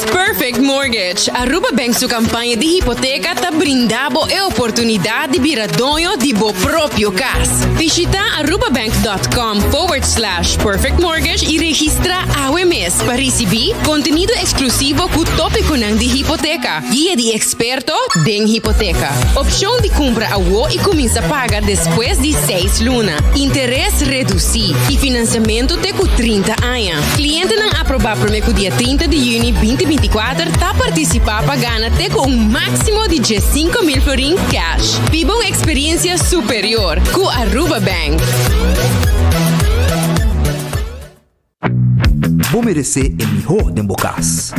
It's Perfect Mortgage! Aruba Bank su campaña di hipoteca ta brinda bo e oportunidad di bira doño di bo propio cas. Bishita arubabank.com forward slash perfectmortgage y registra awe mes pa ricibi contenido exclusivo cu topiconan di hipoteca, guia di experto den hipoteca, opcion di cumpra awo y cuminsa paga despues di seis luna, interes reduci y financiamento te cu 30 aña. Clientenan aproba prome cu dia 30 di juni 2024 ta participa pa gana te cu un maximo di 15,000 florin cash. Biba un experiencia superior cu Aruba Bank. Bo meresé e mihó den bo kas.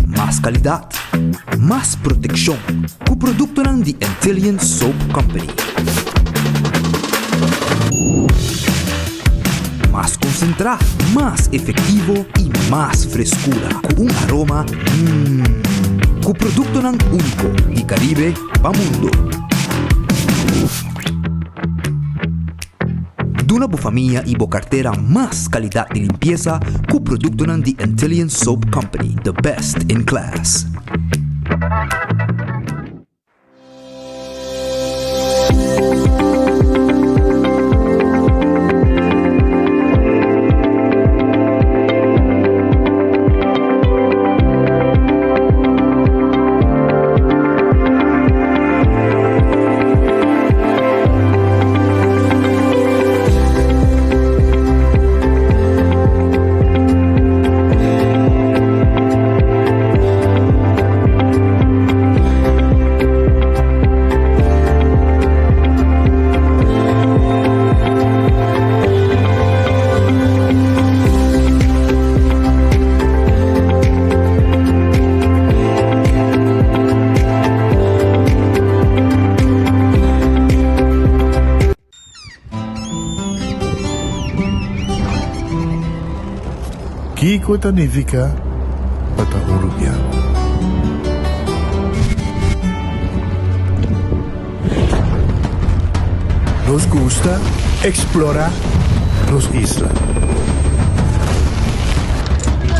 Mas kalidat, mas protekshon ku produktonan di Antillian Soap Company. Mas konsentrá, mas efektivo i mas freskura ku un aroma mmm. Ku produktonan úniko di Karibe pa mundo. Duna bo famia i bo kartera mas kalidat di limpiesa ku produktonan di Antillian Soap Company, the best in class. Kiko ta nifiká pa ta un rubiano? Nos gusta eksplorá nos isla.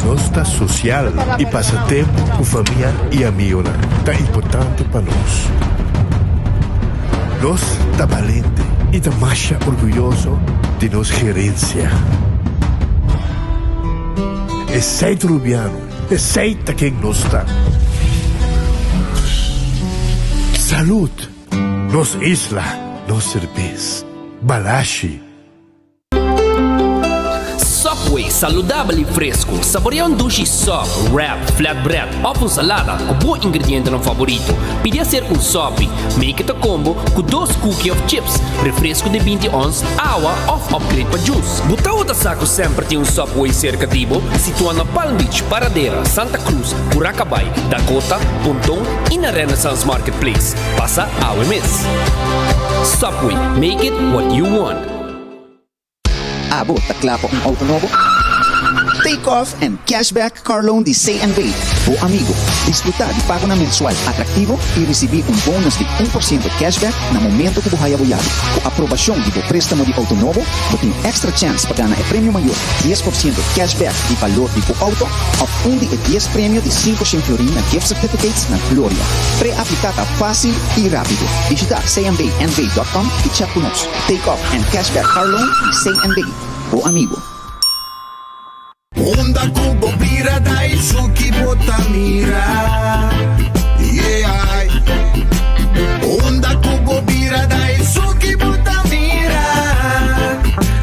Nos ta sosial i pasa tempu ku famia i amigonan ta importante pa nos. Nos ta balente i ta masha orguyoso di nos gerensia. Esei ta Rubiano, esei ta ken nos ta. Salud! Nos isla, nos serbes. Balashi. Subway, saludabel y fresco. Saborea un dushi sub, wrap, flatbread of un salada cu bo ingredientenan favorito. Pidi hacer un sopi. Make it a combo cu dos cookie of chips, refresco di 20 ons, awa of upgrade pa juice. Bo tabata sa cu semper tin un Subway cerca di bo? Situa na Palm Beach, Paradera, Santa Cruz, Curacabai, Dakota, Ponton y na Renaissance Marketplace. Pasa awe mes. Subway, make it what you want. Abo ta kla pa un auto nobo? Take off and cashback car loan di CNB, bo amigo. Disfruta di pagonan mensual atractivo y ricibi un bonus di 1% cashback na momento cu bo haya bo yabi. Cu aprobacion di bo prestamo di auto nobo, bo tin extra chance pa gana e premio mayor, 10% cashback di balor di bo auto of un di e dies premio di 500 florin na gift certificates na Gloria. Pre-aplica ta facil y rapido. Bishita cnbnv.com y chat cu nos. Take off and cashback car loan di CNB, bo amigo. Unda ku bo bira ta esun ki bo ta mira, yeah. Unda ku bo bira ta esun ki bo ta mira.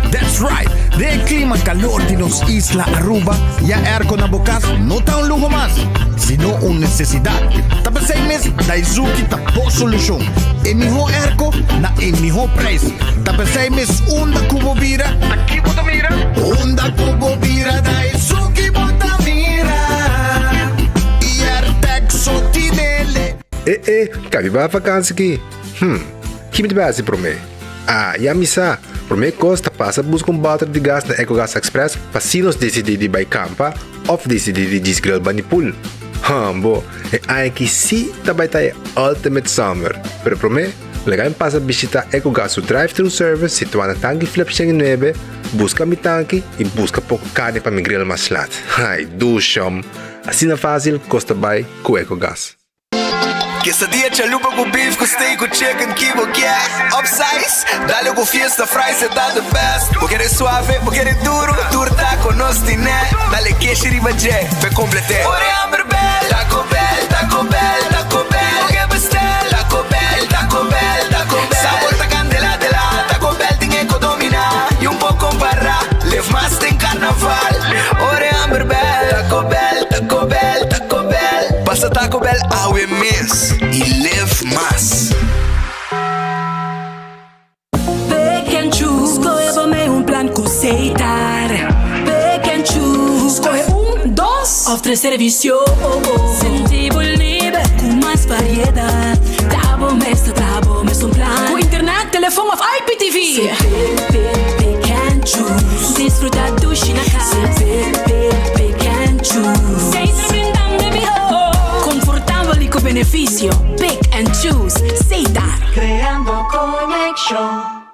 That's right! Den e klima kalor di nos isla Aruba, ya airco na bo kas no ta un luho mas, sino un nesesidat. Ta p'esei mes Daizuki ta bo solushon. E mihó airco na e mihó prijs. Ta p'esei mes unda ku bo bira, ta ki bo ta mira? Unda ku bo bira ta esun ki bo ta mira. Airtec so tinele. E e, ka biba vakansi ki? Hm, ki mi ta bai hasi promé? Ah, ya mi sa! Promé kos ta pasa buska un bòter di gas na Ecogas Express pa si nos disidí di bai kampa òf disidí di djis grill bani pool. Hum, bo, e aña aki sí ta bai ta e ultimate summer. Pero promé, Laga mi pasa bishita Ecogas su drive-thru service situá na Tanki Flip 109, buska mi tanki i buska poko karni pa mi grill mas lat. Ai, dushom! Asina fásil kos ta bai ku Ecogas. Quesadilla chalupa cu beef cu steak cu chicken ki bo kier Upsize, dale cu fiesta fries e ta the best Bo kere suave, bo kere duro, tur taco nos tine Dale keshi riba dje, p'e complete Ora e hamber bel, Taco Bell, Taco Bell, Taco Bell Bo ke bestel, Taco Bell, Taco Bell, Taco Bell Sabor ta candela de la, Taco Bell tin e co domina Y un por compara, live mas den carnaval Ora e hamber bel, Taco Bell, Taco Bell, Taco Bell Pasa Taco Bell awe mes y live mas. Pick and choose, skohe bo mei un plan ku Setar. Pick and choose, skohe un, dos òf tres servisio. Sinti bo liber ku mas variedat. Ta bo mes ta traha bo mes un plan. Ku internet, telefon òf IPTV. Se pick, pick, pick and choose. Disfruta dushi na kas. Se pick, pick, pick and choose. Setar brindando e mihó. Konfortabel i ku benefisio. Pick and choose. Setar. Creando conexion.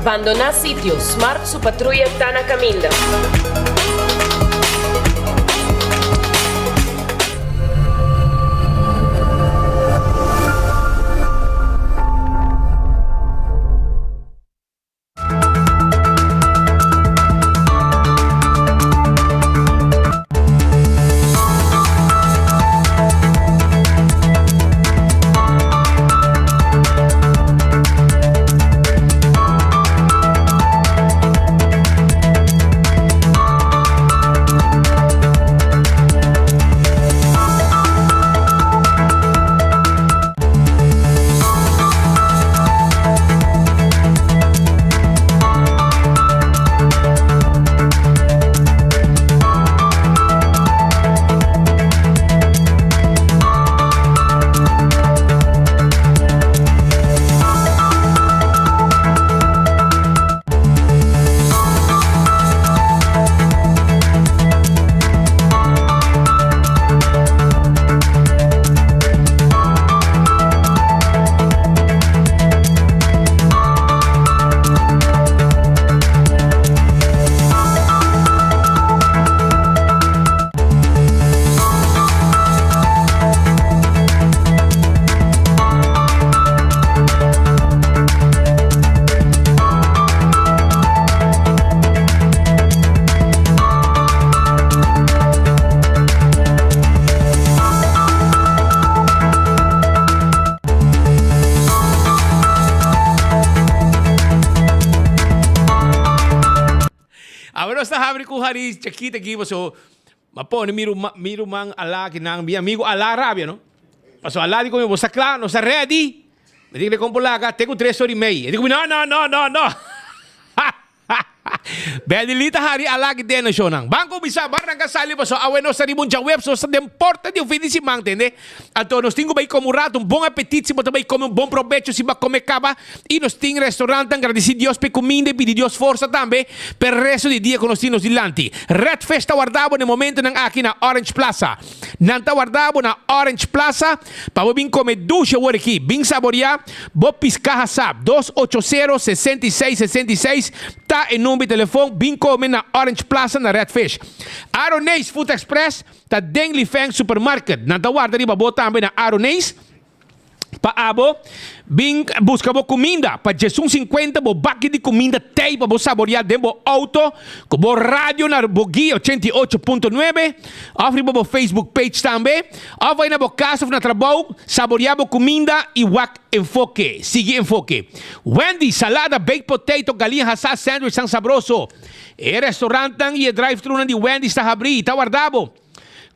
Bandoná sitio, Smart su patruya ta na kaminda. Awe nos ta habri ku Haris chakita aki paso m'a pone mi ruman mi ruman Alá akinan mi amigo Alá rabia no paso Alá di komo bo sa kla nos ta ready mi tin ku laga te ku tres ora i mei e di komo no no no no no. Bèdilí ta hari alá ki den shownan. Ban kuminsá, ban ranka sali pasobra awe nos ta riba un djaweps, nos ta den porta di un fin di siman, tende? Anto nos tin ku bai kome un ratu, un bon apetit si bo ta bai kome, un bon probecho si bo a kome kaba. I nos tin restaurantnan, gradisí Dios pa e kuminda i pidi Dios forsa tambe pa e resto di dia ku nos tin nos dilanti. Red Fish ta warda bo na e momentunan aki na Orange Plaza. Nan ta warda bo na Orange Plaza pa bo bin kome dushi awor aki. Bin saboriá bo piská hasá. Dos ocho sero, 66, 66 ta e number di telefon. Bin kome na Orange Plaza na Red Fish. Aroneis Food Express ta den Li Feng Supermarket. Nan ta warda riba bo tambe na Aroneis. Pa abo bin buska bo kuminda pa djesun sinkuenta bo baki di kuminda tei pa bo saboreá den bo outo ku bo radio na bo guia 88.9 òf riba bo Facebook page tambe òf bai na bo kas òf na trabou saboreá bo kuminda i wak Enfoke sigui Enfoke Wendy salada baked potato galiña hasá sandwich tan sabroso e restaurantnan i e drive thrunan di Wendy's ta habrí i ta warda bo.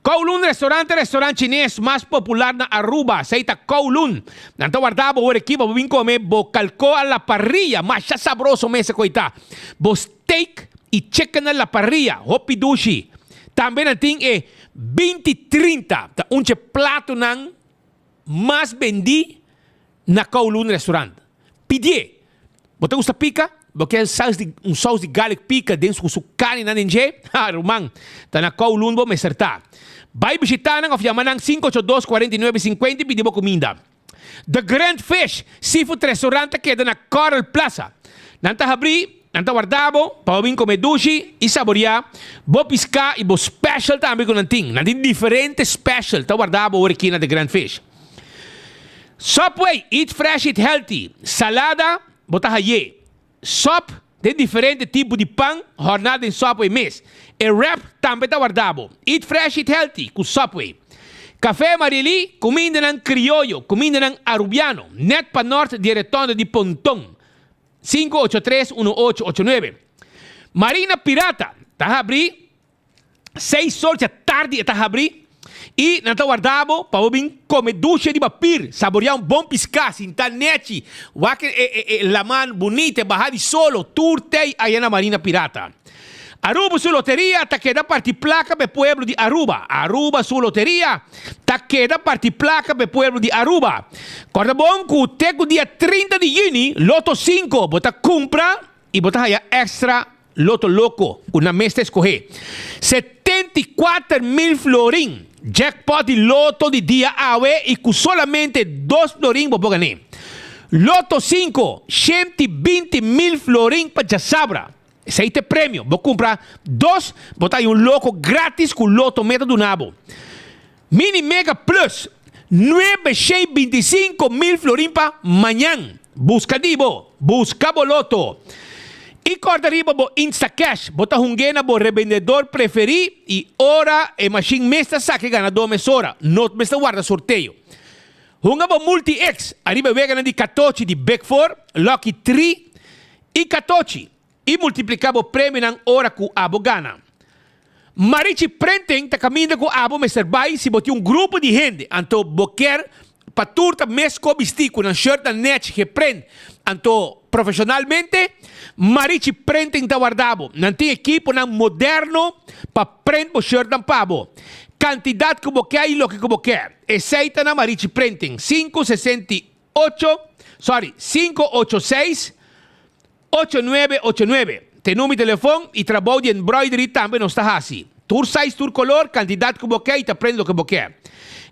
Kowloon Restaurant e restaurant chines mas popular na Aruba. Esei ta Kowloon. Nan ta warda bo ora aki pa bo bin come bo calco a la parrilla. Masha sabroso mes e coi ta. Bo steak y chicken a la parrilla. Hopi dushi. Tambe nan tin e 20 trinta. Ta un dje platonan mas bendi na Kowloon Restaurant. Pidié. Bo ta gusta pica? Bo ke saus di un saus di garlic pika den ku su karninan den dje? Ha, ruman, ta na Kowloon bo mester ta. Bai bishita nan of yama nan 582 49 50 i pidi bo kuminda. The Grand Fish Seafood Restaurant ta keda na Coral Plaza. Nan ta habrí, nan ta warda bo pa bo bin kome dushi i saboriá bo piská i bo special tambe ku nan tin. Nan tin diferente special ta warda bo ora aki na The Grand Fish. Subway, eat fresh, eat healthy. Salada. Bo ta haye sòp den diferente tipo di pan hòrná den Subway mes. E wrap tambe ta warda bo. Eat fresh, eat healthy ku Subway. Café Marily, kumindanan krioyo, kumindanan arubiano, nèt pa nòrt di e retònde di Ponton, 583 1889. Marina Pirata ta habrí. Seis or dja tardi e ta habri i nan ta warda bo pa bo bin kome dushe riba pir, saboreá un bon piská, sintá nechi, wak e e laman bunita, e baha di solo, tur tei aya na Marina Pirata. Aruba su loteria ta keda parti plaka pa e pueblo di Aruba. Aruba su loteria ta keda parti plaka pa e pueblo di Aruba. Kòrda bon ku te ku dia 30 di yüni Loto 5 bo ta kumpra i bo ta haya èkstra Loto loko ku nan mes ta eskohé. 74 mil florin, jackpot di loto di dia awe i ku solamente dos florin bo por gané. Loto 5, 120 mil florin pa djasabra. Esei ta e premio. Bo kumpra dos, bo ta haña un loko gratis ku loto mes ta duna bo. Mini Mega Plus, 925 mil florin pa mañan. Buska di bo, buska bo loto. I kòrda riba bo Instacash, bo ta hung'é na bo rebendedor preferí i ora e mashin mes ta saka e ganadó mesora, no mester warda sorteo. Hunga bo Multi X ariba e weganan di katochi di Big Four, Lucky Three i katochi i multipliká bo premionan ora ku abo gana. Marichi Printing ta kaminda ku abo mester bai si bo tin un grupo di hende, anto bo kier pa tur ta mesko bistí ku nan shirtnan nèchi geprint, anto profeshonalmente, Marichi Printing ta warda bo. Nan tin ekiponan moderno pa print bo shirtnan pa bo. Kantidat ku bo ke i loke ku bo ke. Esei ta na Marichi Printing, 568, sorry, 586 8989. Te number di telefon i trabou di embroidery tambe nos ta hasi. Tur size, tur color, cantidad cu bo ke i ta prende loke bo ke.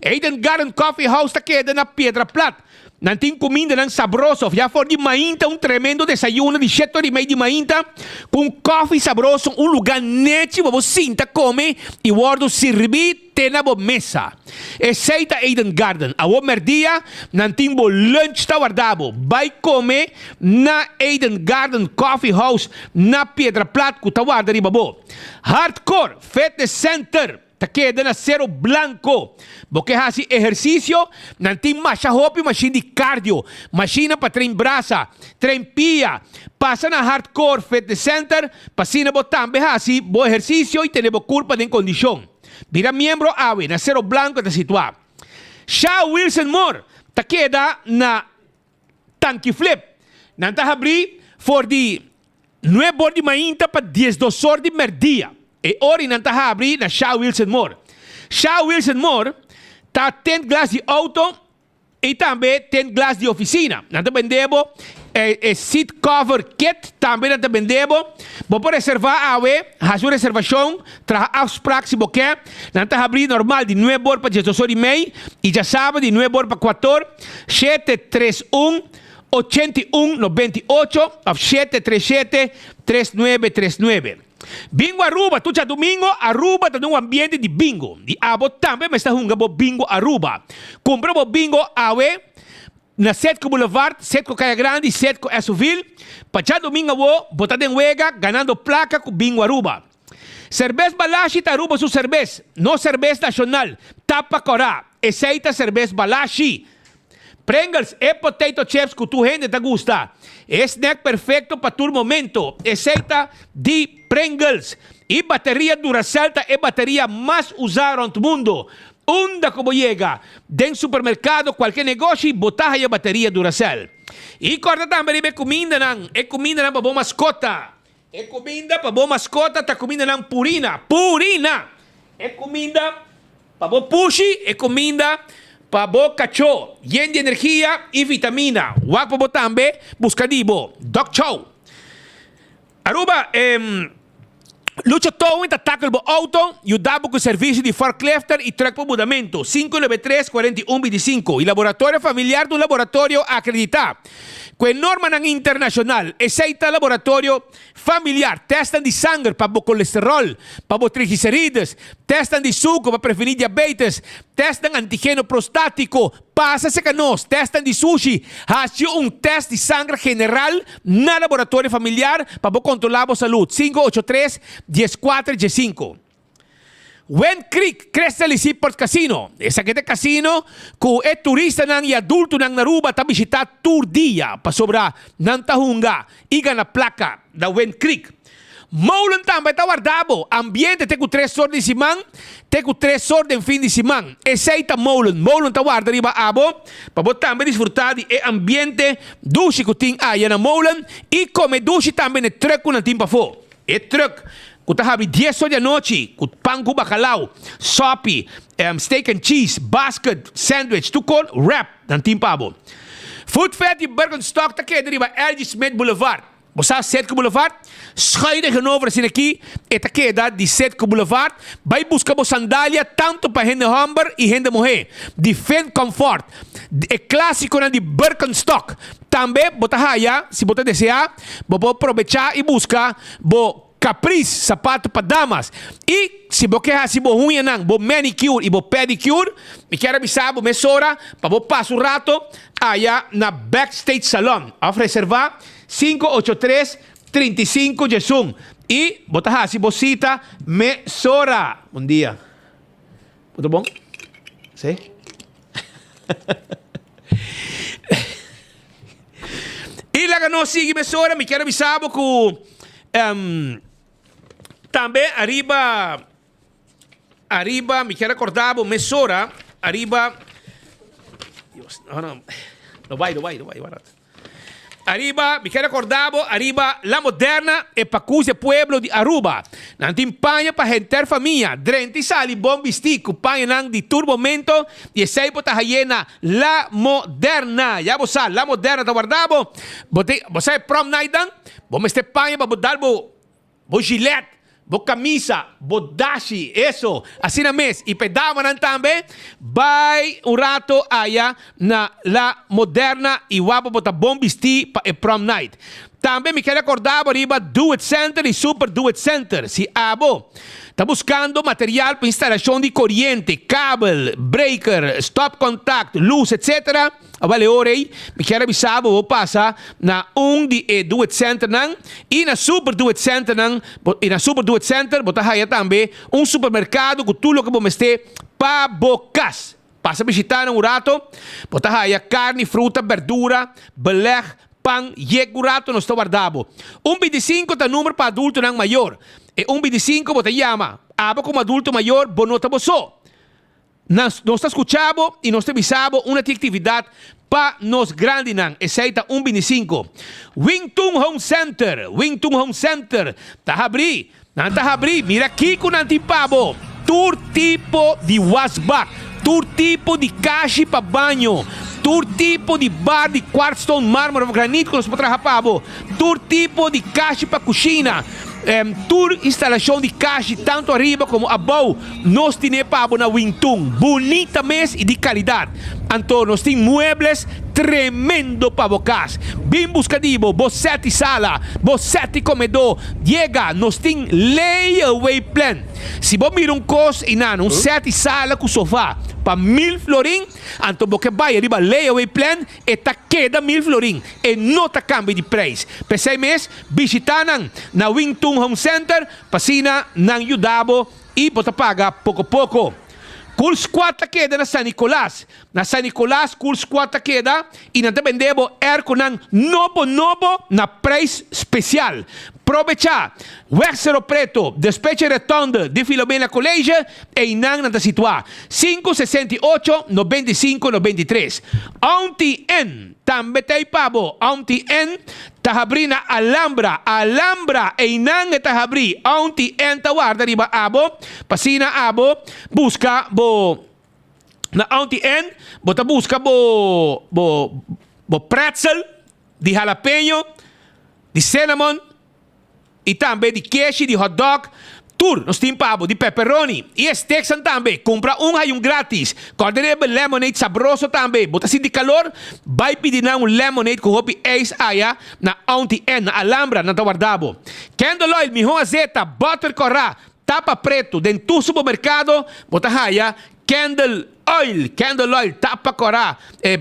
Eden Garden Coffee House ta keda na Piedra Plat. Nan tin cumindanan sabroso. Ya for di mainta un tremendo desayuno di shete ora i mei di mainta cu un coffee sabroso, un lugar nechi pa bo sinta come i wordo sirbi te na bo mesa. Esei ta Eden Garden. Awor merdia nan tin bo lunch ta warda bo. Bai come na Eden Garden Coffee House na Piedra Plat cu ta warda riba bo. Hardcore Fitness Center ta keda na Cerro Blanco. Bo ke haci ehercicio? Nan tin masha hopi mashin di cardio, mashinnan pa train brasa, train pia. Pasa na Hardcore Fitness Center pa asina bo tambe haci bo ehercicio y tene bo curpa den condicion. Bira miembro awe na Cerro Blanco ta situa. Sha Wilson Moore ta keda na Tanki Flip. Nan ta habri for di nuebe or di mainta pa diesdos or di merdia. E ora nan ta habri na Sha Wilson Moore. Sha Wilson Moore ta tint glas di auto i tambe tint glas di oficina. Nan ta bende bo e seat cover kit tambe nan ta bende bo. Bo por reserva awe, hasi un reservacion, traha afspraak si bo ke. Nan ta habri normal di nuebe or pa diesdos or i mei i djasabra di nuebe or pa kuator, 731 81 98 of 737 3939. Bingo Aruba, tur djadumingo Aruba ta den un ambiente di bingo. Di abo tambe mester hunga bo Bingo Aruba. Kumpra bo bingo awe na Setco Boulevard, Setco Kaya Grandi, Setco Esoville. Pa djadumingo awo bo ta den wega ganando plaka ku Bingo Aruba. Serbes Balashi ta Aruba su serbes, nos serbes nashonal, tapa kòrá. Esei ta serbes Balashi. Pringles, e potato chips ku tur hende ta gusta. E snack perfekto pa tur momento. Esei ta di Pringles. I bateria Duracell ta e bateria mas usá rònt mundu. Unda ku bo yega, den supermerkado, kualke negoshi, bo ta haya bateria Duracell. I kòrda tambe riba e kumindanan, e kumindanan pa bo maskota. E kuminda pa bo maskota ta kumindanan Purina. Purina! E kuminda pa bo pushi, e kuminda pa bo kachó, yen di energia i vitamina. Wak pa bo tambe, buska di bo. Dog Chow. Aruba, Lucho Towing ta tackle bo auto, yuda bo cu servicio di forklifter y truck pa mudamento, 593 41 25. Y Laboratorio Familiar ta un laboratorio acredita cu e normanan internacional. Esey ta Laboratorio Familiar, testnan di sanger pa bo colesterol, pa bo triglicerides, testnan di suco pa preveni diabetes, testnan antigeno prostatico, Pasa serka nos, testnan di sushi. Haci un test di sanger general na Laboratorio Familiar pa bo controla bo salud. 583 14 15. Wind Creek Crystal y Seaport Casino. Esaki ta e casino cu e turistanan y adultonan na Aruba ta bishita tur dia pasobra nan ta hunga y gana placa na Wind Creek. Molen tambe ta warda bo ambiente te ku tres or di siman te ku tres or den fin di siman. Esei ta Molen. Molen ta warda riba abo pa bo tambe disfruta di e ambiente dushi ku tin aya na Molen i kome dushi tambe na e truck ku nan tin pafó. E truck ku ta habri dies or di anochi ku pan ku bakalau, sopi, steak and cheese, basket, sandwich, tur kon, wrap nan tin pa bo. Food Fed di Birkenstock ta keda riba LG Smith Boulevard. Bo sa Setco Boulevard? Schuin tegenover asina aki e ta keda di Setco Boulevard. Bai buska bo sandalia tanto pa hende homber y hende muhe. Di Finn Comfort, e clasiconan di Birkenstock. Tambe bo ta haya, si bo ta desea, bo por probecha y buska bo Caprice, sapato pa damas. Y si bo ke haci bo huñanan, bo manicure y bo pedicure, mi kier a bisa bo mesora pa bo pasa un rato aya na Backstage Salon of reserva 583 35 11 y bo ta haci bo cita mesora. Bon dia. Bo ta bon? Si? Y laga nos sigui mesora, mi kier a bisa bo cu tambe ariba ariba mi kier a corda bo mesora ariba Dios no no no bai no bai no bai wara. Ariba, mi kier recorda bo, ariba La Moderna e pacus e pueblo di Aruba. Nan tin paña pa henter famia, drenta y sali bon bisti cu pañanan di tur momento y esey bo ta haye na La Moderna. Ya bo sa, La Moderna ta warda bo. Bo tin, bo sa e prom night dan? Bo mester paña pa bo dal bo. Bo gilet, bo camisa, bo dashi, eso, asina mes. Y pa e damanan tambe, bay un rato aya na La Moderna y wak bo ta bon bisti pa e prom night. Tambe mi kier recorda bo riba Do It Center y Super Do It Center. Si abo ta buscando material pa instalacion di coriente, kabel, breaker, stopcontact, luz, etc. Awel e ora ei, mi kier a bisa bo bo pasa na un di e Do It Centernan i na Super Do It Centernan i na Super Do It Center bo ta haya tambe un supermerkado ku tur loke bo mester pa bo kas. Pasa bishita nan un rato, bo ta haya karni, fruta, berdura, beleg, pan, yek un rato nos ta warda bo. Un bintisinko ta number pa adultonan mayor. E un bintisinko bo ta yama. Abo komo adulto mayor bo no ta bo so. Nos nos ta skucha bo i nos ta bisa bo una tin aktividat pa nos grandinan. Esei ta un binisinko. Wing Tun Home Center, Wing Tun Home Center ta habrí. Nan ta habrí. Mira kiko nan tin pa bo. Tur tipo di wasbak, tur tipo di kashi pa baño, tur tipo di bar di kwartstone, marmer of granit ku nos por traha pa bo, tur tipo di kashi pa kushina, tur instalashon di kashi tantu ariba komo abou. Nos tine pa bo na Wingtun, bunita mes y di calidad. Anto nos tin muebles tremendo pa bo cas. Bin busca di bo, bo set di sala, bo set di comedor. Yega, nos tin layaway plan. Si bo mira un cos eynan, un set di sala cu sofa pa mil florin, anto bo ke bay riba layaway plan, E ta keda mil florin, e no ta kambia di prijs. P'esei mes, bishitá nan na Wing Tun Home Center pa asina nan yuda bo i bo ta paga poko poko. Cool Squad ta keda na San Nicolas. Na San Nicolas Cool Squad ta keda i nan ta bende bo airconan nobo nobo na prijs spesial. Probechá! Weg Cerro Preto, despeche Rotonde di Filomena College, Einan nan ta situá, sinku 68 95 93. Aunty N tambe ta ei pa bo. Aunty N ta habrí na Alhambra. Alhambra! Einan e ta habrí. Aunty N ta warda riba abo pa asina abo buska bo na Aunty N bo ta buska bo bo bo pretzel di jalapeño, di cinnamon. I tambe di keshi, di hotdog, tur nos tin pa bo, di pepperoni i e steaknan tambe. Kumpra un hay un gratis. Kòrda riba e lemonade sabroso tambe. Bo ta sinti kalor? Bai pidi nan un lemonade ku hopi ijs aya na Auntie Ann na Alhambra, nan ta warda bo. Candle oil, mihó azeta, butter kòrá, tapa pretu. Den tur supermerkado bo ta haya candle oil, candle oil, tapa kòrá,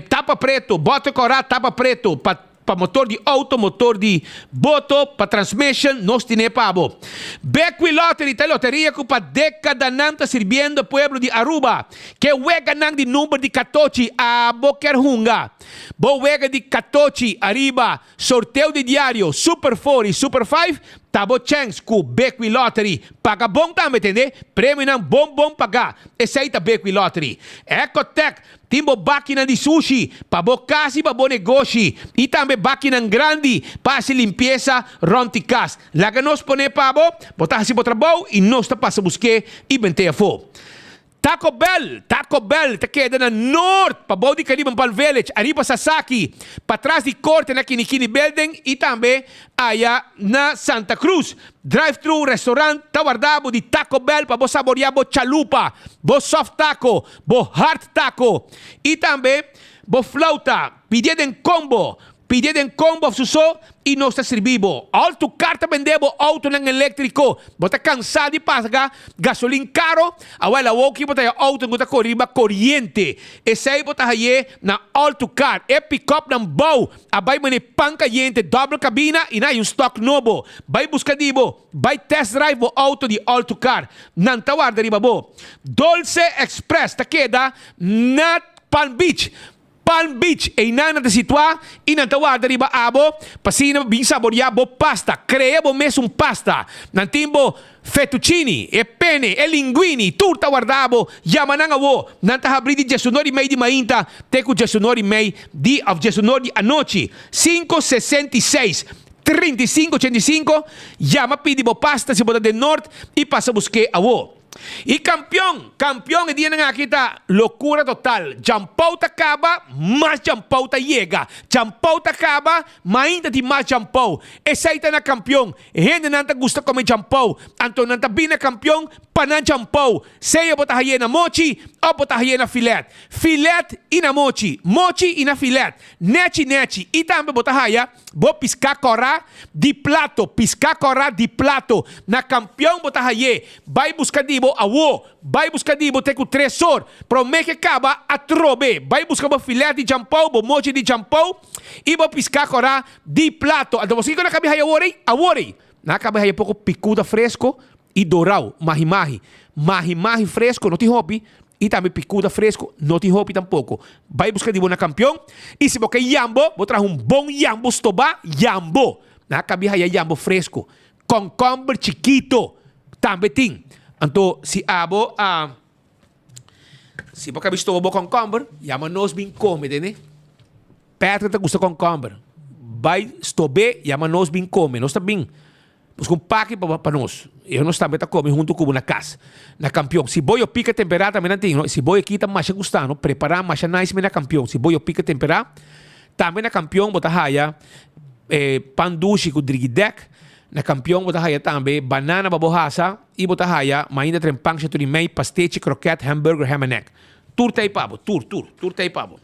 tapa pretu, butter kòrá, tapa pretu pa. Pa motor di auto, motor di boto, pa transmission, nos tine pa bo. Bequi Lottery ta e loteria cu pa decadanan ta sirbiendo e pueblo di Aruba. Ke weganan di number di catochi abo kier hunga? Bo wega di catochi ariba sorteo di diario Super Four y Super Five ta bo chens cu Bequi Lottery. Paga bon tambe tende, premionan bon bon paga. Esey ta Bequi Lottery. Ecotec Tin bo bakinan di sushi pa bo kas i pa bo negoshi i tambe bakinan grandi pa hasi limpiesa rònt di kas. Laga nos pon'é pa bo, bo ta hasi bo trabou i nos ta pasa busk'é i bent'é afó. Taco Bell, Taco Bell ta keda na Noord, pabou di Caribbean Palm Village, ariba Sasaki, patras di Korte na Kinikini Building i tambe aya na Santa Cruz. Drive-thru restaurant ta warda bo di Taco Bell pa bo saboria bo chalupa, bo soft taco, bo hard taco y tambe bo flauta. Pidié den combo, pidié den combo of su so y nos ta sirbi bo. All tu car ta bende bo autonan electrico. Bo ta cansa di paga gasolin caro? Awel awoki bo ta haya auto cu ta core riba coriente. Esey bo ta haye na All tu Car. E pick-upnan bou A bai mane pan cayente dobbel cabina y nan hay un stock nobo. Bai busca di bo. Bai test drive bo auto di All to Car. Nan ta warda riba bo. Dolce Express ta keda na Palm Beach. Palm Beach, eynan nan ta situa y nan ta warda riba abo pa asina bin saboria bo pasta. Crea bo mes un pasta. Nan tin bo Fettuccini, e pene, e linguini, tur ta warda bo, yama nan awo. Nan ta habri di diesunor i mei di mainta te ku diesunor i mei di òf diesunor di anochi. Sinku 66 35 85, yama pidi bo pasta si bo ta den Noord i pasa busk'é awo. I kampion, kampion e dianan aki ta lokura total. Djampou ta kaba, mas djampou ta yega. Djampou ta kaba, mainta tin mas djampou. Esei ta na kampion. Hendenan ta gusta kome djampou, anto nan ta bin na kampion pa nan djampou, sea bo ta haye na mochi òf bo ta haye na filet. Filet i na mochi, mochi i na filet, nechi nechi, i tambe bo ta haya bo piská kòrá di plato, piská kòrá di plato. Na kampion bo ta haye, bai buska di bo awo, bai buska di bo te ku tres or, promé ke kaba atrobe, bai buska bo filet di djampou, bo mochi di djampou i bo piská kòrá Di plato. Anto boso kiko na kabi haya awor ei? Awor ei, nan a kabi haya poko pikuda fresko i dorau, mahi mahi. Mahi mahi fresko no tin hopi i tambe pikuda fresko no tin hopi tampoko. Bai buska di bo na kampion i si bo ke yambo, bo traha un bon yambo stobá, yambo. Nan a kabi haya yambo fresko. Kònkòmber chikito tambe tin. Anto si abo a. Si bo kabi stoba bo kònkòmber, yama nos bin kome, tende? Patrick ta gusta kònkòmber. Bai stob'é, yama nos bin kome. Nos ta bin buska un paki pa pa nos. I nos tambe ta kome huntu ku bo na kas, na Kampion. Si boyo pika temperá tambe nan tin, no? Si boyo kita masha gusta, no? Prepará masha nice mi na Kampion. Si boyo pika temperá, tambe na Kampion bo ta haya e pan dushi ku drigidèk. Na Kampion bo ta haya tambe banana pa bo hasa i bo ta haya mainda trempan shaturi mei, pastechi, kroket, hamburger, ham and egg. Tur ta ei pa bo, tur, tur, tur ta ei pa bo.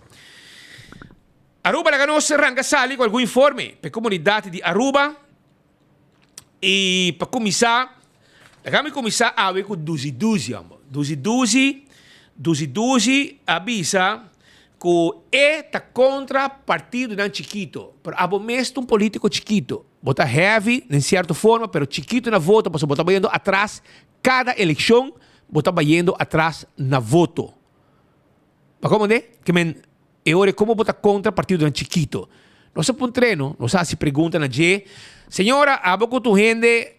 Aruba laga nos ranka sali ku algun informe pa e komunidat di Aruba i pa kuminsá, laga mi kuminsá awe ku Duzi Duzi homber. Duzi Duzi, Duzi Duzi a bisa ku e ta kontra partidonan chikito, pero abo mes ta un politiko chikito. Bo ta heavy den sierto forma, pero chikito na voto pasobra bo ta bayendo atras Kada elekshon bo ta bayendo atras na voto. Pa komo ne? Ke men e ora komo bo ta kontra partidonan chikito. Nos a pun treno, nos a hasi pregunta na dje, Señora, abo ku ta un hende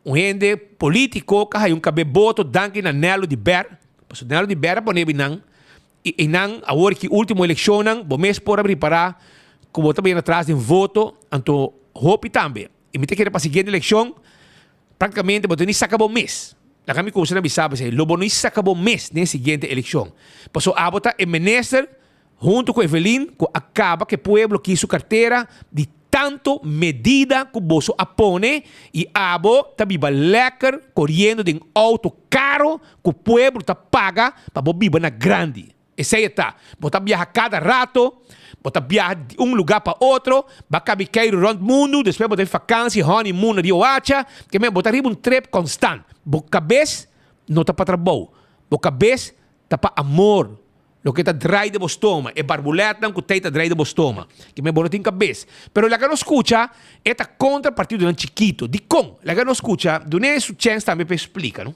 un hende politiko ka haya un kabe boto danki na Nello di Ber, pasobra Nello di Ber a pone binan i einan awor ki ultimo elekshonnan bo mes por a ripará ku bo ta bayendo atras den voto, anto hopi tambe. I mi ta kere pa siguiente elekshon Práktikamente bo ta ni saka bo mes. Laga mi kumsa na bisa bo esei, lo bo no saka bo mes den e siguiente elekshon. Pasobra abo ta e minister huntu ku Evelyn ku a kaba ku e pueblo ki su kartera di. tanto medida cu boso a pone y abo ta biba lekker coriendo den auto caro cu pueblo ta paga pa bo biba na grandi. Esey e ta. Bo ta biaha cada rato, bo ta biaha di un lugar pa otro, ba cabi keiru rond mundo, despues bo ta vakantie, honeymoon na Riohacha, ke men bo ta riba un trip constant. Bo cabes no ta pa trabou, bo cabes ta pa amor, loke ta draai den bo stoma, e barbuletnan cu tey ta draai den bo stoma, ke men bo no tin cabes. Pero laga nos scucha, e ta contra partidonan chikito. Dicon? Laga nos scucha, dun'e su chens tambe pa e splica, no?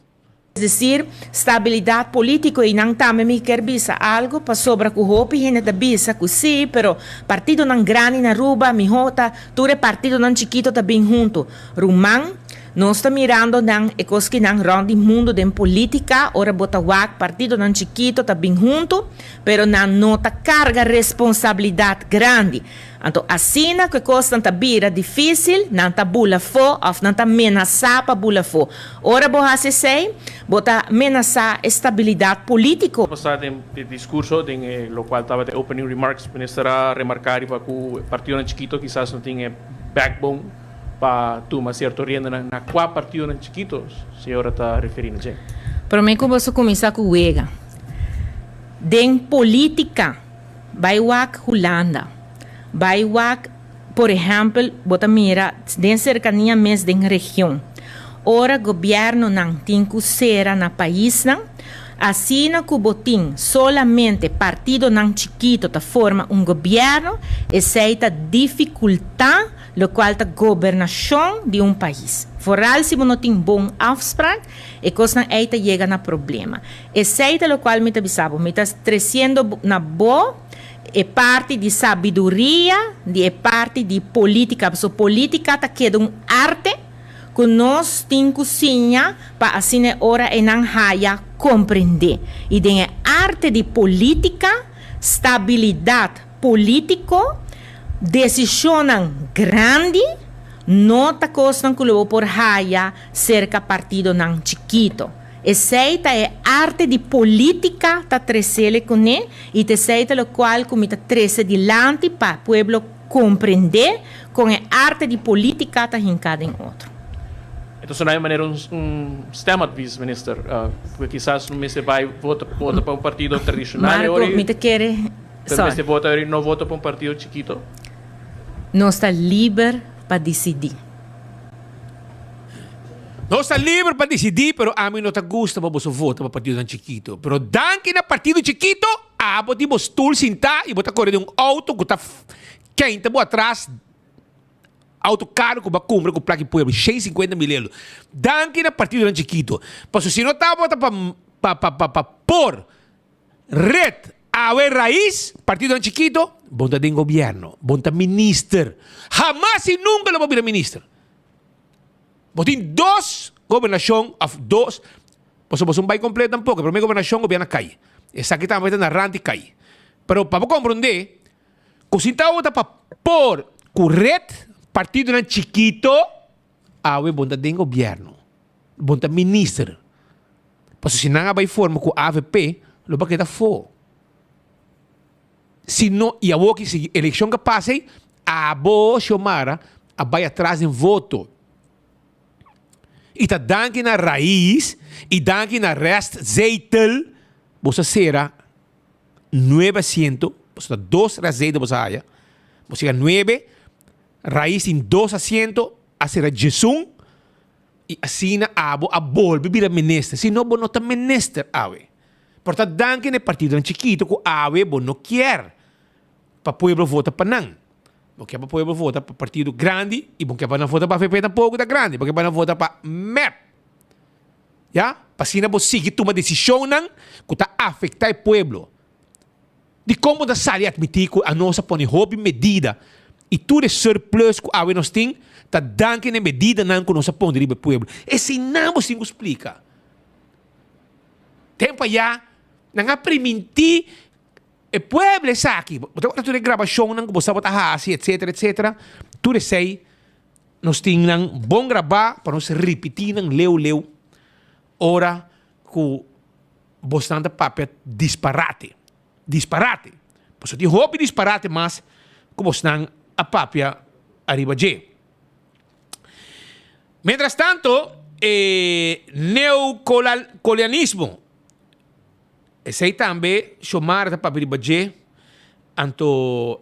Es decir, stabilidad politico y nan tambe mi kier bisa algo pasobra cu hopi hende ta bisa cu si, pero partidonan grandi na Aruba miho ta tur e partidonan chikito ta bin hunto. Ruman, nos ta mirando nan e cos kinan rond di mundo den politica ora bo ta wak partidonan chikito ta bin hunto, pero nan no ta carga responsabilidad grandi. Anto asina ku e kosnan ta bira difísil, nan ta bula afó òf nan ta menasá pa bula afó. Ora bo hasi esei, bo ta menasá e stabilidat polítiko. Pasá den e diskurso, den e lokual tabata e opening remarks, minister a remarká riba ku e partidonan chikito kisas no tin e backbone pa tuma sierto riendanan. Na kua partidonan chikito señora ta referí na dje? Promé ku boso kuminsá ku wega den polítika. Bai wak Hulanda. Bai wak, por ehèmpel, bo ta mira den serkania mes den region. Ora gobièrnunan tin ku sera na paisnan, asina ku bo tin solamente partidonan chikito ta forma un gobièrnu, esei ta difikultá lokual ta gobernashon di un pais. Foral si bo no tin bon afsprak, e kosnan ei ta yega na problema. Esei ta lokual mi ta bisa bo. Mi ta tresiendo na bo e parti di sabiduria di e parti di politica. Pasobra politica ta keda un arte ku nos tin ku siña pa asina e ora einan haya komprendé. I den e arte di politica, stabilidat politico, desishonnan grandi no ta kosnan ku lo bo por haya serka partidonan chikito. Esei ta e arte di politica ta trecele cune y ta esei ta locual cu mi ta trece dilanti pa pueblo comprende con e arte di politica ta hinca den otro. E ta sona manera un stemadvies, Minister, cu kisas no mester bay vota vota pa un partido tradicional Marco, mi ta kere, Pero sorry. mester vota ori no vota pa un partido chikito? Nos ta liber pa dicidi. Nos ta liber pa disidí, pero ami no ta gusta pa boso vota pa partidonan chikito. Pero danki na partido chikito, abo tin bo stul sintá i bo ta kore den un outo ku ta keinta bo atras, outo karo ku bo a kumpra ku plak di pueblo, 150 mil euro. Danki na partidonan chikito. Pasobra si no tabata pa pa pa pa pa por Red, awe Raiz, partidonan chikito, bo ta den gobierno, bo ta minister. Hamas y nunca lo bo bira minister. Bo tin dos gobernacion of dos, pasobra boso no bay completo tampoco, e prome gobernacion gobierno a cay. Esaki tambe ta na rand di cay. Pero pa bo comprende cu si tabata pa por cu Red, partidonan chikito, awe bo ta den gobierno, bo ta minister. Pasobra si nan a bai forma ku avp lo ba keda afó. Si no, i awor ki si elekshon ka pasa ei, abo Xiomara a bai atras den voto. I ta danki na Raiz i danki na Restzetel boso a sera nuebe asiento, boso ta dos Restzetel boso a haya, boso yega nuebe, Raiz tin dos asiento, a sera djesun. I asina abo a bolbe bira minister. Si no, bo no ta minister awe. Por ta danki na e partidonan chikito ku awe bo no kier pa pueblo vota pa nan. Bo kier pa pueblo vota pa partido grandi i bo kier pa nan vota pa avp tampoco ta grandi. Bo kier pa nan vota pa mep. Ya? Pa asina bo sigui tuma desishonnan ku ta afekta e pueblo. Dikon bo ta sali atmití ku anos a pone hopi medida i tur e surplus ku awe nos tin ta danki na e medidanan ku nos a pone riba e pueblo? Eseinan bo tin ku splika. Tempu ayá nan a primintí e pueblo esaki. Bo ta wak tur e grabashonnan ku bo sa bo ta hasi etsetera etsetera. Tur esei nos tin nan bon grabá pa nos ripití nan leu leu ora ku Bosnan ta papia disparate. Disparate. Pasobra tin hopi disparate mas ku bosnan a papia. ariba dje. Mientras tanto, e neocolonialismo, esei tambe Xiomara ta papia riba dje, anto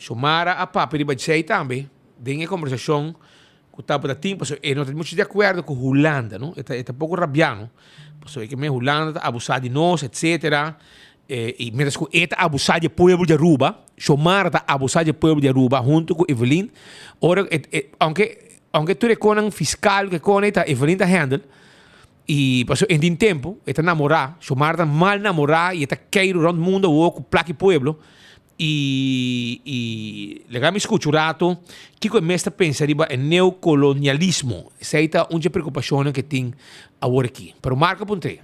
Xiomara a papia riba djesei tambe den e conversacion cu tabata tin, pasobra e no ta mucho di acuerdo cu Hulanda, no, e ta e ta poco rabia, no, pasobra e ke men Hulanda ta abusa di nos, etcetera, y mientras cu e ta abusa di e pueblo di Aruba, Xiomara ta abusa di e pueblo di Aruba hunto cu Evelyn, ora e e aunke aunke tur e conan fiscal cu e con ey ta Evelyn ta handle, y pasobra en tin tempo e ta namora, Xiomara ta mal namora y e ta keiro rond mundo awor cu placa e pueblo, Y y laga mi scucha un rato kico e mes ta pensa riba e neocolonialismo. Esey ta un dje preocupacionnan ke tin awor aki. Pero Marco puntr'é.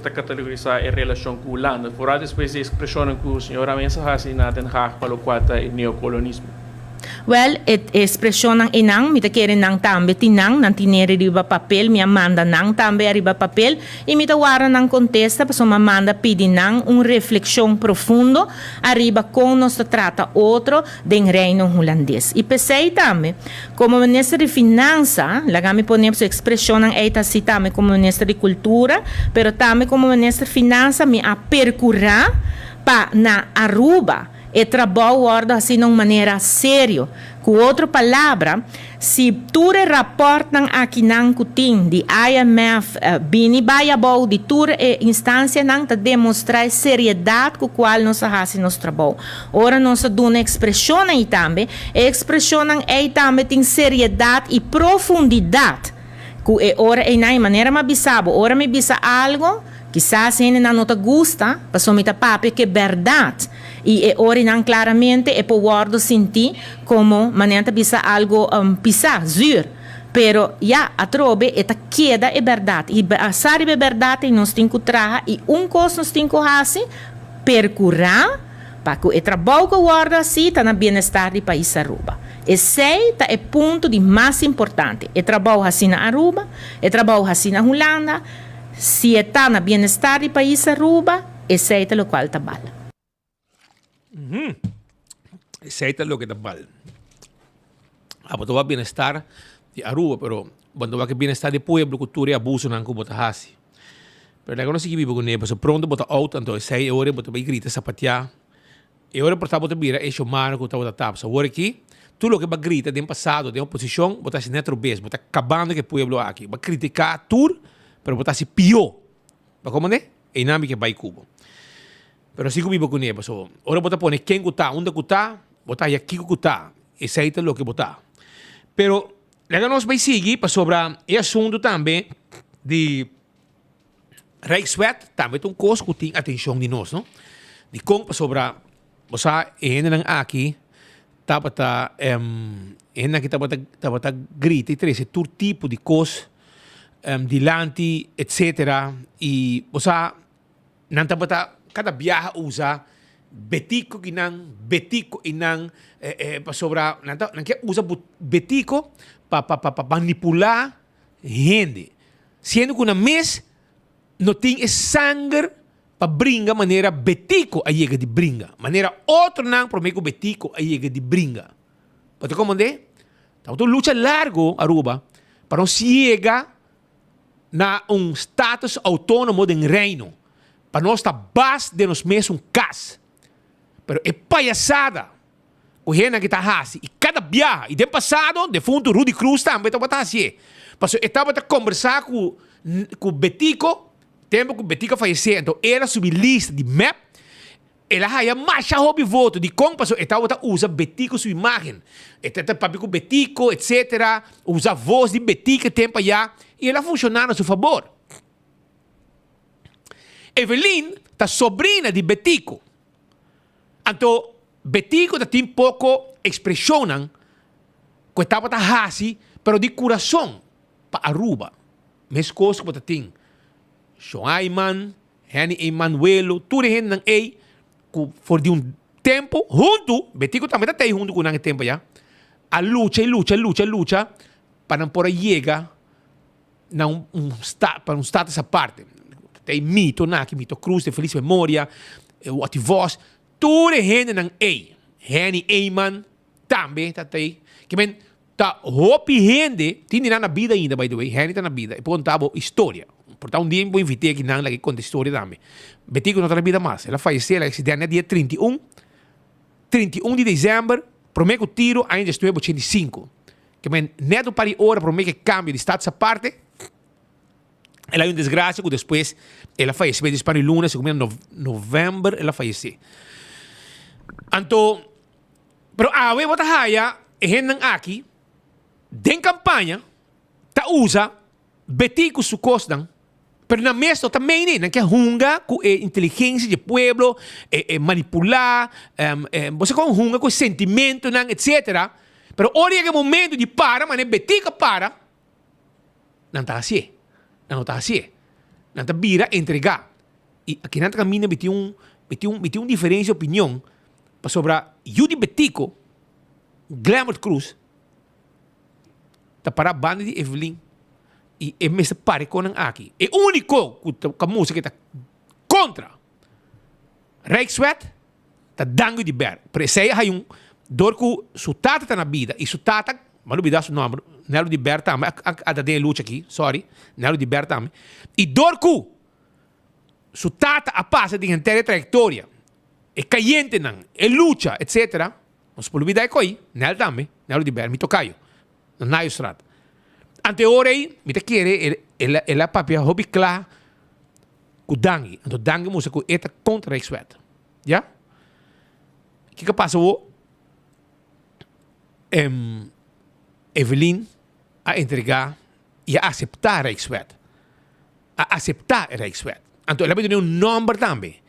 Ta categorisá e relacion cu Hulanda, vooral despues di e expresionnan cu señora mes a haci na Den Haag pa locual ta e neocolonismo. Wel, e expresionnan eynan, mi ta kere nan tambe tin nan, nan tinere riba papel, mi a manda nan tambe ariba papel, y mi ta warda nan contesta pasobra mi a manda pidi nan un reflexion profundo ariba con nos ta trata otro den Reino Hulandes. Y p'esey tambe, como Minister di Finansa, laga mi pone su expresionnan ey ta haci tambe como Minister di Cultura, pero tambe como Minister Finansa mi a percura pa na Aruba, E trabou wòrdu hasi na un manera serio. Ku otro palabra, si tur e rapòrtnan akinan ku tin di IMF bini bai abou di tur e instansianan ta demostrá e seriedat ku kual nos a hasi nos trabou. Ora nos a duna ekspreshonnan ei tambe, e ekspreshonnan ei tambe tin seriedat i profundidat ku e ora einan e manera mi a bisa bo, ora mi bisa algu, Kisas hendenan no ta gusta, pasobra mi ta papia ku e bèrdat, i e orinan klaramente e por wòrdu sintí komo, manera ta bisa, algu pisá, zuur. Pero, ya, atrobe e ta keda e bèrdat. I basá riba e bèrdat ei nos tin ku traha, i un kos nos tin ku hasi, perkurá pa ku e trabou ku wòrdu hasí ta na bienestar di pais Aruba. Esei ta e punto di mas importante. E trabou hasí na Aruba, e trabou hasí na Hulanda, Si e ta na bienestar di pais Aruba, esey ta locual ta bal. Esey ta loke ta bal. Abo ta wak bienestar di Aruba, pero bo no ta wak e bienestar di pueblo cu tur e abusonan cu bo ta haci. Pero laga nos sigui biba cu ne, pasobra pronto bo ta out, anto esey e ora bo ta bay grita, sapatia. E ora por ta bo ta bira e shomano ku tabata tapsa. Awor aki, tur loke bo a grita den pasado den oposishon, bo ta hasi net robes. Bo ta kabando ku e pueblo aki. Bo a kritiká tur, pero bo ta hasi pió. Bo komprendé? Einan mi ke bai ku bo. Pero si ku biba kuné, pasobra ora bo ta pone ken ku ta, unda ku ta, bo ta haya kiko ku ta. Esei ta loke bo ta. Pero laga nos bai sigui pasobra e asuntu tambe di. Rijkswet tambe ta un kos ku tin atenshon di nos, no? Dikon? Pasobra bo sa e hendenan aki tabata e hendenan aki tabata tabata grita i trese tur tipo di kos dilanti etsetera i bo sa nan tabata kada biaha usa Betico kinan, Betico einan, pasobra nan ta nan ke usa Betico pa pa pa manipulá hende. Siendo ku nan mes no tin e sanger pa bringa manera Betico a yega di bringa, manera otronan promé ku Betico a yega di bringa. Bo ta komprendé? Tabata un lucha largo Aruba pa nos yega na un status outónomo den Reino, pa nos ta bas den nos mesun kas. Pero e payasada ku hendenan ki ta hasi i kada biaha i den pasado defuntu Rudy Cruz tambe tabata hasié pasobra e tabata kombersá ku ku Betico tempu ku Betico a fayesé anto el a subi lista di mep el a haya masha hopi voto dikon pasobra e tabata usa Betico su imagen e ta papia ku Betico etcetera usa vos di Betico e tempu ayá i el a funshoná na su fabor Evelyn ta sobrina di Betico. Anto Betico ta tin poco expresionnan cu e tabata haci pero di curason pa Aruba. Mescos cu bo ta tin Shon Ayman, Henny Eman Welo, tur e hendenan ey cu for di un tempo hunto, Betico tambe ta tey hunto cu nan e tempo aya, a lucha y lucha lucha lucha pa nan por a yega na un un sta pa un status aparte. Ta e mito naki, Mito Cruz de feliz memoria, Watty Vos, tur e hendenan ey, Henny Eman. tambe ta tei. Ke men ta hopi hende tin di nan na bida ainda by the way, Henny ta na bida, e por konta bo historia. Por ta un dia mi por invit'é aki nan laga e konta historia tambe. Betico no ta na bida mas, el a fayesé, el a aksidènt net dia 31, 31 di desèmber, promé ku tiro aña 1985. Ke men net un par di ora promé ku e kambio di status aparte, El a un desgracia cu despues el a fayece medio di luna, segun mi na november el a fayece. Anto, pero awe bo ta haya e hendenan aki den campaña ta usa Betico su cosnan, pero nan mes no ta mene, nan ke hunga cu e inteligencia di e pueblo, e e manipula, bo sa con hunga cu e sentimentonan, etcetera. Pero ora yega e momento di para, manera Betico a para, Nan ta hasié. Nan no ta hasié. Nan ta bira entregá. I aki nan ta kaminda mi tin un, mi tin un, mi tin un diferensia di opinion pasobra yu di Betico, Glenbert Cruz, ta pará banda di Evelyn i e mester para e konan aki. E úniko ku ta mustra ku e ta kontra Rijkswet ta Dangui di Ber. Pero esei a hay un, dor cu su tata ta na bida y su tata, m'a lubida su nomber, Nelo di Ber tambe a a ta den e lucha aki, sorry, Nelo di Ber tambe. Y dor cu su tata a pasa den henter e trayectoria, e cayentenan, e lucha, etcetera, nos por lubida e coy, Nel tambe, Nelo di Ber, mi tocayo, na Nayostraat. Ante ora ey, mi ta kere el a el a papia hopi cla cu Dangui. Anto Dangui mustra cu e ta contra Rijkswet. Ya? Kiko a pasa awo? Em, Evelyn a entrega y a acepta Rijkswet. A acepta e Rijkswet. Anto el a duna un nomber tambe.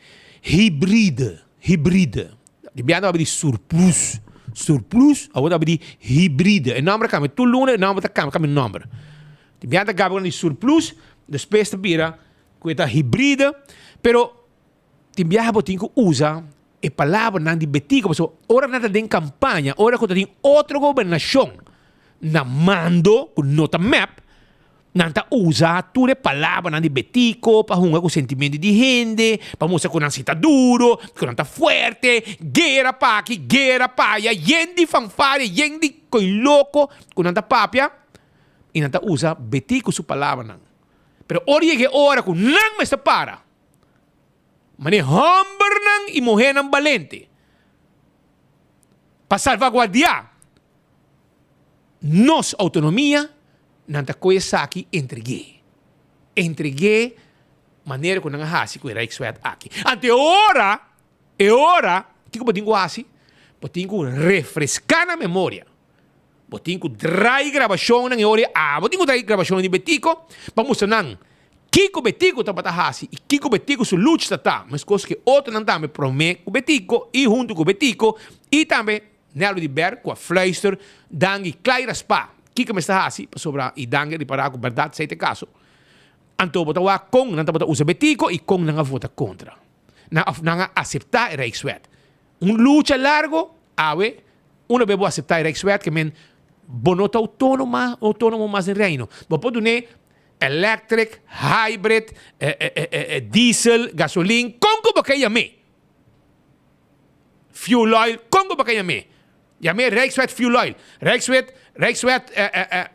Hybride. Hybride. Di biaha tabata di surplus. Surplus, awo tabata di hybride. E nomber a cambia. Tur luna e nomber ta cambia, cambia nomber. Di biaha ta gaba di surplus, despues ta bira cu e ta hybride. Pero Tin biaha bo tin ku usa e palabranan di Betico pasobra ora nan ta den kampaña, ora ku ta tin otro gobernashon na mando ku no ta mep, nan ta usa tur e palabranan di Betico pa hunga ku sentimentu di hende, pa mustra ku nan si ta duro, ku nan ta fuerte, guera pa aki, guera pa aya, yen di fanfaria, yen di koi loko ku nan ta papia i nan ta usa Betico su palabranan. Pero ora yega e ora ku nan mester para. Manera hòmbernan i muhénan balente pa salvaguardiá nos outonomia, nan ta kohe esaki entreg'é. Entreg'é manera ku nan a hasi ku e Rijkswet aki. Anto e ora, e ora, kiko bo tin ku hasi? Bo tin ku refreská nan memoria. Bo tin ku drai grabashonnan e ora ei abo tin ku drai grabashonnan di Betico pa mustra nan kiko Betico tabata hasi i kiko Betico su lucha ta ta, meskos ku e otronan tambe promé ku Betico i huntu ku Betico i tambe Nelo di Ber ku a fluister Dangui klai raspá kiko mester hasi pasobra i Dangui a ripará ku bèrdat esei ta e kaso. Anto bo ta wak kon nan tabata usa Betico i kon nan a vota kontra nan òf nan a aseptá e Rijkswet. Un lucha largo, awe, una bes bo aseptá e Rijkswet ke men bo no ta outónoma, outónomo mas den Reino. Bo por dun'é electric, hybrid, diesel, gasolin, kon ku bo ke yam'é. Fuel oil, kon ku bo ke yam'é. Yam'é Rijkswet fuel oil, Rijkswet, Rijkswet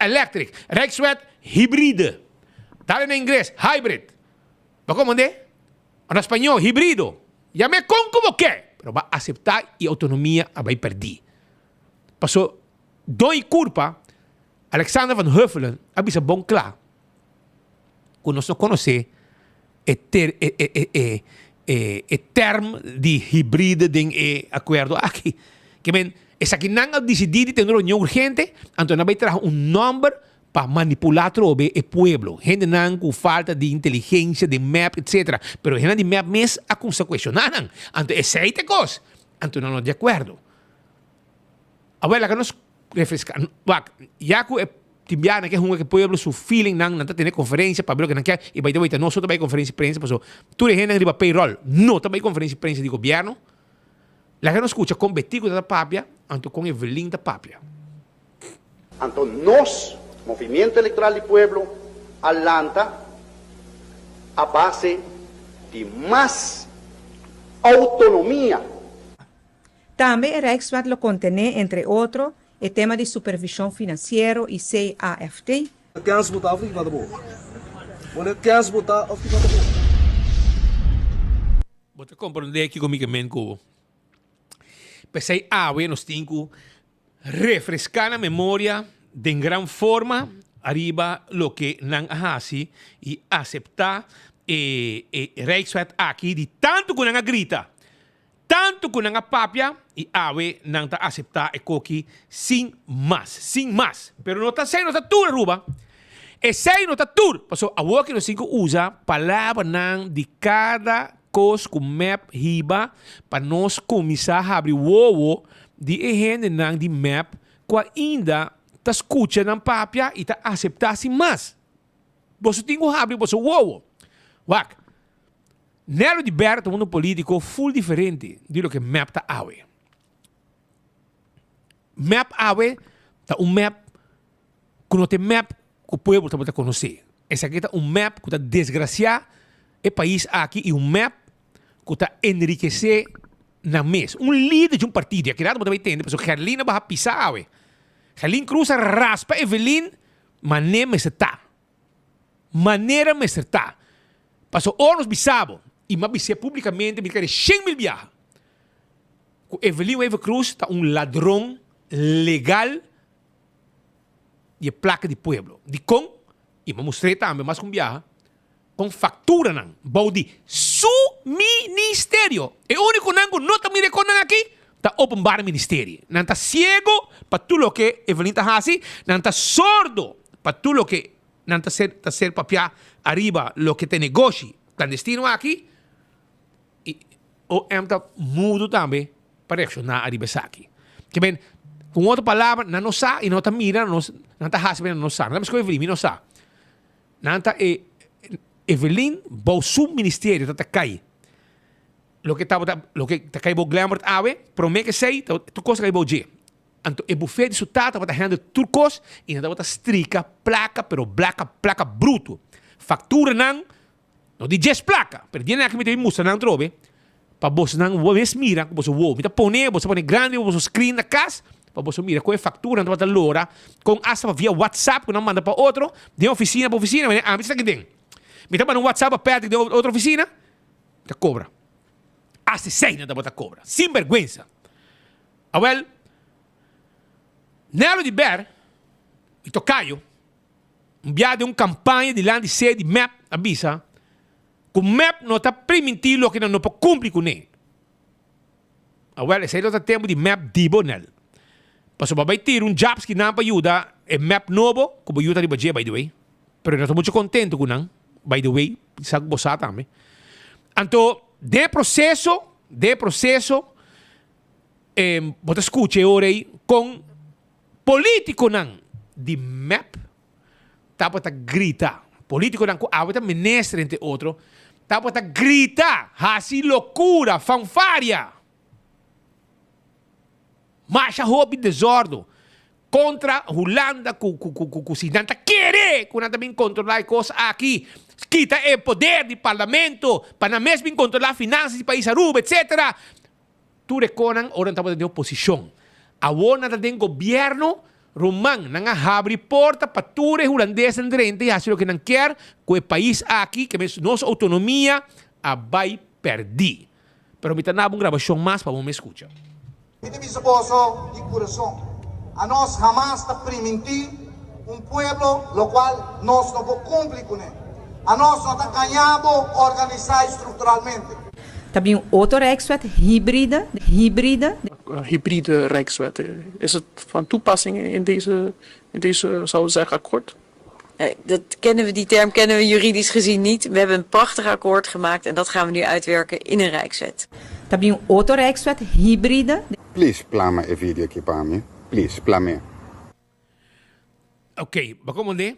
electric, Rijkswet hybride. Dale na ingles, hybrid. Bo komprendé? Na spañó, hibrido. Yam'é kon ku bo ke, pero bo a aseptá i outonomia a bai pèrdí. Paso Don i Kurpa, Alexander van Huffelen a bisa bon kla ku nos no konosé e ter e e e e e e tèrm di hibride den e akuerdo aki. Ke men esakinan a disidí di tene un reunion urgente, anto nan a bai traha un nòmber pa manipula atrobe e pueblo, hendenan cu falta di inteligencia den mep etc. Pero hendenan di mep mes a cuminsa cuestiona nan, anto esey ta e cos, anto nan no di acuerdo. Awel laga nos refresca, wak, ya cu e tin biaha nan ke hunga cu e pueblo su feeling nan, nan ta tene conferencia pabia loke nan kier, y by the way ta nos so ta bay conferencia di prensa pasobra tur e hendenan riba payroll no ta bay conferencia di prensa di gobierno. Laga nos scucha con Betico ta papia anto con Evelyn ta papia. Anto nos, Movimiento Electoral di Pueblo, a lanta a base di mas autonomia. Tambe e Rijkswet lo kontené, entre otro, e tema di supervishon finansiero i CAFT. Kens bo ta of ki ta bo? Bo kens bo ta of ki ta bo? Bo ta komprondé kiko mi ke men ku bo. P'esei awe nos tin ku refreská nan memoria den gran forma ariba loke nan a hasi i aseptá e e Rijkswet aki di tantu ku nan a grita, tantu ku nan a papia i awe nan ta aseptá e koki sin mas, sin mas. Pero no ta esei no ta tur Aruba. Esei no ta tur, pasobra awor ki nos tin ku usa palabranan di kada Kos ku mep hiba pa nos kuminsá habri wowo di e hendenan di mep ku ainda ta skucha nan papia i ta aseptá sin mas. Boso tin ku habri boso wowo. Wak, Nelo di Ber ta un polítiko ful diferente di loke mep ta awe. Mep awe ta un mep ku no ta e mep ku pueblo tabata konosé. Esaki ta un mep ku ta desgrasiá e pais aki i un mep ku ta enrikesé nan mes. Un lider di un partido, i aki rato bo ta bai tende pasobra Gerlin a baha pisa awe. Gerlin Cruz a raspa Evelyn manera mester ta. Manera mester ta. Pasobra ora nos bisa bo, i mi a bis'é públikamente, mi ta kere shen mil biaha, ku Evelyn Wever Croes ta un ladron legal di e plaka di pueblo. Dikon? I mi a mustr'é tambe mas ku un biaha kon fakturanan bou di su ministerio. E únikonan ku no ta mira e konnan aki ta Openbaar Ministerie. Nan ta siego pa tur loke Evelyn ta hasi, nan ta sordo pa tur loke nan ta ser ta ser papiá ariba loke ta e negoshi klandestino aki. I OM ta mudo tambe pa reakshoná ariba esaki. Ke men, ku un otro palabra, nan no sa i no ta mira, nan ta hasi manera nan no sa. Nan ta meskos Evelyn, mi no sa. Nan ta e Evelyn bou su ministerio ta ta kai. Loke tabata, loke ta kai bou Glenbert awe, promé ke esei, tur kos ta kai bou dje. Anto e bufé di su tata tabata handle tur kos i nan tabata strika plaka, pero blaka plaka brutu. Fakturanan No di djes plaka, pero di esaki mi ta bin mustra nan atrobe, pa bosonan mes mira ku boso wowo. Mi ta pone, boso pone grandi riba boso screen na kas, pa boso mira kon e faktura nan tabata lora, kon asta pa via WhatsApp ku nan manda pa otro, den ofisina pa ofisina, manera ami ta aki den. Mi ta manda un WhatsApp pa Patrick den otro ofisina, mi ta kobra. Asta esei nan tabata kobra, sin bèrgwensa. Awèl, Nelo di Ber, mi tokayo, Un bia den un kampaña dilanti sede di mep a bisa ku mep no ta primintí loke nan no por kumpli kuné. Awèl, esei lo ta tempu di mep di bo nel. Pasobra bo bai tira un jòpski nan pa yuda e mep nobo ku bo yu ta riba dje, by the way. Pero e no ta muchu kontentu ku nan, by the way, sa ku bo sa tambe. Anto, den e proseso, den e proseso, bo ta skucha e ora ei kon Politiconan di mep tabata grita, politiconan cu awe ta minister entre otro, tabata grita, haci locura, fanfaria, masha hopi desordo contra Hulanda cu cu cu cu si nan ta kere cu nan ta bin controla e cos aki, kita e poder di parlamento pa nan mes bin controla finanzas di pais Aruba etcetera. Tur e konan ora nan tabata den oposishon. Awor nan ta den gobièrnu, ruman, nan a habri porta pa tur e hulandesnan drenta i hasi loke nan kier ku e pais aki, ke mes nos outonomia a bai pèrdí. Pero mi ta naba un grabashon mas pa bo mes skucha. Mi ta bisa boso di kurason, anos hamas ta primintí un pueblo lokual nos no por kumpli kuné. Anos no ta gañá bo organisá i strukturalmente. Ta bin otro Rijkswet hybride, hybride. Hybride Rijkswet, is het van toepassing in deze, in deze, zou we zeggen, akkoord? Dat kennen we, die term kennen we juridisch gezien niet. We hebben een prachtig akkoord gemaakt en dat gaan we nu uitwerken in een Rijkswet. Ta bin otro Rijkswet hybride. Please plama e video aki pa mi. Please plam'e. Oké, bo komprendé?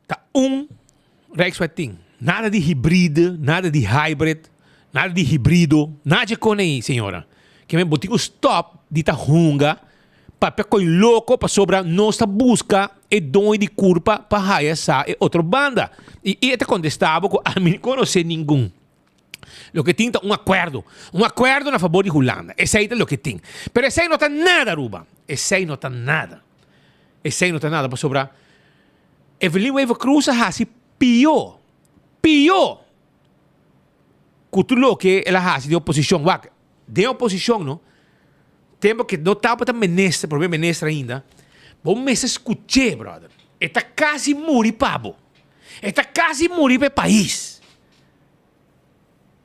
Ta un Rijkswet tin. Nada di hybride, nada di hybrid, nada di hybrido, nada dje kon ei, señora. Ke men bo tin ku stòp di ta hunga papia koi loko pasobra nos ta buska e doño di kurpa pa haya sa e otro banda. I e ta kontestá bo ku ami no konosé ningun. Loke tin ta un akuerdo. Un akuerdo na fabor di Hulanda. Esei ta loke tin. Pero esei no ta nada, Aruba. Esei no ta nada. Esei no ta nada pasobra Evelyn Wever-Croes a hasi pió, pió ku tur loke el a hasi den oposishon. Wak, den oposishon no, tempo ke no tabata minister, prome minister ainda, bo mester skuch'é, brother. E ta kasi muri pa bo. E ta kasi muri pa e pais.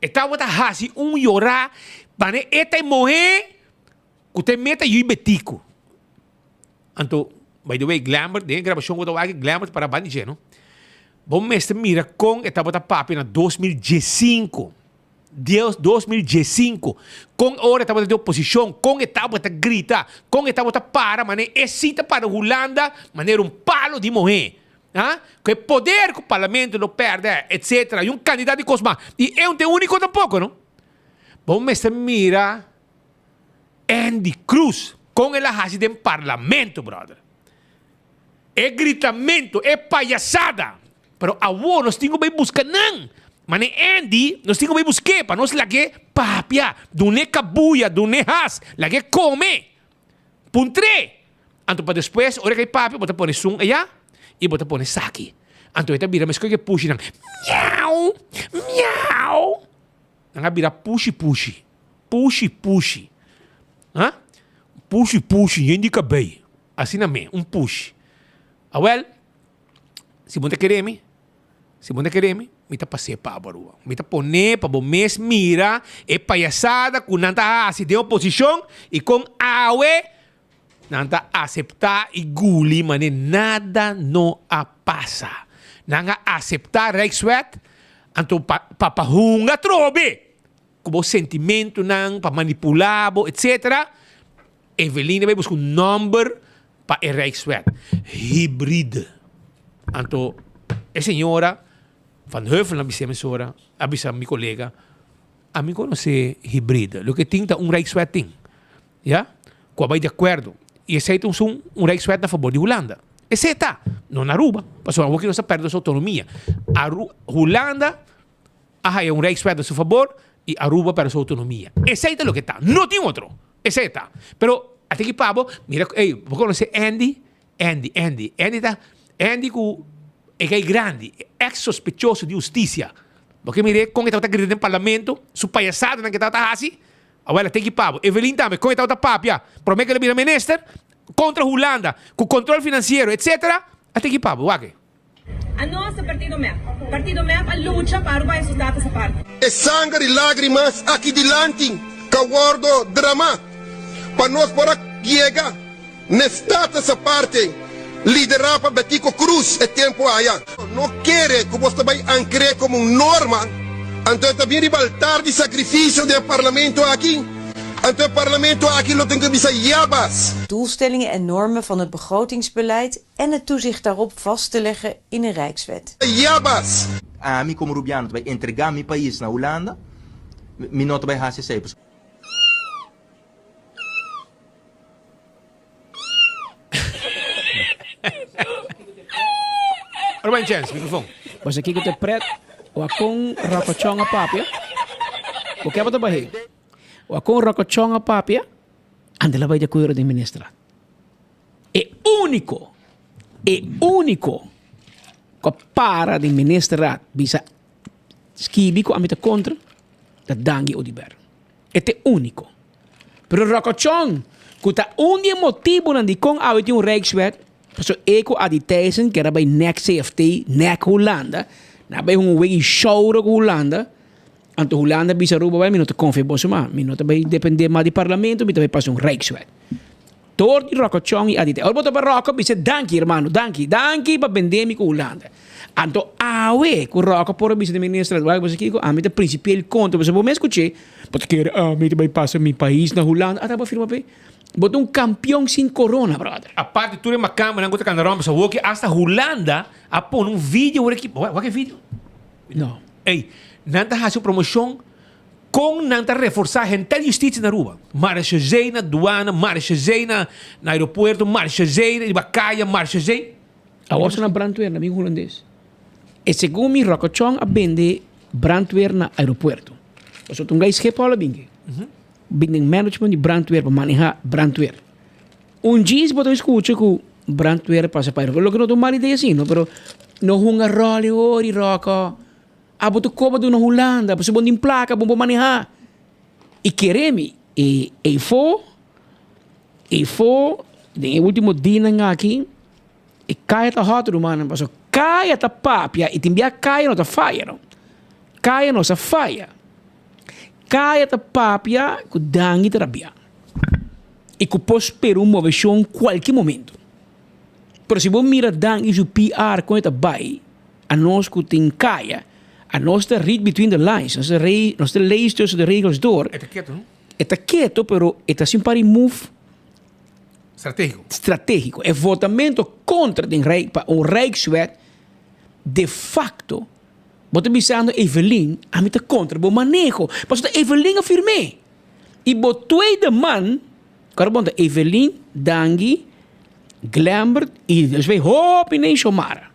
E tabata hasi un yorá manera e ta e mohé ku ta e meta yui betiku. Anto, by the way, Glambert, den e grabashon ku bo ta wak, Glambert para banda di dje, no? Bo mester mira kon e tabata papia na 2015. Dios, 2015. Kon ora e tabata den oposishon, kon e tabata grita, kon e tabata para manera e si ta para Hulanda manera un palo di mohé. Ha? Ku e poder ku parlamento lo pèrdè, etcetera, i un kantidat di kos mas. I e un ta e úniko tampoko, no? Bo mester mira Endy Croes, kon el a hasi den parlamento, brother. E gritamento, e payasada. Pero awor nos tin ku bai buska nan. Mane Endy, nos tin ku bai busk'é pa nos lag'é papia, dun'é kabuya, dun'é has, lag'é kome. Puntr'é! Anto pa despues, ora ku e papia, bo ta pone sun ayá i bo ta pone saki. Anto e ta bira meskos ku e pushinan, Miau! Miau! Nan a bira pushi pushi. Pushi pushi. Ha? Pushi pushi yen di kabei. Asina me, un pushi. Awel, si bo ta kere mi, si bo ta kere mi, mi ta pas'é pa bo Aruba. Mi ta pon'é pa bo mes mira e payasada ku nan ta hasi den oposishon i kon awe nan ta aseptá i guli manera nada no a pasa. Nan a aseptá Rijkswet anto pa pa hunga atrobe. Ku bo sentimentunan pa manipulá bo etcetera, Evelyn a bai buska un nòmber pa e Rijkswet, Hybride. Anto e señora Van Heuvel a bisa mesora, a bisa mi kolega, ami konosé Hybride, loke tin ta un Rijkswet tin, ya, ku a bai di akuerdo i esei ta un un Rijkswet na fabor di Hulanda. Esei ta, no na Aruba, pasobra awor ki nos a pèrdè nos outonomia. Aru, Hulanda a haya un Rijkswet na su fabor y Aruba perde su autonomia. Esey ta loke ta. No tin otro. Esey ta. Pero a tin ki pa bo, mira, ey, bo conoce Andy? Andy, Andy. Andy ta, Andy cu e gay grandi, ex sospechoso di husticia. Bo ke mira con e tabata grita den parlamento, su payasadanan ke tabata haci? Awel, a tin ki pa bo. Evelyn tambe, con e tabata papia prome ke el a bira minister, contra Hulanda, cu control financiero, etcetera. A tin ki pa bo. Wak e. A nos ta Partido mep. Partido mep a lucha pa Aruba y su status aparte. E sanger y lagrimas aki dilanti ka wordo drama pa nos por a yega n'e status aparte lidera pa Betico Croes e tempo aya. No kere ku bos ta bai ankr'é komo un norma, anto e ta bin riba altar di sakrifisio den e parlamento aki. Anto e parlamento aki lo tin ku bisa ya bas. Doelstellingen en normen van het begrotingsbeleid en het toezicht daarop vast te leggen in een Rijkswet. Ya bas. Ami komo Rubiano ta bai entregá mi pais na Hulanda, mi no ta bai hasi esei. Ruben Chens, microfoon. Boso kiko te pret o a kon rokochon a papia? Bo ke bo ta bah'é? O a kon rokochon a papia? Anda la bai di akuerdo den ministra. E úniko, e úniko ku a para den ministerraad bisa skibi ku ami ta kontra ta Dangui Oduber. E ta e úniko. Pero rokochon ku ta un di e motibunan dikon awe tin un Rijkswet, pasobra e ku Adi Thijssen ker a bai nek CFT, nek Hulanda, nan a bai hunga un wega i shouro ku Hulanda, anto Hulanda a bisa Aruba, bai mi no ta konfia boso mas, mi no ta bai depende mas di parlamento, mi ta bai pasa un Rijkswet. Dor di rokochon i Adi Thijssen. Ora bo ta pa roko bisa danki hermano, danki, danki pa bende mi ku Hulanda. Anto awe ku Rocco por a bisa di minister, wak boso kiko, ami ta principieel kontra, pasobra bo mes kuché, bo ta kere ami ta bai pasa mi pais na Hulanda, ata bo a firma p'e. Bo ta un kampion sin korona, brother. Aparte tur e makambanan ku ta kanda rònt, pasobra awor ki asta Hulanda a pone un video awor aki, wak e video? No. Ey, nan ta hasi un promoshon kon nan ta reforsá henter justisia na Aruba. Marechaussee na duana, marechaussee na aeropuerto, marechaussee riba kaya, marechaussee. Awor sa na brandweer na bin hulandes. E segun mi Rokochon a bende brandweer na aeropuerto. Pasobra ta un gai Schiphol a binki. Bin den management di brandweer pa maneha brandweer. Un djis bo ta skucha ku brandweer pasa pa aeropuerto, loke no ta un mal idea si no, pero no hunga ròl e ori ròkò. Abo ta koba duna Hulanda, pasobra bo no tin plaka, bo no por maneha. I kere mi, e eifó, eifó den e ultimo dianan aki, e kaya ta hòt rumannan, pasobra kaya ta papia i tin bia kaya no ta faya no. Kaya no sa faya. Kaya ta papia ku Dangui ta rabia i ku por spera un moveshon kualke momento. Pero si bo mira Dangui su PR kon e ta bai, anos ku tin kaya, anos ta read between the lines, nos ta rei, nos ta lees tussen de regels door. E ta keto, no? E ta keto, pero e ta sin par di move. Strategico. Strategico. E votamento kontra den rijk, pa un rijkswet, de facto, Bo ta bisando Evelyn, ami ta kontra bo maneho. Pasobra ta Evelyn a firm'é. I bo tweede man, kòrda bon ta Evelyn, Dangui, Glembert i despues hopi nen Xiomara.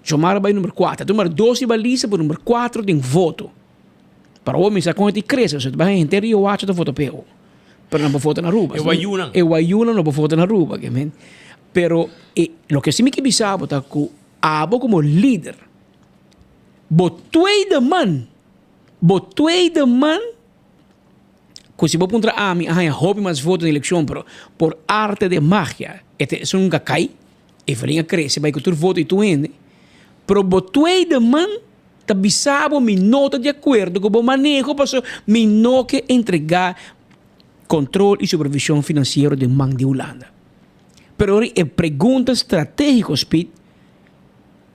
Xiomara bai number kuater. Ta number dos riba lista pero number kuater den voto. Pero awor mi sa kon e ta krese pasobra ta bai henter Rio Hacho ta vota p'e awor. Pero nan por vota na Aruba. E wayunan. E wayunan no por vota na Aruba. Pero e loke si mi ke bisa bo ta ku Abo como lider, bo tweede man, bo tweede man, cu si bo puntra ami a haña hopi mas voto den eleccion, pero por arte de magia e ta esun a cay, Evelyn a crece bay cu tur voto di tur hende, pero bo tweede man ta bisa bo mi no ta di acuerdo cu bo maneho pasobra mi no ke entrega control y supervision financiero den man di Hulanda. Pero ora e pregunta strategico Speed,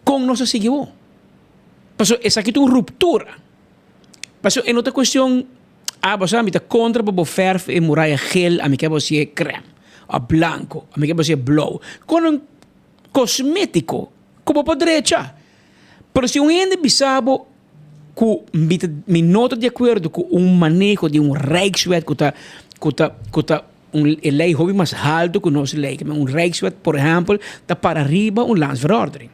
con nos a sigui bo? Pasobra esaki ta un ruptura. Pasobra e no ta cuestion, ah bo sa mi ta contra pa bo verf e muraya geel, ami ke bo hacié crème of blanco, ami ke bo hacié blauw. Con un cosmetico cu bo por drecha. Pero si un hende bisa bo cu mi ta mi no ta di acuerdo cu un maneho di un rijkswet cu ta cu ta cu ta un e ley hopi mas halto cu nos ley. Un rijkswet por ehempel ta para riba un landsverordening.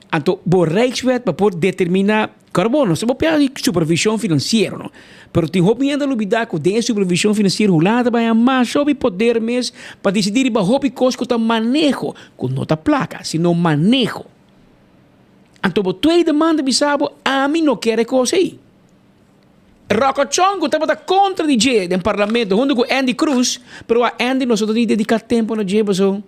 Anto bo rijkswet pa por determina Claro bo nos ta papia di supervision financiero no, pero tin hopi hende a lubida cu den e supervision financiero Hulanda ta bay a masha hopi poder mes pa dicidi riba hopi cos cu ta maneho, cu no ta placa, sino maneho. Anto bo tweede man ta bisa bo, ami no kier e kos ei. Rokochon ku tabata kontra di dje den parlamento huntu ku Andy Cruz, pero a Andy nos no ta ni dediká tempu na dje paso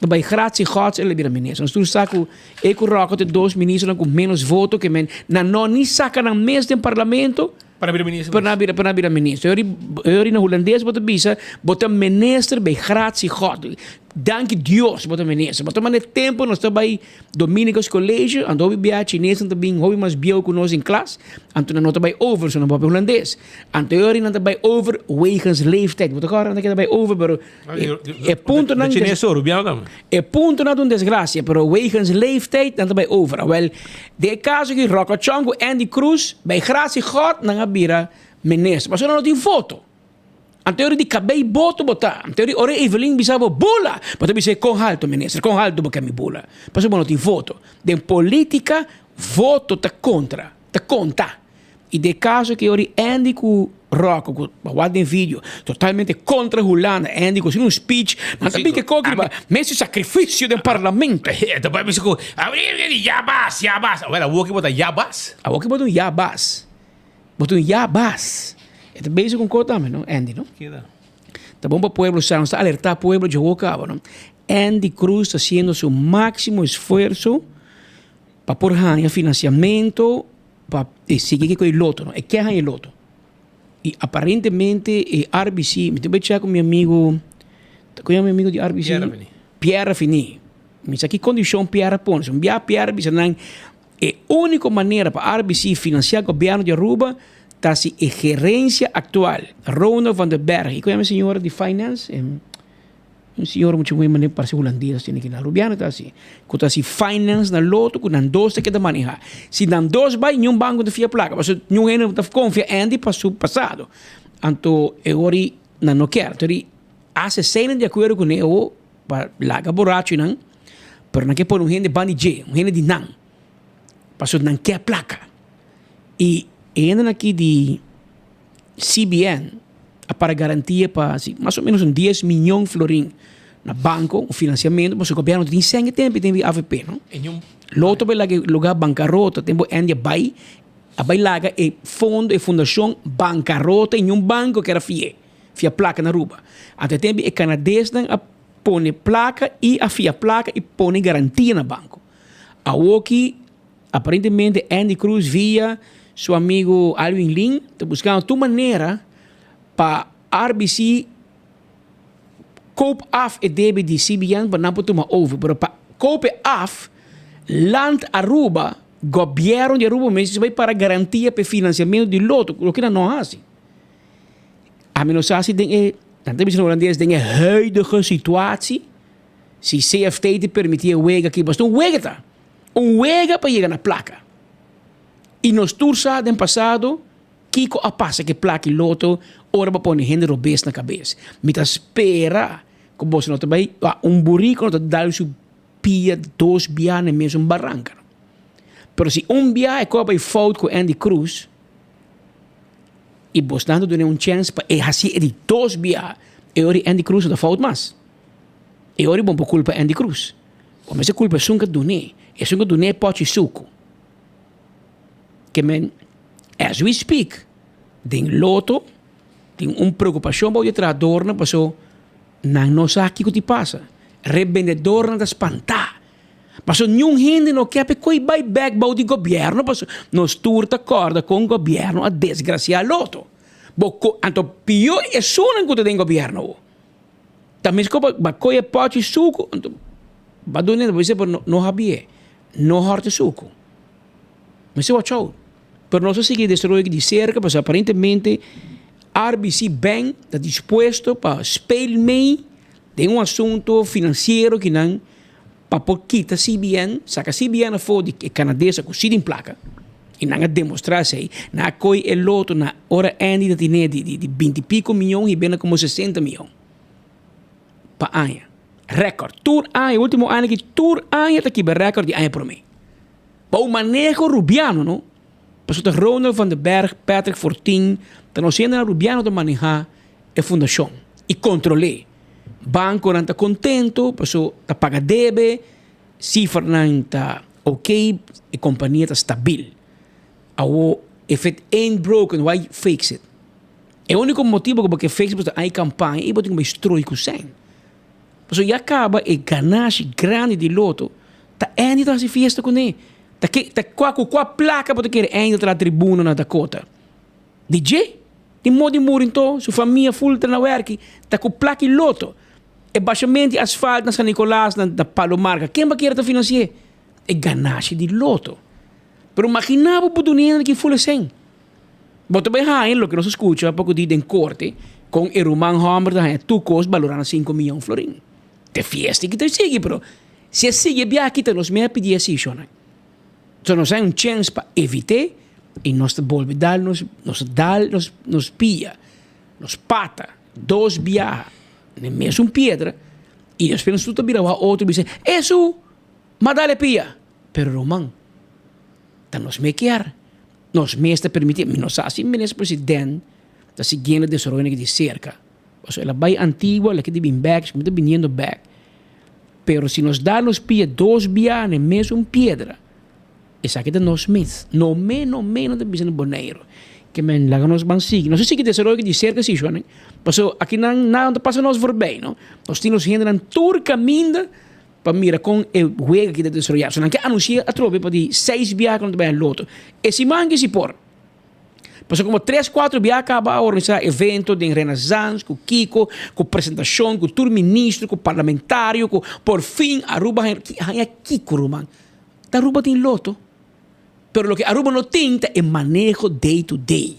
ta bai gratie gods el a bira minister. Nos tur sa ku e ku Roko ta e dos ministernan ku ménos voto ke men nan no ni saka nan mes den parlamento Pa nan bira minister pa nan bira pa nan bira minister. E ori na hulandes bo ta bisa bo ta minister bij gratie God. Danki Dios bo ta minister. Bo ta manda e tempo nos ta bai Dominicus College anto hopi bia chinesnan ta bin hopi mas bieu ku nos den klas anto nan no ta bai over so nan papia hulandes. Anto e ori nan ta bai over wegens leeftijd. Bo ta kòrda nan ta keda bai over pero e puntonan De chines so, rubiano tambe. E puntonan ta un desgracia pero wegens leeftijd nan ta bai over. Awel den e kaso aki Rocco Chong ku Andy Cruz bij gratie God nan a bira minister pasobra nan no tin voto. Anto ora di kabei boto bo ta. Anto ora ora Evelyn bisa bo bula, bo ta bisa kon halto minister, kon halto bo ke mi bula. Pasobra bo no tin voto. Den politica voto ta kontra, ta konta. I den e kaso aki ora Andy ku Rocco ku bo wak den video totalmente kontra Hulanda, Andy ku hasi un speech, nan ta bin ke koki riba mester sakrifisio den parlamento. E ta bai bisa ku ya bas, ya bas. Awel awoki bo ta ya bas. Awoki bo ta un ya bas. Bo ta un ya bas. E ta bezig con cos tambe no, Andy no? Keda. Ta bon pa pueblo sa, nos ta alerta pueblo dje hopi caba no. Andy Cruz ta haciendo su maximo esfuerzo pa por haña financiamento pa e sigui cu e loto no. E ke haña e loto. Y aparentemente e RBC, mi ta bay check cu mi amigo, ta cu yama mi amigo di RBC? Pierre Rafini. Pierre Rafini. Mi sa ki condicion Pierre a pone. Si un bia Pierre bisa nan E úniko manera pa RBC finansiá gobièrnu di Aruba ta si e gerensia aktual, Ronald van der Berg, i ku yama e señora di finance? Un señora muchu moe manera parse hulandes asina ki na Arubiano ta hasi, ku ta hasi finance na loto ku nan dos ta keda manehá. Si nan dos bai niun banko ta fia plaka pasobra niun hende no ta konfia Andy pa su pasado. Anto e ora ei nan no kier. Anto di ACC nan di akuerdo kuné awor pa laga borachonan. Pero nan ke pone un hende banda di dje, un hende di nan, pasobra nan ke plaka. I E hendenan aki di CBN a para garantia pa si mas o menos un dies miyon florin na banco, un financiamento, pasobra gobierno no tin sèn e tempo, e tempo di avp no. Lo otro bai laga e lugar bancarota, tempo Andy a bai, a bai laga e fondo, e fundacion bancarota y niun banco kier a fi'e, fia placa na Aruba. Anto e tempo e Canadesnan a pone placa y a fia placa y pone garantia na banco. Awoki Aparentemente Andy Cruz via su amigo Alwin Lin ta buscando tur manera pa RBC koop af e debe di CBN pa nan por tuma over. Pero pa koop e af, Land Aruba, gobierno di Aruba mester bay para garantia pa e financiamento di loto, loke nan no haci. Ami no sa si den e, nan ta bisa na holandes, den e huidige situatie, si CFT ta permiti e wega aki, pasobra un wega ta. Un wega pa yega na plaka. I nos tur sa den pasado kiko a pasa ku e plaka i loto ora bo pone hende robes na kabes. Mi ta spera ku boso no ta bai, un buriko no ta dal su pia dos bia na e mesun baranka. Pero si un bia e koba bai fout ku Andy Cruz i bosnan ta dun'e un chèns pa e hasi e di dos bia, e ora Andy Cruz no ta fout mas. E ora bo por kulpa Andy Cruz. Bo mester kulpa esun ku a dun'é, esun ku a dun'é pòchi suku. Ke men, as we speak, den loto tin un preokupashon bou di e trahadornan paso nan no sa kiko ti pasa. Rebendedornan ta spantá. Paso niun hende no ke pa e koi bai bèk bou di gobièrnu paso nos tur ta kòrda kon gobièrnu a desgrasiá loto. Bo ko, anto pió esunnan ku ta den gobièrnu awor. Ta mesco pa ba coge pochi sucu anto ba duna bo bisa pero no habié no horta sucu mester watch out pero nos a sigui desaroyo aki di cerca pasobra aparentemente RBC bank ta dispuesto pa speel mee den un asunto financiero ki nan pa por kita CBN saca CBN afo di e Canadesa cu si tin placa y nan a demostra esey nan a coy e loto na ora Andy ta tine di binti pico miyon y bena como sesenta miyon pa aña record tur aña ultimo aña aki tur aña ta kiba record di aña prome pa un maneho rubiano no pasobra ta Ronald van der Berg Patrick Fortin ta nos hendenan rubiano ta maneha e fundacion y controle. Banconan ta contento paso ta paga debe, cifranan ta ok, e compania ta stabil. Awo if it ain't broken why fix it? E unico motibo cu bo ke fix pasobra hay campaña y bo tin cu bay strooi cu cen. Pasobra ya caba e ganashi grandi di loto ta Andy ta haci fiesta cune. Ta ke ta cua cu cua placa bo ta kere Andy ta traha tribuna na Dakota? Di dje, tin modi muri nto, su famia ful ta na werki, ta ku plaki loto. E bashamenti di asfalt na San Nicolas, na Palo Marka, ken ba kere ta finansi'é? E ganashi di loto. Pero magina bo por duna hende ki ful esei. Bo ta bai haña loke nos a skucha poko di den korte, kon e ruman hòmber ta haña tur kos balorá na sinku miyon florin. Ta e fiesta ki ta sigui, pero si e sigui e biaha kita nos mei a pidi e sishonnan. So nos hay un chens pa evit'é y nos ta bolbe dal nos, nos ta dal nos, nos pia, nos pata dos biaha na e mesun piedra y despues nos tur ta bira wak otro y bisa, Esu! M'a dal e pia! Pero ruman, ta nos mes kier, nos mes ta permiti, mi no sa si minister president ta siguiendo e desaroyonan aki di cerca, pasobra el a bay Antigua, el a keda bin bek, mi ta biniendo bek. Pero si nos da nos pia dos bia na e mesun piedra, esaki ta nos mes. No me, no me, no ta bisa na Boneiru. Ke men laga nos ban sigui. Nos a sigui desaroyo di serka si, shon. Paso akinan nada no ta pasa nos voorbij, no. Nos tin nos hendenan tur kaminda pa mira kon e wega aki ta desaroyá. So nan ke anunsiá atrobe pa di seis biaha ku nan ta bai na loto. E siman ke si por. Pasobra como tres cuatro bia caba a organisa evento den Renaissance cu Kiko, cu presentacion, cu tur ministro, cu parlamentario, cu por fin Aruba haña Kiko ruman. Ta Aruba tin loto, pero loke Aruba no tin ta e maneho day to day.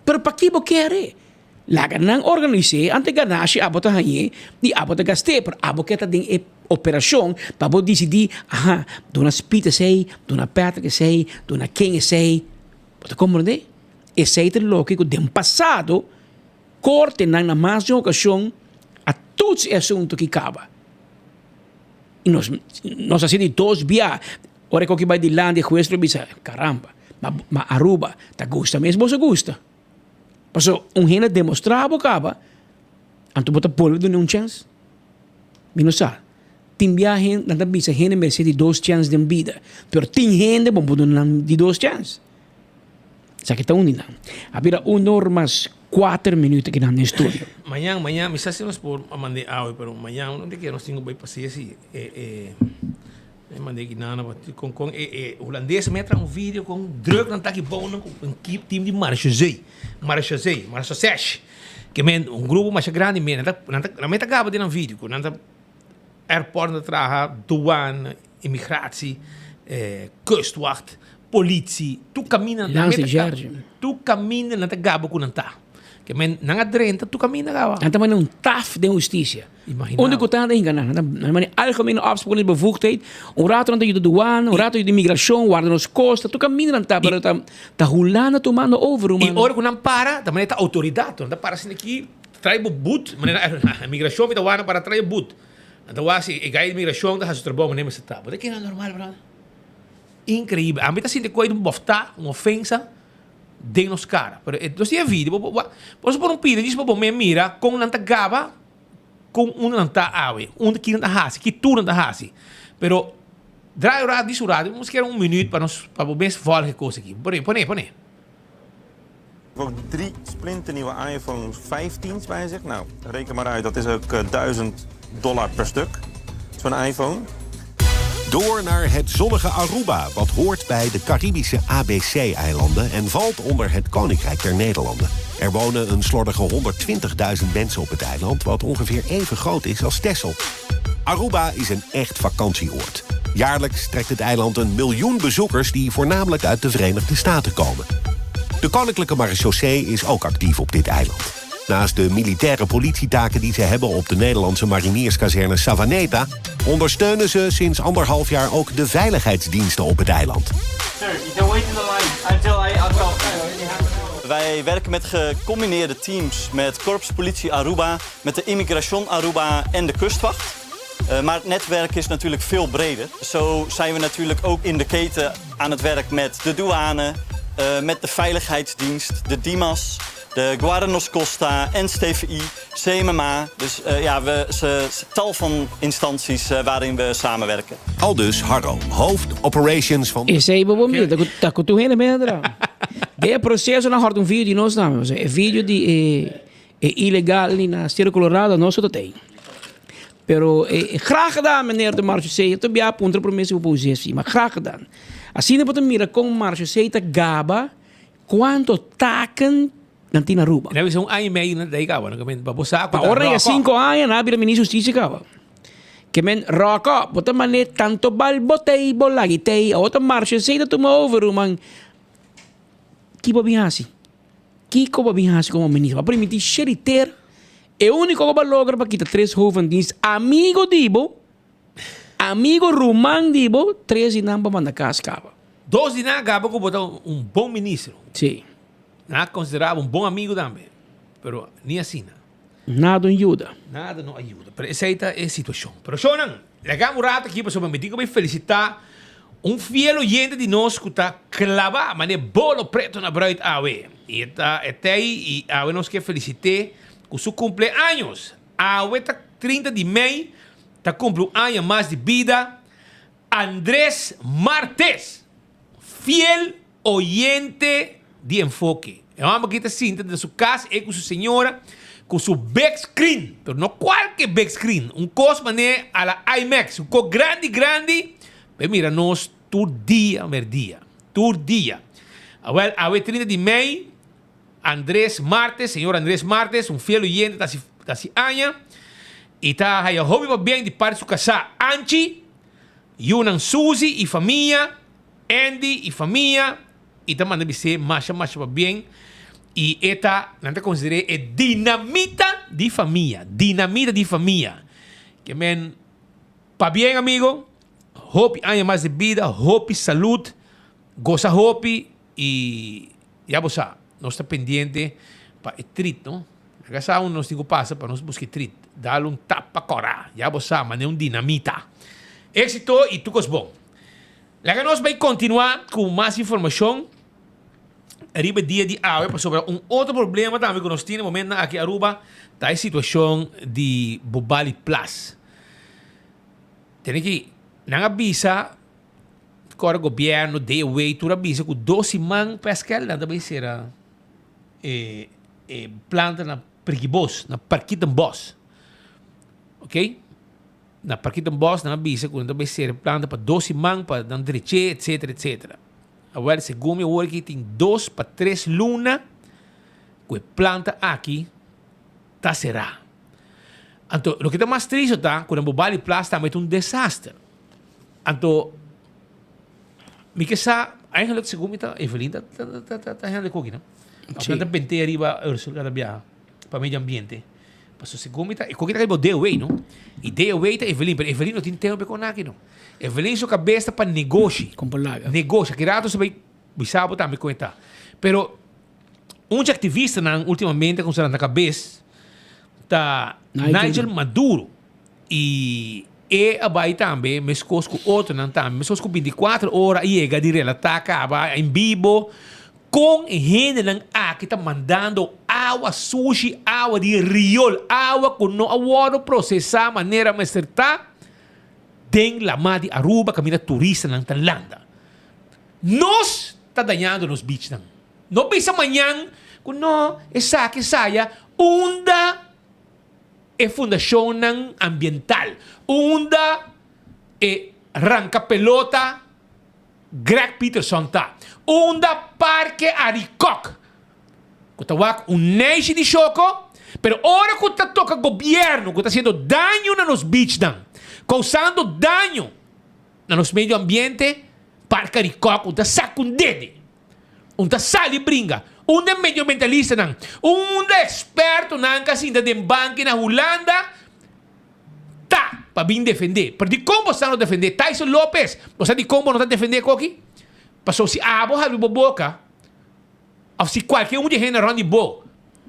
Pero paki bo kere? Laga nan organis'é, ante ganashi abo ta hañ'é y abo ta gast'é, pero abo ke ta den e operacion pa bo dicidi, aha, duna Speed esey, duna Patrick esey, duna ken esey. Bo ta komprendé? Esei ta loke ku den pasado kortenan na mas di un okashon a tuts e asuntu ki kaba. I nos nos a sinti dos bia ora ku bai dilanti e hues lo bisa, karamba. Ma ma Aruba ta gusta mes boso gusta. Paso un hende demostra bo caba, anto bo ta bolbe duna un chance? Mi no sa. Tin bia hen nan ta bisa hende merece di dos chance den bida, pero tin hende bo por duna nan di dos chance. Esaki ta un di nan. A bira un or mas kuater minuut aki nan den studio. Mañan, mañan, mi sa si nos por a manda e awe, pero mañan no te kere nos tin ku bai pasea si e e e manda e kinana pa kon kon e e hulandes mi a traha un video kon druk nan ta aki bou nan ku un kip team di marechaussee, marechaussee, marechaussee ke men un grupo masha grandi men nan ta nan ta nan ta gaba den nan video ku nan ta airport nan ta traha, douane, immigratie, kustwacht, politie, tur kaminda nan ta tur kaminda nan ta gaba ku nan ta. Ke men nan a drenta tur kaminda gaba. Nan ta manda un taf den hustisia. Imagina. Unda ku ta nan ta hinka nan. Nan ta manda algemene opsporingsbevoegdheid. Un rato nan ta yuda douane, un rato yuda imigrashon, warda nos kosta, tur kaminda nan ta, pero ta ta Hulanda tumando over ruman. I ora ku nan para, ta manera ta outoridat. Nan ta para asina aki, trae bo but, manera imigrashon mi ta wak nan para trae but. Nan ta wak si e gai di imigrashon ta hasi su trabou manera mester ta. Bo ta kere normal brother? Increíble. Ami ta sinti cu hay un boftá, un ofensa den nos cara. Pero e nos tin e video, bo bo bo por un pida djis pa bo me mira con nan ta gaba con unda nan ta awe, unda ki nan ta haci, ki tur nan ta haci. Pero draai un rato, djis un rato, nos kere un minuut pa nos pa bo mes volg e cos aki. Pone, pone, pone. Voor drie splinternieuwe iPhones 15's bij zich. Nou, reken maar uit, dat is ook 1000 dollar per stuk. Zo'n iPhone. Door naar het zonnige Aruba, wat hoort bij de Caribische ABC-eilanden en valt onder het Koninkrijk der Nederlanden. Er wonen een slordige 120.000 mensen op het eiland, wat ongeveer even groot is als Texel. Aruba is een echt vakantieoord. Jaarlijks trekt het eiland een miljoen bezoekers die voornamelijk uit de Verenigde Staten komen. De Koninklijke Marechaussee is ook actief op dit eiland. Naast de militaire politietaken die ze hebben op de Nederlandse marinierskazerne Savaneta... ondersteunen ze sinds anderhalf jaar ook de veiligheidsdiensten op het eiland. Sir, you can wait in the line until I Wij werken met gecombineerde teams met Korps Politie Aruba, met de Immigration Aruba en de Kustwacht. Eh, maar het netwerk is natuurlijk veel breder. Zo zijn we natuurlijk ook in de keten aan het werk met de douane, eh, met de Veiligheidsdienst, de DIMAS, de Guarda Costa, NSTVI, CMMA. Dus eh, ja, we, ze, tal van instanties waarin we samenwerken. Aldus Harro, hoofd operations van... Esei bo bo mira, ta ku tur hende mendra. Den e proseso nan hòrt un video di nos tambe. E video di e e ilegal ni na Cerro Colorado nos ta tei. Pero e graag gedaan meneer de Marchusee. Ta bia puntra prome si bo por usa esi, ma graag gedaan. Asina bo ta mira kon Marchusee ta gaba kuanto taken nan tin na Aruba. Nan bisa un aña y medio nan ta ahí caba, nan pa bo sa cu Pa ta ora ya rock up. cinco aña nan a bira ministro di husticia caba. Ke men rock up, bo ta mane tanto bal bo tei bo lagi tei, awor ta Marchusee ta tuma over ruman. Ki bo bin haci? Kiko bo bin haci como ministro? Bo a permiti sheriter? E unico cu bo a logra pa kita tres hoofdendienst amigo di bo, amigo ruman di bo, tres di nan bo manda cas caba. Dos di nan a caba cu bo ta un bon ministro. Si. Nan a considera bo un bon amigo tambe, pero ni asina. Nada no yuda. Nada no a yuda. Pero esey ta e situacion. Pero shownan, laga un rato aki pasobra mi tin cu bay felicita un fiel oyente di nos cu ta claba mane bolo preto na bruid awe. Y e ta e ta ey y awe nos ke felicite cu su cumpleaños. Awe ta 30 di mei, ta cumpli un aña mas di bida Andres Martes, fiel Oyente di Enfoke. E homber aki ta sinta den su cas e cu su señora cu su big screen, pero no cualke big screen, un cos mane a la IMAX, un cos grandi grandi pa e mira nos tur dia merdia, tur dia. Awel, awe 30 di mei, Andres Martes, señor Andres Martes, un fiel oyente ta haci ta haci aña y ta haya hopi pabien di parti su casá Anchi, yunan Suzy y famia, Andy y famia y ta manda bis'é masha masha pabien y e ta nan ta consider'é e dinamita di famia, dinamita di famia. Ke men pabien amigo, hopi aña mas di bida, hopi salud, gosa hopi y ya bo sa nos ta pendiente pa e treat no. Laga sa unda nos tin cu pasa pa nos busca e treat, dal un tap pa cora, ya bo sa mane un dinamita. Exito y tur cos bon. Laga nos bai kontinuá ku mas informashon. Riba e dia di awe pasobra un otro problema tambe ku nos tin e momentonan aki Aruba ta e situashon di Bobali Plas. Tene ki nan a bisa ku ora gobièrnu DOW tur a bisa ku dos siman Pascal nan ta bai sera e e planta na Prikibos na Parkietenbos. Ok na Parkietenbos nan a bisa ku nan ta bai sera e planta pa dos siman pa nan dreché etcetera etcetera. Awel, segun mi awor aki tin dos pa tres luna ku e planta aki ta será. Anto, loke ta mas tristu ta ku na Bobali Plas tambe ta un desaster. Anto, mi ke sa, eigenlijk segun mi ta Evelyn ta ta ta ta hende koki no. Sí. Ta bente ariba Ursula kada biaha pa medio ambiente. Paso segun mi ta, e koki ta riba DOW no. I DOW ta Evelyn, pero Evelyn no tin tempo pa e kon aki no. Evelyn su kabes ta pa negoshi. Negoshi. Aki rato su bai bisa bo tambe kon e ta. Pero un dje aktivistanan ultimamente ku na kabes ta Nigel Maduro. I e a bai tambe meskos ku otronan tambe, meskos ku bintikuater ora a yega di relatá kaba en bibo kon e hendenan aki ta mandando awa sushi, awa di riol, awa ku no a wòrdu prosesá manera mester ta. Den lamá di Aruba kaminda turistanan ta landa. Nos ta dañando nos beachnan. No bisa mañan ku no esaki esaya unda e fundashonnan ambiental, unda e ranka pelota Greg Peterson ta, unda Parke Arikok ku ta wak un neishi di shoko, pero ora ku ta toka gobièrnu ku ta hasiendo daño na nos beachnan, kousando daño na nos medio ambiente, Parke Arikok un ta sak un dede, un ta sali bringa, unda e medioambientalistanan, unda ekspertonan ku a sinta den banki na Hulanda ta pa bin defendé. Pero dikon bo sa no defendé? Tyson Lopez, bo sa dikon bo no ta defendé koki? Pasobra si abo habri bo boka, Of si cualke un di e hende rond di bo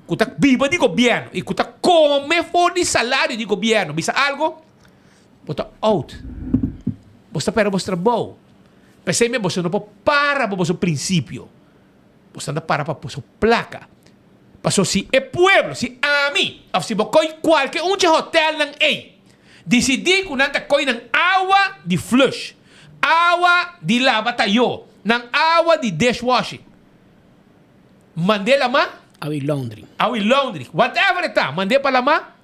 cu ta biba di gobierno y cu ta come for di salario di gobierno bisa algo, bo ta out. Bo sta perde bo trabou. P'esey mes boso no por para pa boso principio. Boso ta para pa boso placa. Paso si e pueblo, si ami of si bo coy cualke un dje hotelnan ey dicidi cu nan ta coy nan awa di flush, awa di laba tayo, nan awa di dishwashing, Mand'é lamá. Awi laundry. Awi laundry. Whatever e ta, mand'é pa lamá.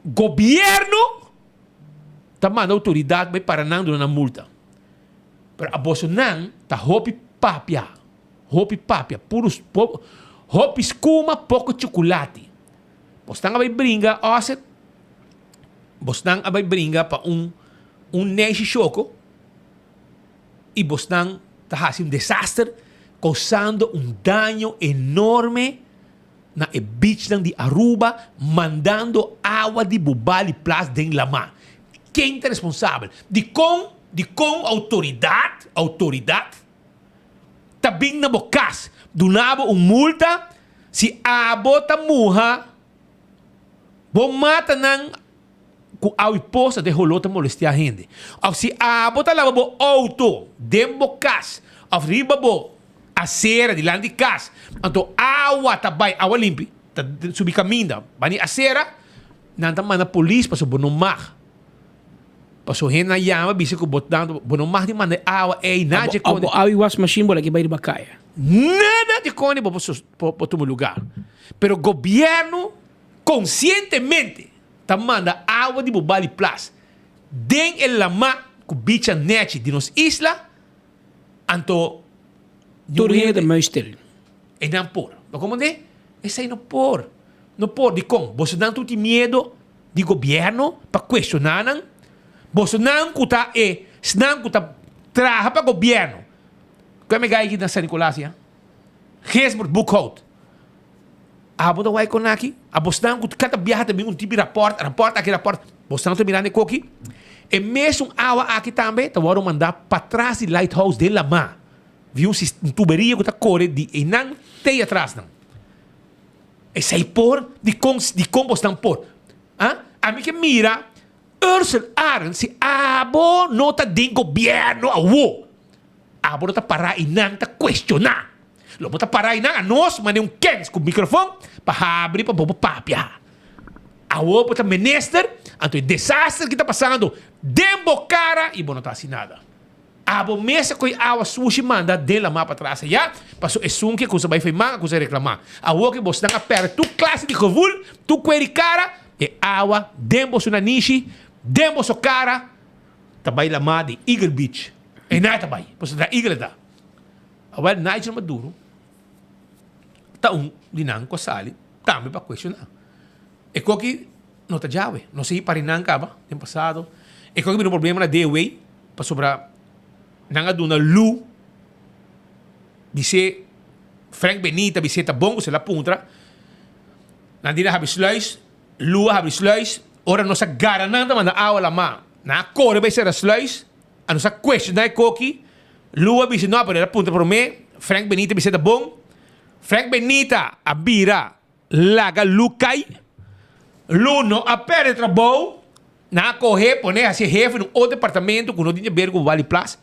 Gobierno ta manda autoridad bai para nan duna nan multa. Pero aboso nan ta hopi papia, hopi papia, puro hopi skuma, poko chukulati. Bosnan a bai bringa oset, bosnan a bai bringa pa un un neshi shoko. y bosnan ta haci un desaster causando un daño enorme na e beachnan di Aruba mandando awa di Bubali Plas den lama. Ken ta responsabel? Dicon dicon autoridad autoridad ta bin na bo cas duna bo un multa si abo ta muha bo matanan ku awi posa den holó ta molestiá hende. Òf si abo ta laba bo outo den bo kas òf riba bo asera dilanti di kas, anto awa ta bai, awa limpi, ta subi kaminda bani asera, nan ta manda polis pasobra bo no mag. Pasobra hende nan yama bisa ku bo ta bo no mag di manda e awa ei nada dje Abo kone. awi was machine bo laki bai riba kaya. Nada dje kone bo por tuma lugar. Pero gobièrnu konsientemente ta manda awa di Bobali Plas den e lamá ku bicha nechi di nos isla, anto Tur hende ta muisstil. E nan por. Bo komprendé? Esei no por. No por. Dikon? Bosonan tur tin miedo di gobièrnu pa kuestioná nan? Bosonan ku ta e esnan ku ta traha pa gobièrnu. Kue mi gai aki na San Nicolas ya? Gisbert Boekhout. Abo ta wak kon aki? A bosnan ku kada biaha ta bin un tipi rapòrt, rapòrt aki, rapòrt. Bosnan ta mirando e koki? E mesun awa aki tambe ta wòrdu mandá patras di lighthouse den lamá via un un tuberia ku ta kore di einan te ei atrasnan. Esei por? Dikon dikon bosnan por? Ah? Ami ke mira Ursel Arends si abo no ta den gobièrnu awo, abo no ta pará einan ta kuestioná. Lo bo ta para einan a nos mane un kens ku mikrofon pa habri pa bo por papia. Awor bo ta minister, anto e desaster ki ta pasando den bo kara i bo no ta hasi nada. Abo mes a koe awa sushi manda den lamá patras ayá, paso esun ke kusa bai fei man a kusa reklamá. Awor ke bosnan a pèrdè tur klase di gevoel, tur kue di kara, e awa den boso nanishi, den boso kara, ta bai lamá di Eagle Beach. Einan e ta bai, pasobra ta Eagle e ta. Awel Nigel Maduro ta un di nan ku a sali tambe pa kuestioná. E koki no ta djawe. Nos a hipari nan kaba den pasado. E koki bira un problema na DOW pasobra nan a duna lu bis'é Frank Benita bis'é ta bon ku sel a puntra. Nan di nan habri sluis, lu a habri sluis. Ora nos a gara nan ta manda awa lamá. Nan a kore bai sera sluis. A nos a kuestioná e koki. Lu a bisa no pero el a puntra promé. Frank Benita bis'é ta bon. Frank Benita a bira Laga Lu kai. Lu no a perde trabou. Nan a kohe pone hasi hefe den un otro departamento ku no tin haber ku Wally Plas.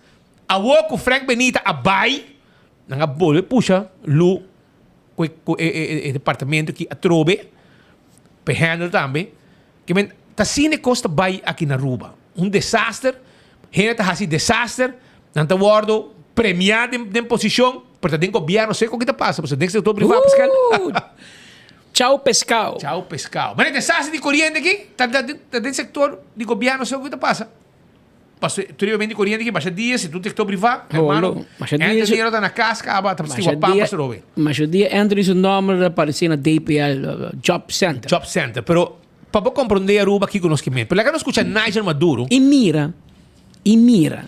Awor ku Frank Benita a bai, nan a bolbe pusha Lu ku ku e departamento aki atrobe pa e handle tambe. Ke men ta asina e kos ta bai aki na Aruba. Un desaster, hende ta hasi desaster, nan ta wòrdu premiá den den posishon, pero ta den gobièrnu no sé kon ki ta pasa, pasobra den sektor privá Pascal. Chao pescao. Chao pescao. Ma e desaster di koriente aki ta ta den sektor di gobièrnu no sé kon ki ta pasa. Pasobra tur e bende koriente aki basha dia si ta un sektor privá, hermano, Anthony lo ta na kas kaba ta stiwa pan pa strobe. Masha dia Anthony su nòmber ta aparesé na DPL Job Center. Job Center, pero pa bo komprondé Aruba kiko nos ke men. Pero laga nos skucha Nigel Maduro. I mira, i mira,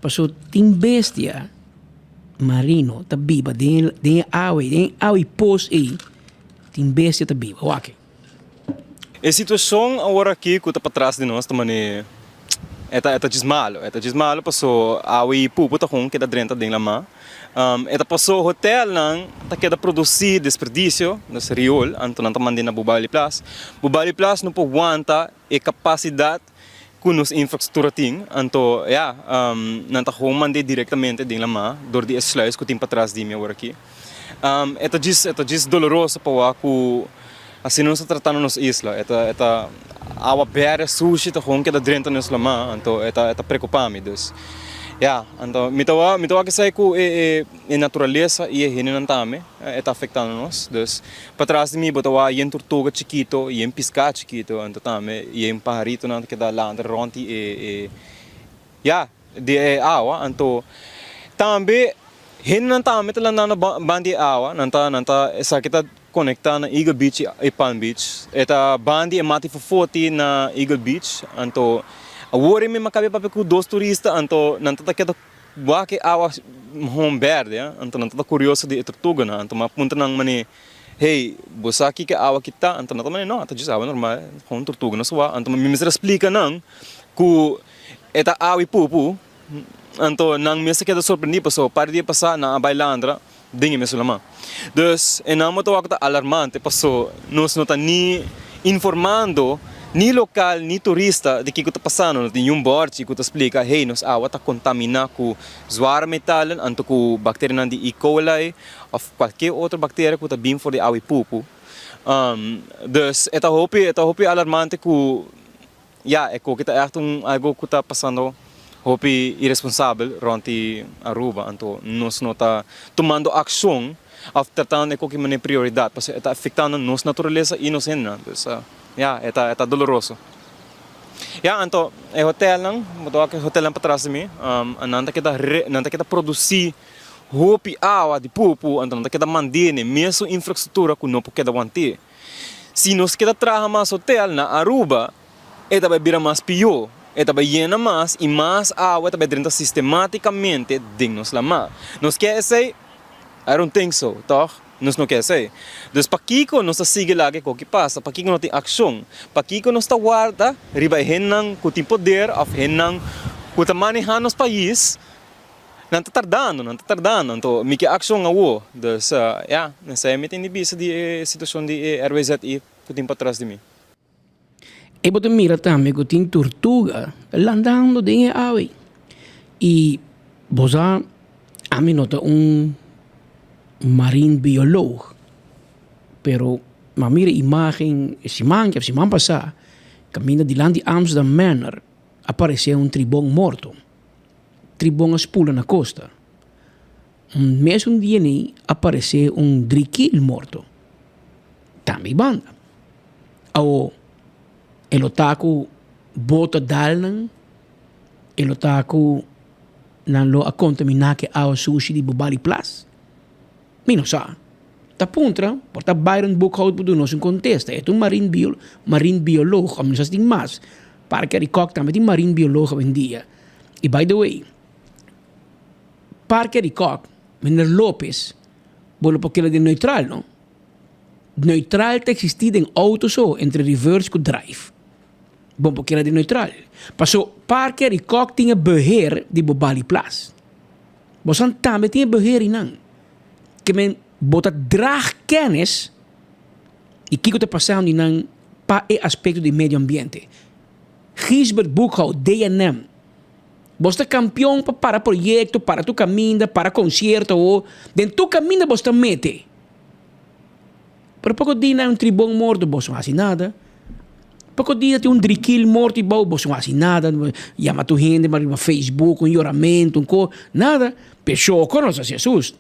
pasobra tin bestia marino ta biba den e awa ei, den e awa i pos ei tin bestia ta biba. Wak. E situacion awor aki cu ta patras di nos ta mane e ta e ta djis malo, e ta djis malo paso awe y pupu ta hun keda drenta den lama. E ta paso hotelnan ta keda produci desperdicio, nos riool, anto nan ta mande na Bubali Plas. Bubali Plas no por wanta e capacidad cu nos infrastructura tin, anto ya, nan ta gewoon mande directamente den lama door di e sluis cu tin patras di mi awor aki. E ta djis, e ta djis doloroso pa wak cu asina nos ta tratando nos isla. E ta, e ta awa berde, sushi ta gewoon keda drenta nos lama, anto e ta, e ta preocupa mi. Dus, ya, anto mi ta wak, mi ta wak esei cu e, e, e naturalesa y e hendenan tambe e ta afectando nos. Dus, patras di mi bo ta wak yen tortuga chikito, yen pisca chikito, anto tambe yen paharitonan ta keda lanta rond di e, e, ya, di e awa. Anto, tambe hendenan tambe ta landando banda di e awa, nan ta, nan ta, esaki ta conecta na Eagle Beach y Palm Beach. E ta banda di e mati fofoti na Eagle Beach. Anto, awor mi a cabia papia cu dos turista, anto nan ta ta keda Wak e awa hon berde, anto nan ta kurioso di e tortuganan. Anto mi a puntra nan manera, Hey, bo sa kiko e awa aki ta? Anto nan ta manera, No, ta djis awa normal, hon tortuga no sa wak. Anto mi mester a splika nan ku e ta awa i pupu. Anto nan mes a keda sorprendí pasobra par di dia pasá nan a bai landra den e mesun laman. Dus e nan bo ta wak ku ta alarmante paso nos no ta ni informando ni lokal ni turista di kiko ta pasando. No tin niun bòrchi ku ta splika hey nos awa ta kontaminá ku zware metalen anto ku bakterianan di E. coli òf kualke otro bakteria ku ta bin for di awa i pupu. Dus e ta hopi e ta hopi alarmante ku Ya, e koki ta ègt un algo ku ta pasando hopi iresponsabel rònt di Aruba. Anto nos no ta tumando akshon òf tratando e koki manera prioridat pasobra e ta afektando nos naturalesa i nos hendenan. Dus ya, e ta e ta doloroso. Ya, anto e hotelnan, bo ta wak e hotelnan patras di mi, nan ta keda nan ta keda produsí hopi awa di pupu, anto nan ta keda mand'é mesun infrastruktura ku no por keda want'é. Si nos keda traha mas hotel na Aruba, e ta bai bira mas pió, e ta bai yena mas i mas awa ta bai drenta sistematicamente den nos lamá. Nos ke esei? I don't think so, tòg? Nos no ke esei. Dus pakiko nos ta sigui laga e koki pasa? Pakiko no tin akshon? Pakiko nos ta warda riba e hendenan ku tin poder òf hendenan ku ta manehá nos pais? Nan ta tardando, nan ta tardando. Anto mi ke akshon awo. Dus ya, esei mi tin di bisa di e situashon di e RWZI ku tin patras di mi. E bo ta mira tambe ku tin turtuga landando den e awe. I bo sa, ami no ta un. Marine bioloog, pero m'a mira imagen e siman ke siman pasá kaminda dilanti Amsterdam Manor a paresé un tribon morto. Tribon a spula na kosta. Un mesun dia nei a paresé un drikil morto, tambe banda. Awo e lo ta ku boto a dal nan, e lo ta ku Nan lo a contaminá cu e awa sushi di Bubali Plas? Mi no sa. Ta puntra, por ta Byron Boekhout por duna nos un contesta. E ta un marin bio, marin bioloog, mi no sa si tin mas. Parke Arikok tambe tin marin bioloog awendia. Y by the way, Parke Arikok, meneer Lopez, bo lo por keda den neutral, no? Neutral ta existi den auto so, entre reverse cu drive. Bon por keda di neutral. Paso Parker y Kok tin e beheer di bo Bali Plas. Bosan tambe tin e beheer einan. Ke men bo ta draag kennis di kiko ta pasando einan pa e aspecto di medio ambiente. Gisbert Boekhoudt, DNM, Bos ta campeon pa para proyecto, para tur caminda, para concierto o den tur caminda bos ta mete. Pero poko dia na un tribon morto bos no hasi nada. Poko dia tin un drikil morto ibou bos no hasi nada. Yama tur hende riba Facebook un yoramento un ko nada. Peshoko nos hasi Jesus.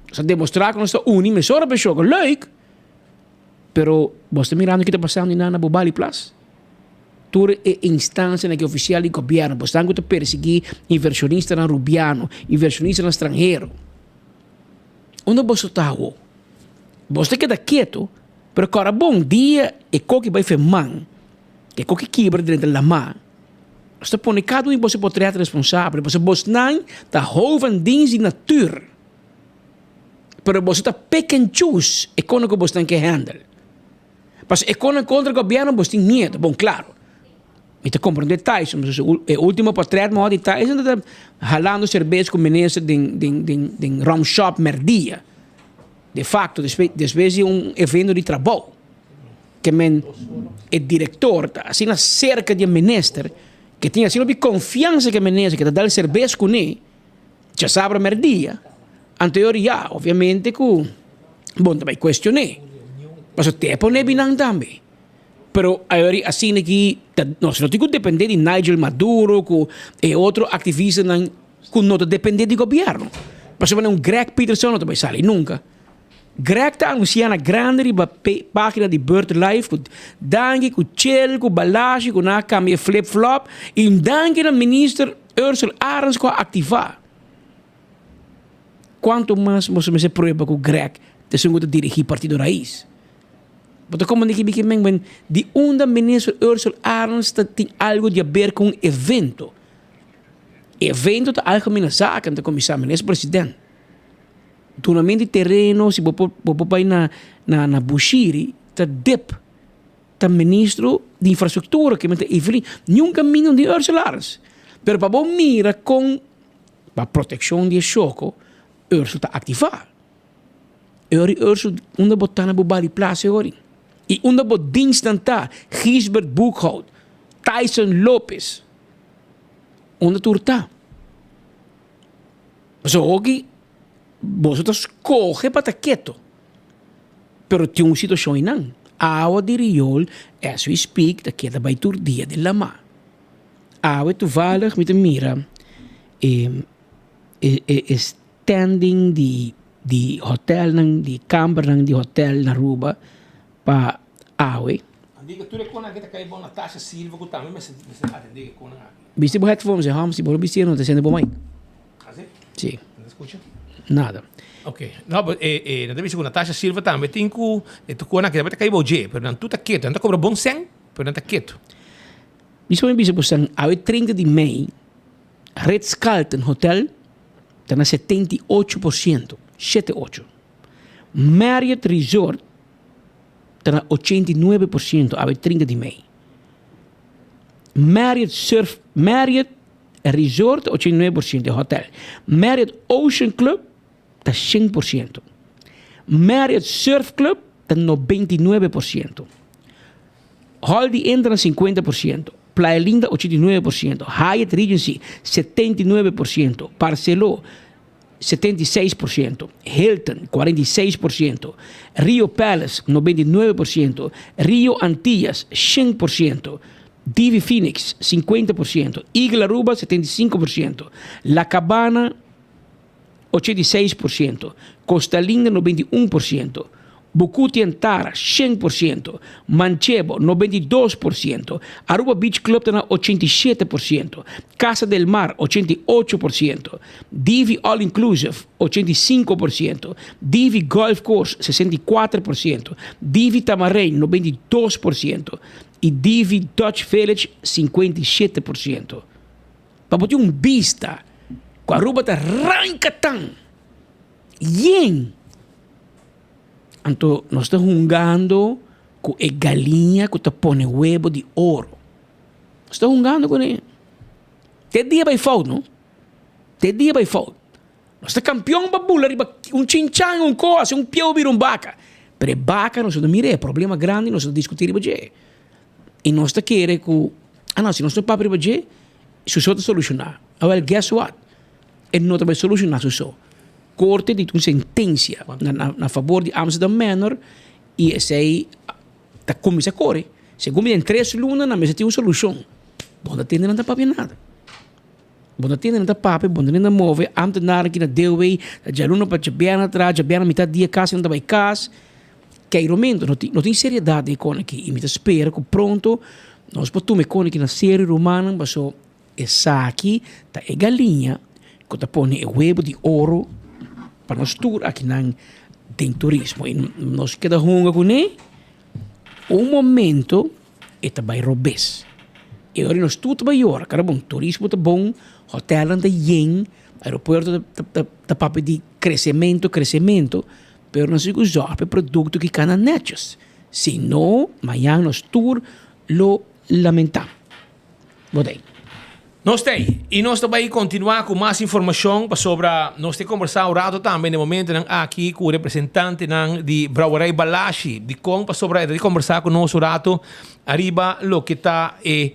Nos a demostra ku nos ta uni mesora peshoko leuk. Pero bos ta mirando ki ta pasando einan na Bobali Plas? Tur e instansianan ki ofisial di gobièrnu bos ta ku ta persiguí invershonistanan rubiano, invershonistanan stranhero. Unda boso ta awo? Boso ta keda ketu, pero kòrda bon, dia e koki bai fe man, e koki kibra drenta lamá, nos ta pone kada un di boso potret responsabel, pasobra bosnan ta hou van dienst di natuur, pero boso ta pick and choose e kono ku bosnan ke handle. Pasobra e kono kontra gobièrnu bos tin miedu, bon klaro, mi ta komprondé Tyson, pasobra e ultimo potret mi hòt di Tyson ta halando serbes ku minister den den den den rum shop mèrdia. De facto despues di un evento di trabou ke men e director ta asina cerca di e minister ke tin asina hopi confiansa ku e minister ke ta dal serbes kune djasabra merdia anto ya obviamente ku bon ta bai cuestione pasobra te pone binan tambe pero ayori asina ki nos no tin ku depende di Nigel Maduro ku e otro activistanan Ku no ta dependé di gobièrnu. Pasobra un Greg Peterson no ta bai sali nunka. Greg ta anunsiá na grandi riba página di BirdLife ku danki ku Chel ku Balashi ku nan a kambia e flip flop i un danki na minister Ursell Arends ku a aktivá. Kuantu mas boso mester prueba ku Greg ta esun ku ta dirigí Partido Raiz? Bo ta komprendé ki biki men wen di unda minister Ursell Arends ta tin algu di aber ku un evento? Evento ta algemene zaken, ta kuminsá minister president. Dunamento di tereno, si bo por bo por bai na na na Bushiri, ta dip, ta ministro di infrastruktura ke mester Evelyn, niun kaminda no tin Ursula Arends. Pero pa bo mira kon pa protekshon di e shoko Ursula ta aktivá. E ora Ursula unda bo ta na bo bali plasa e ora. I unda bo dienstnan ta, Gisbert Boekhout, Tyson Lopez. Unda tur ta? Pasobra hopi boso ta skohe pa ta keto, pero tin un situashon einan. Awa di riool as we speak ta keda bai tur dia den lama. Awe toevallig mi ta mira e e standing di di hotelnan di kambernan di hotel na Aruba pa awe. Andica tur e konan aki ta kai bon Natasha Silva ku tambe mester mester atende e konan aki. Bisti bo headphones e hom si bo no bisti e no ta sende bo mic. Asi? Si. No ta skucha? Nada. Ok. No, but e e nan ta bisa ku Natasha Silva tambe tin ku e tur konan aki tambe ta kai bou dje, pero nan tur ta ketu. Nan ta kobra bon sèn, pero nan ta ketu. Bisa mi bisa bo sèn awe 30 di mei Ritz Carlton Hotel ta na 78%, shete ocho. Marriott Resort ta na 89% awe 30 di mei. Marriott Surf Marriott Resort ta 89% e hotel. Marriott Ocean Club ta 100%. Marriott Surf Club ta 99%. Holiday Inn ta na 50%. Playa Linda 89%. Hyatt Regency 79%. Barceló. 76%, Hilton, 46%, Rio Palace, 99%, Rio Antillas, 100%, Divi Phoenix, 50%, Eagle Aruba, 75%, La Cabana, 86%, Costa Linda 91%, Bucuti Antara 100%, Manchebo 92%, Aruba Beach Club ta na 87%, Casa del Mar 88%, Divi All Inclusive 85%, Divi Golf Course 64%, Divi Tamarijn 92% y Divi Dutch Village 57%. Pa bo tin un bista ku Aruba ta ranka tan yen. Anto nos ta hungando ku e galiña ku ta pone webo di oro. Nos ta hungando kuné. Te dia bai fout no. Te dia bai fout. Nos ta kampion pa bula riba un chinchan, un kos, un pieu bira un baka. Pero e baka nos no ta mira e problema grandi nos ta diskutí riba dje. I nos ta kere ku, ah no, si nos no papia riba dje, su so ta solushoná. Awel, guess what? E no ta bai solushoná su so. Korte dikta un sentensia na fabor di Amsterdam Manor i esei ta kuminsá kore. Segun mi den tres luna nan mester tin un solushon. Bo no ta tende nan ta papia nada. Bo no ta tende nan ta papia, bo no ta tende nan move. Ambtenaren ki na dewey ta djaluna pa djabièrnè atrás, djabièrnè mitad dia kasi nan ta bai kas. Keiromento, no tin no tin seriedat den e kos aki i mi ta spera ku pronto nos por tuma e kos aki na serio rumannan paso esaki ta e galiña ku ta pone e webo di oro pa nos tur akinan den turismo i nos keda hunga kuné un momento e ta bai robes i ora nos tur ta bai yora kara bon turismo ta bon hotelnan ta yen aeropuerto ta ta papia di kresementu kresementu. Pero nos tin ku zòrg pa e produkto ki kana nètjes. Si no, mañan nos tur lo lamentá. Bo ta ei. Nos ta ei. I nos ta bai kontinuá ku mas informashon pasobra nos ta kombersá un rato tambe na e momentonan aki ku representantenan di Brouwerij Balashi. Dikon? Pasobra e ta di kombersá ku nos un rato ariba loke ta e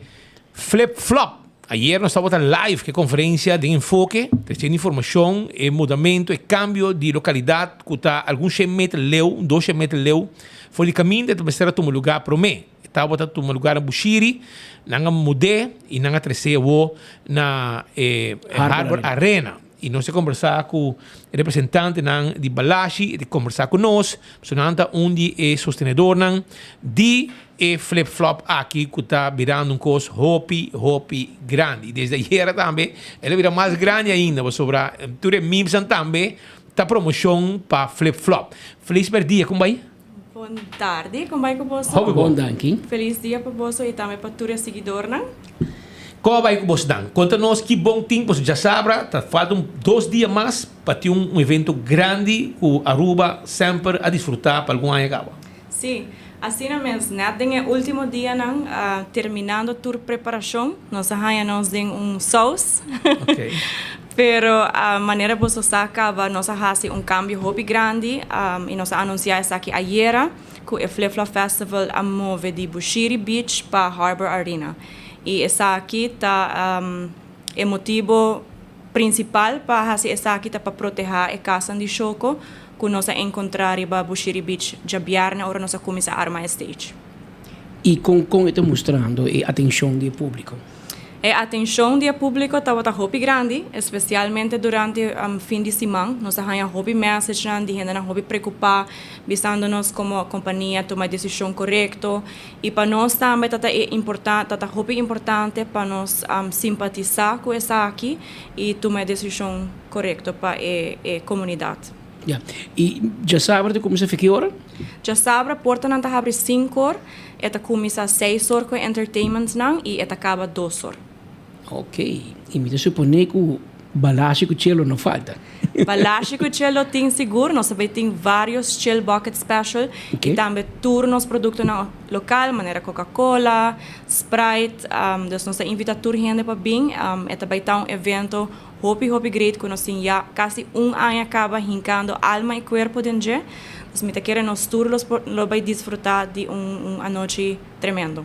flip flop. Ayer nos tabata live ku e konferensia den Enfoke, tresiendo informashon, e mudamentu, e kambio di lokalidat ku ta algun shen meter leu, un dos shen meter leu for di kaminda e ta mester a tuma lugá promé. E tabata tuma lugá na Bushiri, nan a mud'é i nan a tres'é awor na e Harbor Arena. I nos a kombersá ku e representantenan di Balashi, e ta kombersá ku nos, pasobra nan ta un di e sostenedornan di E flip flop aki ku ta birando un kos hopi hopi grandi. Desde ayera tambe el a bira mas grandi ainda pasobra tur e memesnan tambe ta promoshon pa flip flop. Felis merdia, kon bai? Bon tardi, kon bai ku boso? Hopi bon. Danki. Felis dia pa boso i tambe pa tur e siguidornan. Kon a bai ku bosnan? Konta nos ki bon tin pasobra djasabra ta falta un dos dia mas pa tin un evento grandi ku Aruba semper a disfruta pa algun aña kaba. Sí, asina mes. Nèt den e último dianan, terminando tur preparashon, nos a haña nos den un sous. Pero manera boso sa kaba, nos a hasi un kambio hopi grandi i nos a anunsiá esaki ayera ku e Flip Flop Festival a move di Bushiri Beach pa Harbor Arena. I esaki ta e motibu prinsipal pa hasi esaki ta pa protehá e kasnan di shoko ku nos a enkontrá riba Bushiri Beach djabièrnè ora nos a kuminsá arma e stage. I kon kon e ta mustrando e atenshon di e públiko? E atenshon di e públiko tabata hopi grandi, espesialmente durante fin di siman. Nos a haña hopi messagenan di hendenan hopi preokupá, bisando nos komo kompania tuma e desishon korekto. I pa nos tambe ta ta e importa ta ta hopi importante pa nos simpatisá ku esaki i tuma e desishon korekto pa e e komunidat. Ya. I djasabra ta kuminsá fi ki ora? Djasabra portanan ta habri sinku or, e ta kuminsá seis or ku e entertainmentnan i e ta kaba dos or. Ok. I mi ta suponé ku balashi ku chelo no falta. Balashi ku chelo tin sigur. Nos ta bay tin varios chill bucket special i tambe tur nos produktonan lokal manera Coca Cola, Sprite. Dus nos ta invita tur hende pa bin. E ta bay ta un evento hopi hopi great ku nos tin ya kasi un aña kaba hinkando alma i kuerpo den dje. Dus mi ta kere nos tur lo bay disfruta di un anochi tremendo.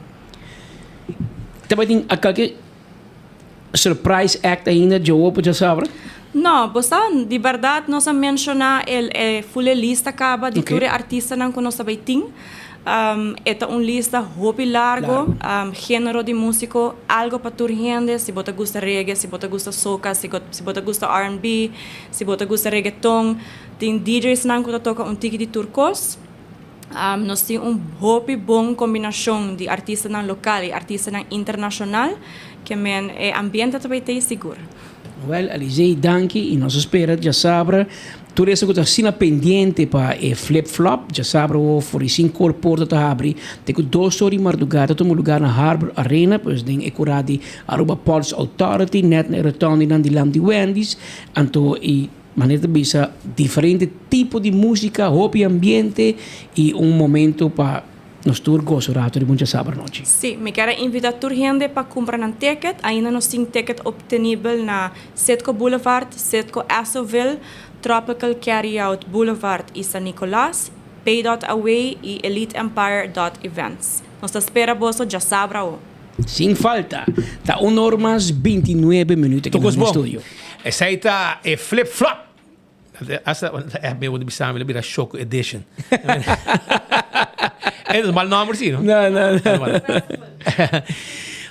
Tabatin kalke surprise act ainda dje opo djasabra? No, bo sa, di berdad nos a menciona el e full e lista caba di tur e artistanan cu nos ta bay tin. E ta un lista hopi largo, genero di musico, algo pa tur hende, si bo ta gusta reggae, si bo ta gusta soca, si bo ta gusta R&B, si bo ta gusta reggaeton, tin DJsnan cu ta toca un tiki di tur cos. Nos tin un hopi bon combinacion di artistanan local y artistanan internacional, ke men e ambiente ta bay tey sigur. Wel, Alizée, danki y nos a spera djasabra tur esnan cu ta asina pendiente pa e flip flop. Djasabra awor for di cinco or porta ta habri te cu dos or di marduga ta tuma lugar na Harbor Arena, pues den e cura di Aruba Ports Authority, net na e rotondinan dilanti di Wendy's. Anto y manera ta bisa diferente tipo di musica, hopi ambiente y un momento pa Nos tur goso rato di buncha sabra nochi. Sí, mi kier a invita tur hende pa cumpra nan ticket. Ainda nos tin ticket obtenibel na Citgo Boulevard, Citgo Essoville, Tropical Carryout Boulevard y San Nicolas, Pay dot Away y Elite Empire dot Events. Nos ta spera boso djasabra awo. Sin falta. Ta un or mas bintinuebe minuut aki na studio. Esei ta e flip flop. Hasta FB wou bisa mi lo bira Shoko Edition. E no mal nomber si, no? No, no, no.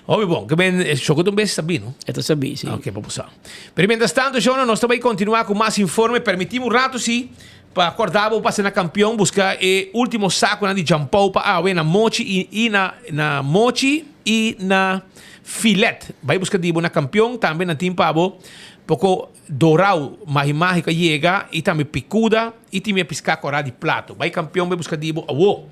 Hopi bon. Ke men Shoko ta un bes sabi, no? E ta sabi, si. Ok, pa bo sa. Pero mientras tanto, Shona, nos ta bai continua ku mas informe. Permiti mi un rato si pa korda bo pasa na Kampion buska e ultimo sakonan di jampou pa awe na mochi i i na na mochi i na filet. Bai buska di bo na Kampion. Tambe nan tin pa bo poko Dorau, mahi mahi ka yega i tambe pikuda i tin mi a piská korá di plato. Bai kampion bai buska di bo awo.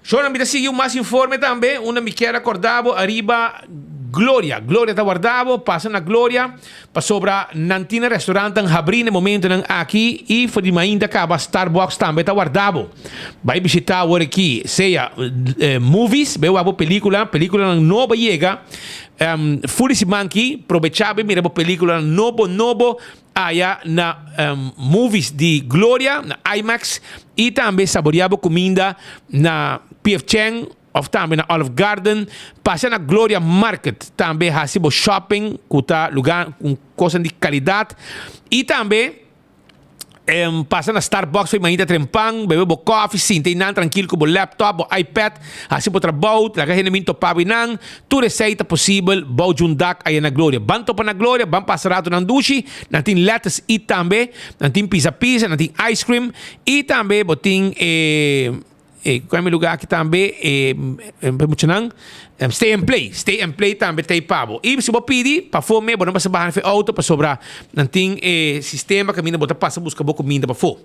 Shornan mi ta sigui un mas informe tambe unda mi kier a korda bo ariba Gloria. Gloria ta warda bo, pasa na Gloria pasobra nan tin e restaurantnan habrí na e momentonan aki i for di mainta kaba Starbucks tambe ta warda bo. Bai bishita awor aki sea movies, bai wak bo pelikula, pelikulanan nobo a yega. Furi siman ki probecha be mira bo peliculanan nobo nobo aya na movies di Gloria na IMAX y tambe saborea bo cuminda na PF Chang of tambe na Olive Garden. Pasa na Gloria Market tambe haci bo shopping cu ta lugar cu cosnan di calidad y tambe Pasa na Starbucks for mainta trempan, bebe bo koffie, sinta einan trankil ku bo laptop, bo iPad, hasi bo trabou, laga hende bin topa bo einan. Tur esei ta posibel bou djun dak aya na Gloria. Ban topa na Gloria, ban pasa ratu nan dushi, nan tin lettuce eat tambe, nan tin pizza pizza, nan tin ice cream i tambe bo tin e. E kua mi lugar aki tambe e muchanan stay and play, stay and play tambe ta ei pa bo. I si bo pidi pafó me bo no mester baha na fe auto pasobra nan tin e sistema kaminda bo ta pasa buska bo kuminda pafó.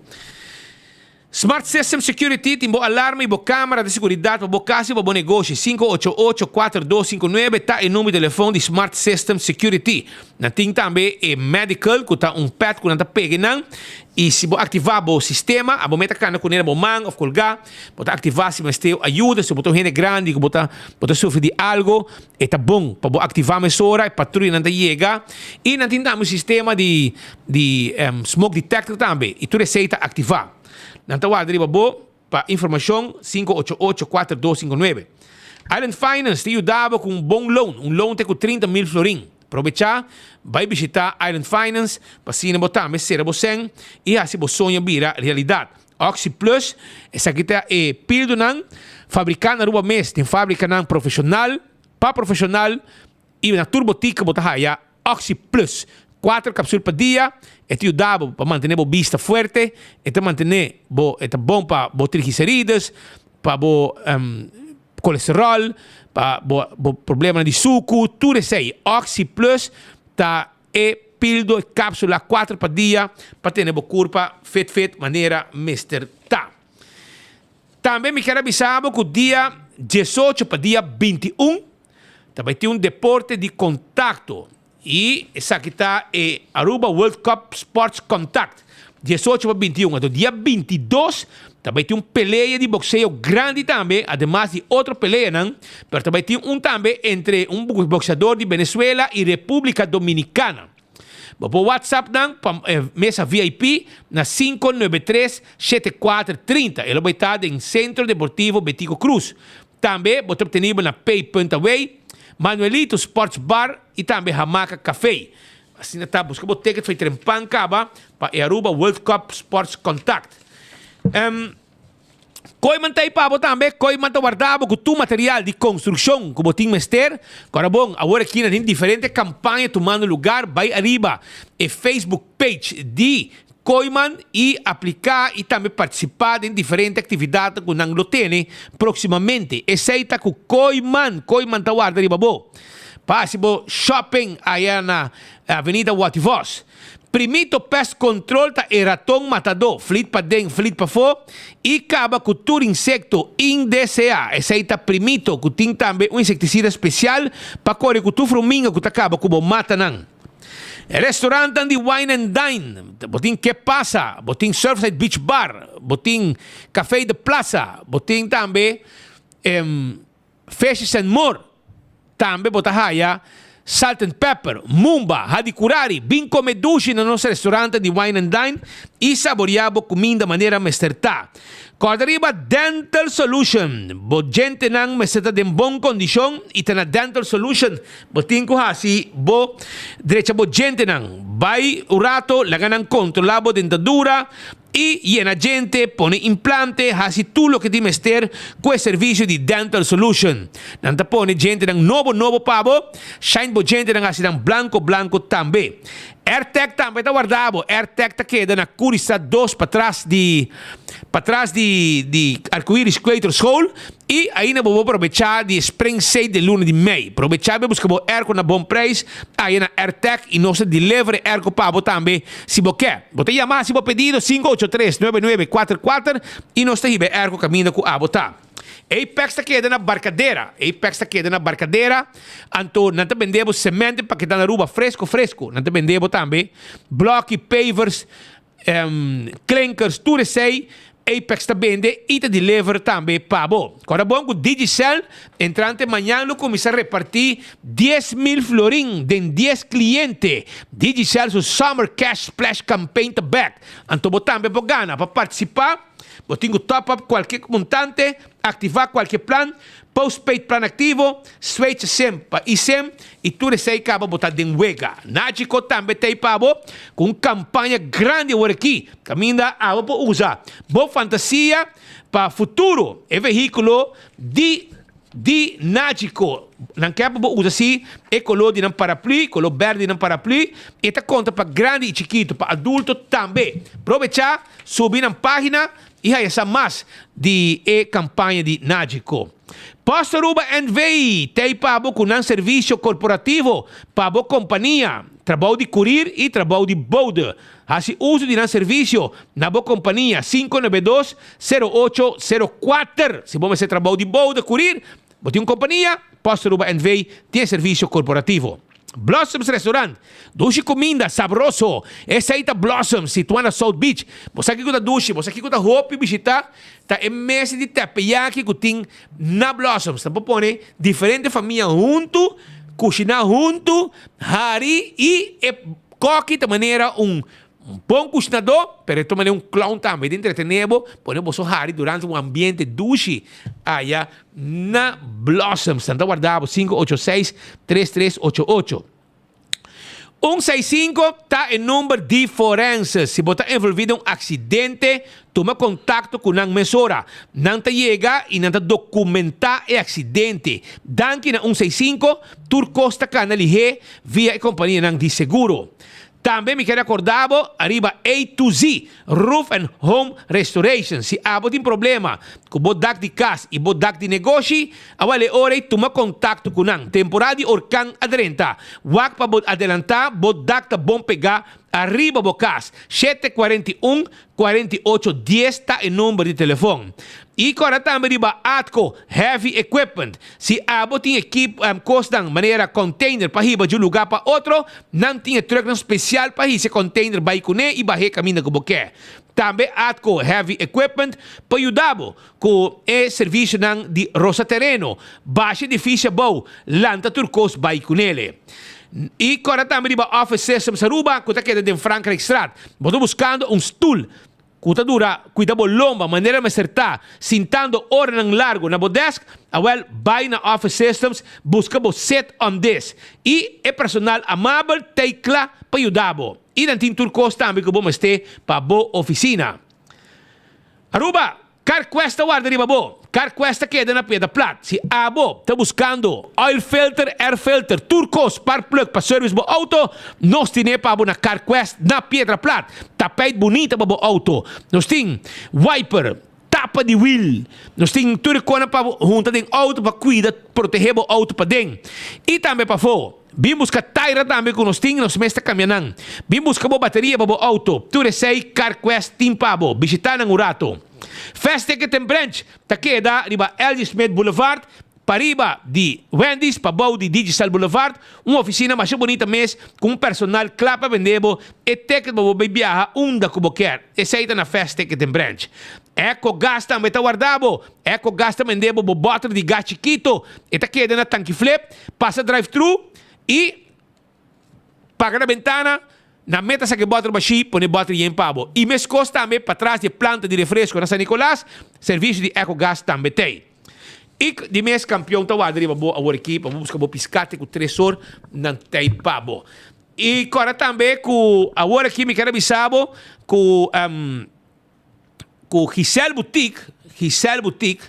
Smart System Security tin bo alarma i bo kamera di seguridat pa bo kas i pa bo negoshi. 588 4259 ta e number di telefon di Smart System Security. Nan tin tambe e medical ku ta un pad ku nan ta pega einan. I si bo aktivá bo sistema, abo meta kanda kuné na bo man òf kolgá, bo ta aktivá si mester ayuda, si bo ta un hende grandi ku bo ta bo ta sufri di algu, e ta bon pa bo aktivá mesora, e patruyanan ta yega. I nan tin tambe un sistema di di smoke detector tambe, i tur esei ta aktivá. Nan ta warda riba bo pa informashon, 588 4259. Island Finance ta yuda bo ku un bon loan, un loan te ku 30 mil florin. Probechá, bai bishitá Island Finance pa asina bo tambe sera bo sèn i hasi bo soño bira realidat. Oxi Plus, esaki ta e pildonan fabriká na Aruba mes den fábrikanan profeshonal pa profeshonal i na tur botika bo ta haya Oxi Plus. Kuater kapsul pa dia, e ta yuda bo pa mantené bo bista fuerte, e ta mantené bo, e ta bon pa bo triglicerides, pa bo kolesterol, pa bo bo problemanan di suku, tur esei. Oxi Plus ta e pildo, e kapsula kuater pa dia pa tene bo kurpa fit fit manera mester ta. Tambe mi kier a bisa bo ku dia diesocho pa dia 21 ta bai tin un deporte di kontakto I esaki ta e Aruba World Cup Sports Contact, 18 pa 21. Anto dia 22 ta bai tin un pelea di boxeo grandi tambe, ademas di otro peleanan, pero ta bai tin un tambe entre un boxeador di Venezuela y Republica Dominicana. Bo por WhatsApp nan pa mesa VIP na 593 7430. E lo bai ta den Centro Deportivo Betico Croes. Tambe bo ta obtenibel na Pay Punt Away, Manuelito Sports Bar y tambe Hamaca Café. Asina ta, buska bo ticket for trempan kaba pa e Aruba World Cup Sports Contact. Um, Kooiman ta ei pa bo tambe, Kooiman ta warda bo ku tur material di konstrukshon ku bo tin mester. Kòrda bon, awor aki nan tin diferente kampaña tumando lugar, bai ariba e Facebook page di Kooiman i apliká i tambe partisipá den diferente aktividatnan ku nan lo tene próksimamente. Esei ta ku Kooiman, Kooiman ta warda riba bo. Pa hasi bo shopping aya na Avenida Wativos. Primito Pest Control ta e raton matadó, flit paden, flit pafó, i kaba ku tur insekto indeseá. Esei ta Primito, ku tin tambe un insektisida spesial pa kore ku tur fruminga ku ta kaba ku bo matanan. Restaurantnan di Wine and Dine, bo tin Ke Pasa, bo tin Surfside Beach Bar, bo tin Café de Plaza, bo tin tambe Fishes and More. Tambe bo ta haya Salt and Pepper, Mumba, Hadi Kurari. Bin kome dushi na nos restaurantnan di Wine and Dine i saboreá bo kuminda manera mester ta. Kòrda riba Dental Solution. Bo djentenan mester ta den bon kondishon i ta na Dental Solution bo tin ku hasi bo drecha bo djentenan. Bai un rato laga nan kontrolá bo dentadura i yena djente, pone implante, hasi tur loke tin mester ku e servisio di Dental Solution. Nan ta pone djentenan nobo nobo pa bo, shine bo djentenan hasi nan blanko blanko tambe. Airtag tambe ta warda bo. Airtag ta keda na Curista dos patras di patras di di Arcoiris Kleuterschool y ainda bo por probecha di e Spring Sale di luna di mei. Probecha be buska bo airco na bon prijs aya na Airtag y nos ta deliver e airco pa bo tambe si bo ke. Bo ta yama haci bo pedido 583 9944 y nos ta hiba e airco caminda cu abo ta. Apex ta keda na Barcadera. Apex ta keda na Barcadera. Anto nan ta bende bo cement pa keda na Aruba fresco fresco. Nan ta bende bo tambe bloki, pavers, klinkers, tur esey Apex ta bende y ta deliver tambe pa bo. Kòrda bon ku Digicel entrante mañan lo kuminsá repartí 10,000 florin den dies kliente. Digicel su Summer Cash Splash Campaign ta bèk. Anto bo tambe por gana. Pa partisipá. Bo tin ku top up kualke montante, aktivá kualke plan, postpaid plan aktivo, switch sim pa eSIM i tur esei kaba bo ta den wega. Nagico tambe t'ei pa bo ku un kampaña grandi awor aki, kaminda abo por usa bo fantasia pa futuro. E vehíkulo di di Nagico nan ke pa bo usa si e koló di nan paraplü, koló bèrdè di nan paraplü, e ta konta pa grandi i chikitu, pa adulto tambe. Probechá! Subi nan página i haya sa mas di e kampaña di Nagico. Post Aruba NV t'ei pa bo ku nan servisio korporativo pa bo kompania, trabou di kurir i trabou di bode. Hasi uso di nan servisio na bo kompania 592 08 04. Si bo mester trabou di bode, kurir, bo tin un kompania, Post Aruba NV tin e servisio korporativo. Blossoms Restaurant, dushi kuminda sabroso. Esei ta Blossoms, situá na South Beach. Bo sa kiko ta dushi, bo sa kiko ta hopi bishitá? Ta e mesa di teppeyaki ku tin na Blossoms. Nan por pone diferente famia huntu, kushiná huntu, hari i e kòki ta manera un Un bon kushinadó, pero e ta manera un clown tambe. E ta entretené bo, pone boso hari durante un ambiente dushi aya na Blossoms. Nan ta warda bo 586 3388. 165 ta e number di forense. Si bo ta envolví den un aksidente, tuma kontakto ku nan mesora. Nan ta yega i nan ta dokumentá e aksidente. Danki na 165, tur kos ta kana lihé via e kompanianan di seguro. Tambe mi kere acorda bo ariba A to Z Roof and Home Restoration. Si abo tin problema cu bo dak di cas y bo dak di negoshi, awel e ora ey tuma contacto cu nan. Temporada di orkan a drenta. Wak pa bo adelanta bo dak ta bon pega ariba bo cas. 741 48 dies ta e number di telefon. I kòrda tambe riba Atco Heavy Equipment. Si abo tin ekip kosnan manera container pa hiba dje un lugá pa otro, nan tin e trucknan spesial pa hisa e container bai kuné i bah'é kaminda ku bo ke. Tambe Atco Heavy Equipment por yuda bo ku e servisionan di rosa tereno, basha edifisio abou, lanta tur kos bai kunele. I kòrda tambe riba Office Systems Aruba ku ta keda den Frankrijkstraat. Bo ta buskando un stul. ku ta dura kuida bo lomba manera mester ta sintando oranan largu na bo desk, awel bai na Office Systems buska bo Sit on This i e personal amabel t'ei kla pa yuda bo. I nan tin tur kos tambe ku bo mester pa bo ofisina. Aruba, CarQuest ta warda riba bo. CarQuest ta keda na Piedra Plat. Si abo ta buskando oil filter, air filter, tur kos, spark plug pa service bo auto, nos tine pa bo na CarQuest na Piedra Plat. Tapijt bunita pa bo auto. Nos tin wiper, tapa di wiel. Nos tin tur e konan pa bo hunta den auto pa kuida, protege bo auto paden i tambe pafó. Bin buska taira tambe ku nos tin, nos mes ta kambia nan. Bin buska bo bateria pa bo outo. Tur esei CarQuest tin pa bo. Bishita nan un rato. Fast Ticket and Branch ta keda riba L.G. Smith Boulevard, pariba di Wendy's, pabou di Digicel Boulevard. Un ofisina masha bunita mes ku un personal kla pa bende bo e ticket pa bo bai biaha unda ku bo kier. Esei ta na Fast Ticket and Branch. Eco Gas tambe ta warda bo. Eco Gas ta bende bo bo bòter di gas chikito. E ta keda na tanki flip, pasa drive thru i paga na bentana. Nan meta saka e bòter bashí, pone bòter yen pa bo. I meskos tambe patras di e planta di refresko na San Nicolas, servisio di Eco Gas tambe t'ei. I di mes kampion ta warda riba bo awor aki pa bo buska bo piskate ku tresor nan t'ei pa bo. I kòrda tambe ku awor aki mi ker a bisa bo ku. Ku Giselle Boutique, Giselle Boutique,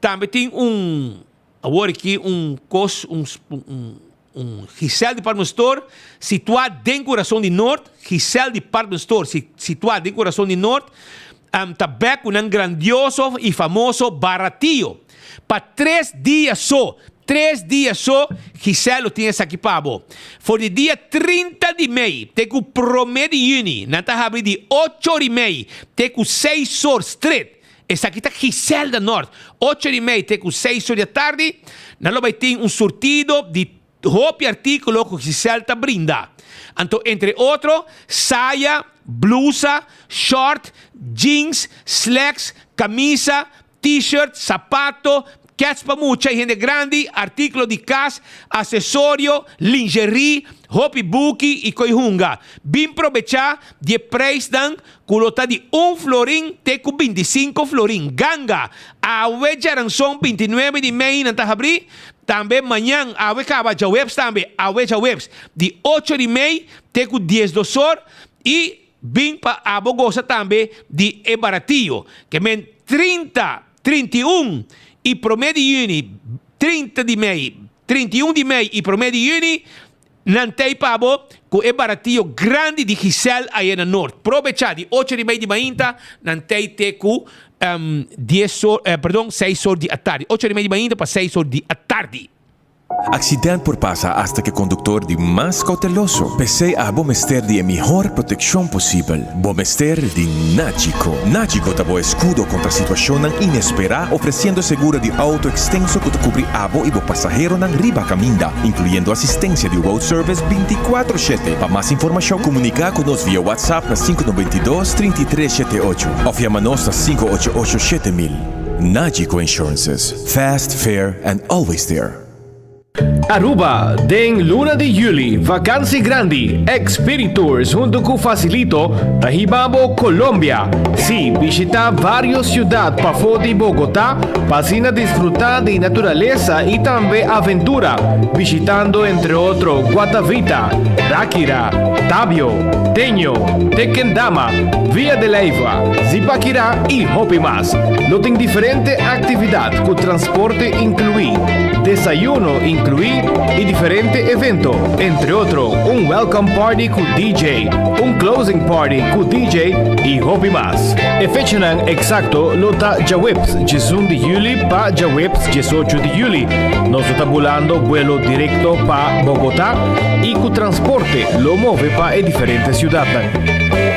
tambe tin un, awor aki un kos, un, un, un Giselle Department Store situá den kurason di Noord, Giselle Department Store situá den kurason di Noord, ta bèk ku nan grandioso i famoso Baratillo. Pa tres dia so, tres dia so, Giselle lo tin esaki pa bo. For di dia 30 di mei te ku prome di yüni, nan ta habri di ocho or i mei te ku seis or stret. Esaki ta Giselle da Nort. Ocho or i mei te ku seis or di atardi, nan lo bai tin un surtido di hopi artíkulo ku Giselle ta brinda. Anto entre otro, saya, blusa, short, jeans, slacks, kamisa, T-shirt, sapato, kets pa mucha i hende grandi, artíkulo di kas, asesorio, lingerie, hopi buki i koi hunga. Bin probechá di e preisnan ku lo ta di un florin te ku bintisinko florin. Ganga! Awe djaranson 29 di mei nan ta habrí, tambe mañan awe kaba djaweps tambe, awe djaweps di ocho di mei te ku diesdos or i Bin pa abo gosa tambe di e baratio, ke men 30, 31 i promé di yüni, 30 di mei, 31 di mei i promé di yüni, nan t'ei pa bo ku e baratio grandi di Giselle aye na Noord. Probecha di ocho di mei di mainta, nan t'ei te ku dies or, perdon, seis or di atardi. Ocho di mei di mainta pa seis or di atardi. Accident por pasa hasta cu e conductor di mas cauteloso. P'esey abo mester di e mihor proteccion posibel. Bo mester di Nagico. Nagico ta bo escudo contra situacionnan inespera, ofreciendo seguro di auto extenso cu ta cubri abo y bo pasaheronan riba caminda, incluyendo asistencia di road service binticuatro shete. Pa mas informacion, comunica cu nos via WhatsApp na 592 33 shete ocho of yama nos na 588 7000. Nagico Insurances. Fast, fair and always there. Aruba, Den luna di juli, vakansi grandi, Expiritours hunto cu Facilito ta hiba bo Colombia. Si, bishita varios ciudad pafo di Bogota pa asina disfruta di naturalesa y tambe aventura, bishitando entre otro Guatavita, Ráquira, Tabio, Teño, Tequendama, Villa de Leyva, Zipaquirá y hopi mas. Lo tin diferente actividad cu transporte inclui, desayuno inclui y diferente evento, entre otro un welcome party cu DJ, un closing party cu DJ y hopi mas. E fechanan exacto lo ta djaweps 11 di juli pa djaweps 18 di juli. Nos lo ta bulando buelo directo pa Bogota y cu transporte lo move pa e diferente ciudadnan.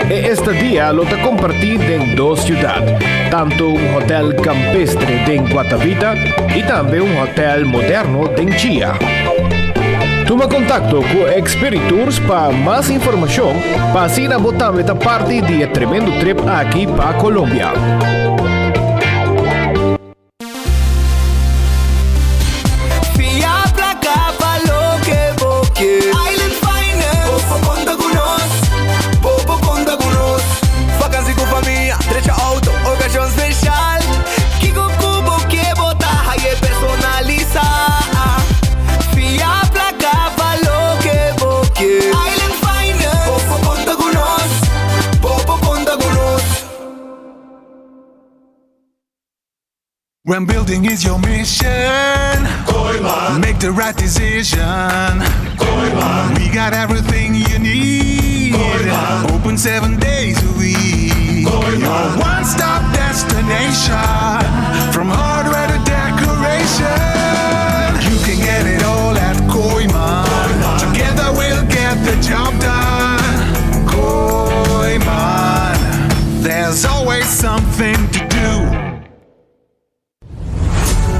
E estadia lo ta comparti den dos ciudad, tanto un hotel campestre den Guatavita y tambe un hotel moderno den Chia. Tuma contacto cu Expiritours pa mas informacion pa asina bo tambe ta parti di e tremendo trip aki pa Colombia. Fia placa pa loke bo kier. Island Finance. Bo por conta cu nos. Bo por conta cu nos. Vakantie cu familia. When building is your mission, Kooyman. Make the right decision. Kooyman. We got everything you need. Kooyman. Open seven days a week. Kooyman. Your one-stop destination. From hardware to decoration. You can get it all at Kooyman. Together we'll get the job done. Kooyman. There's always something to do.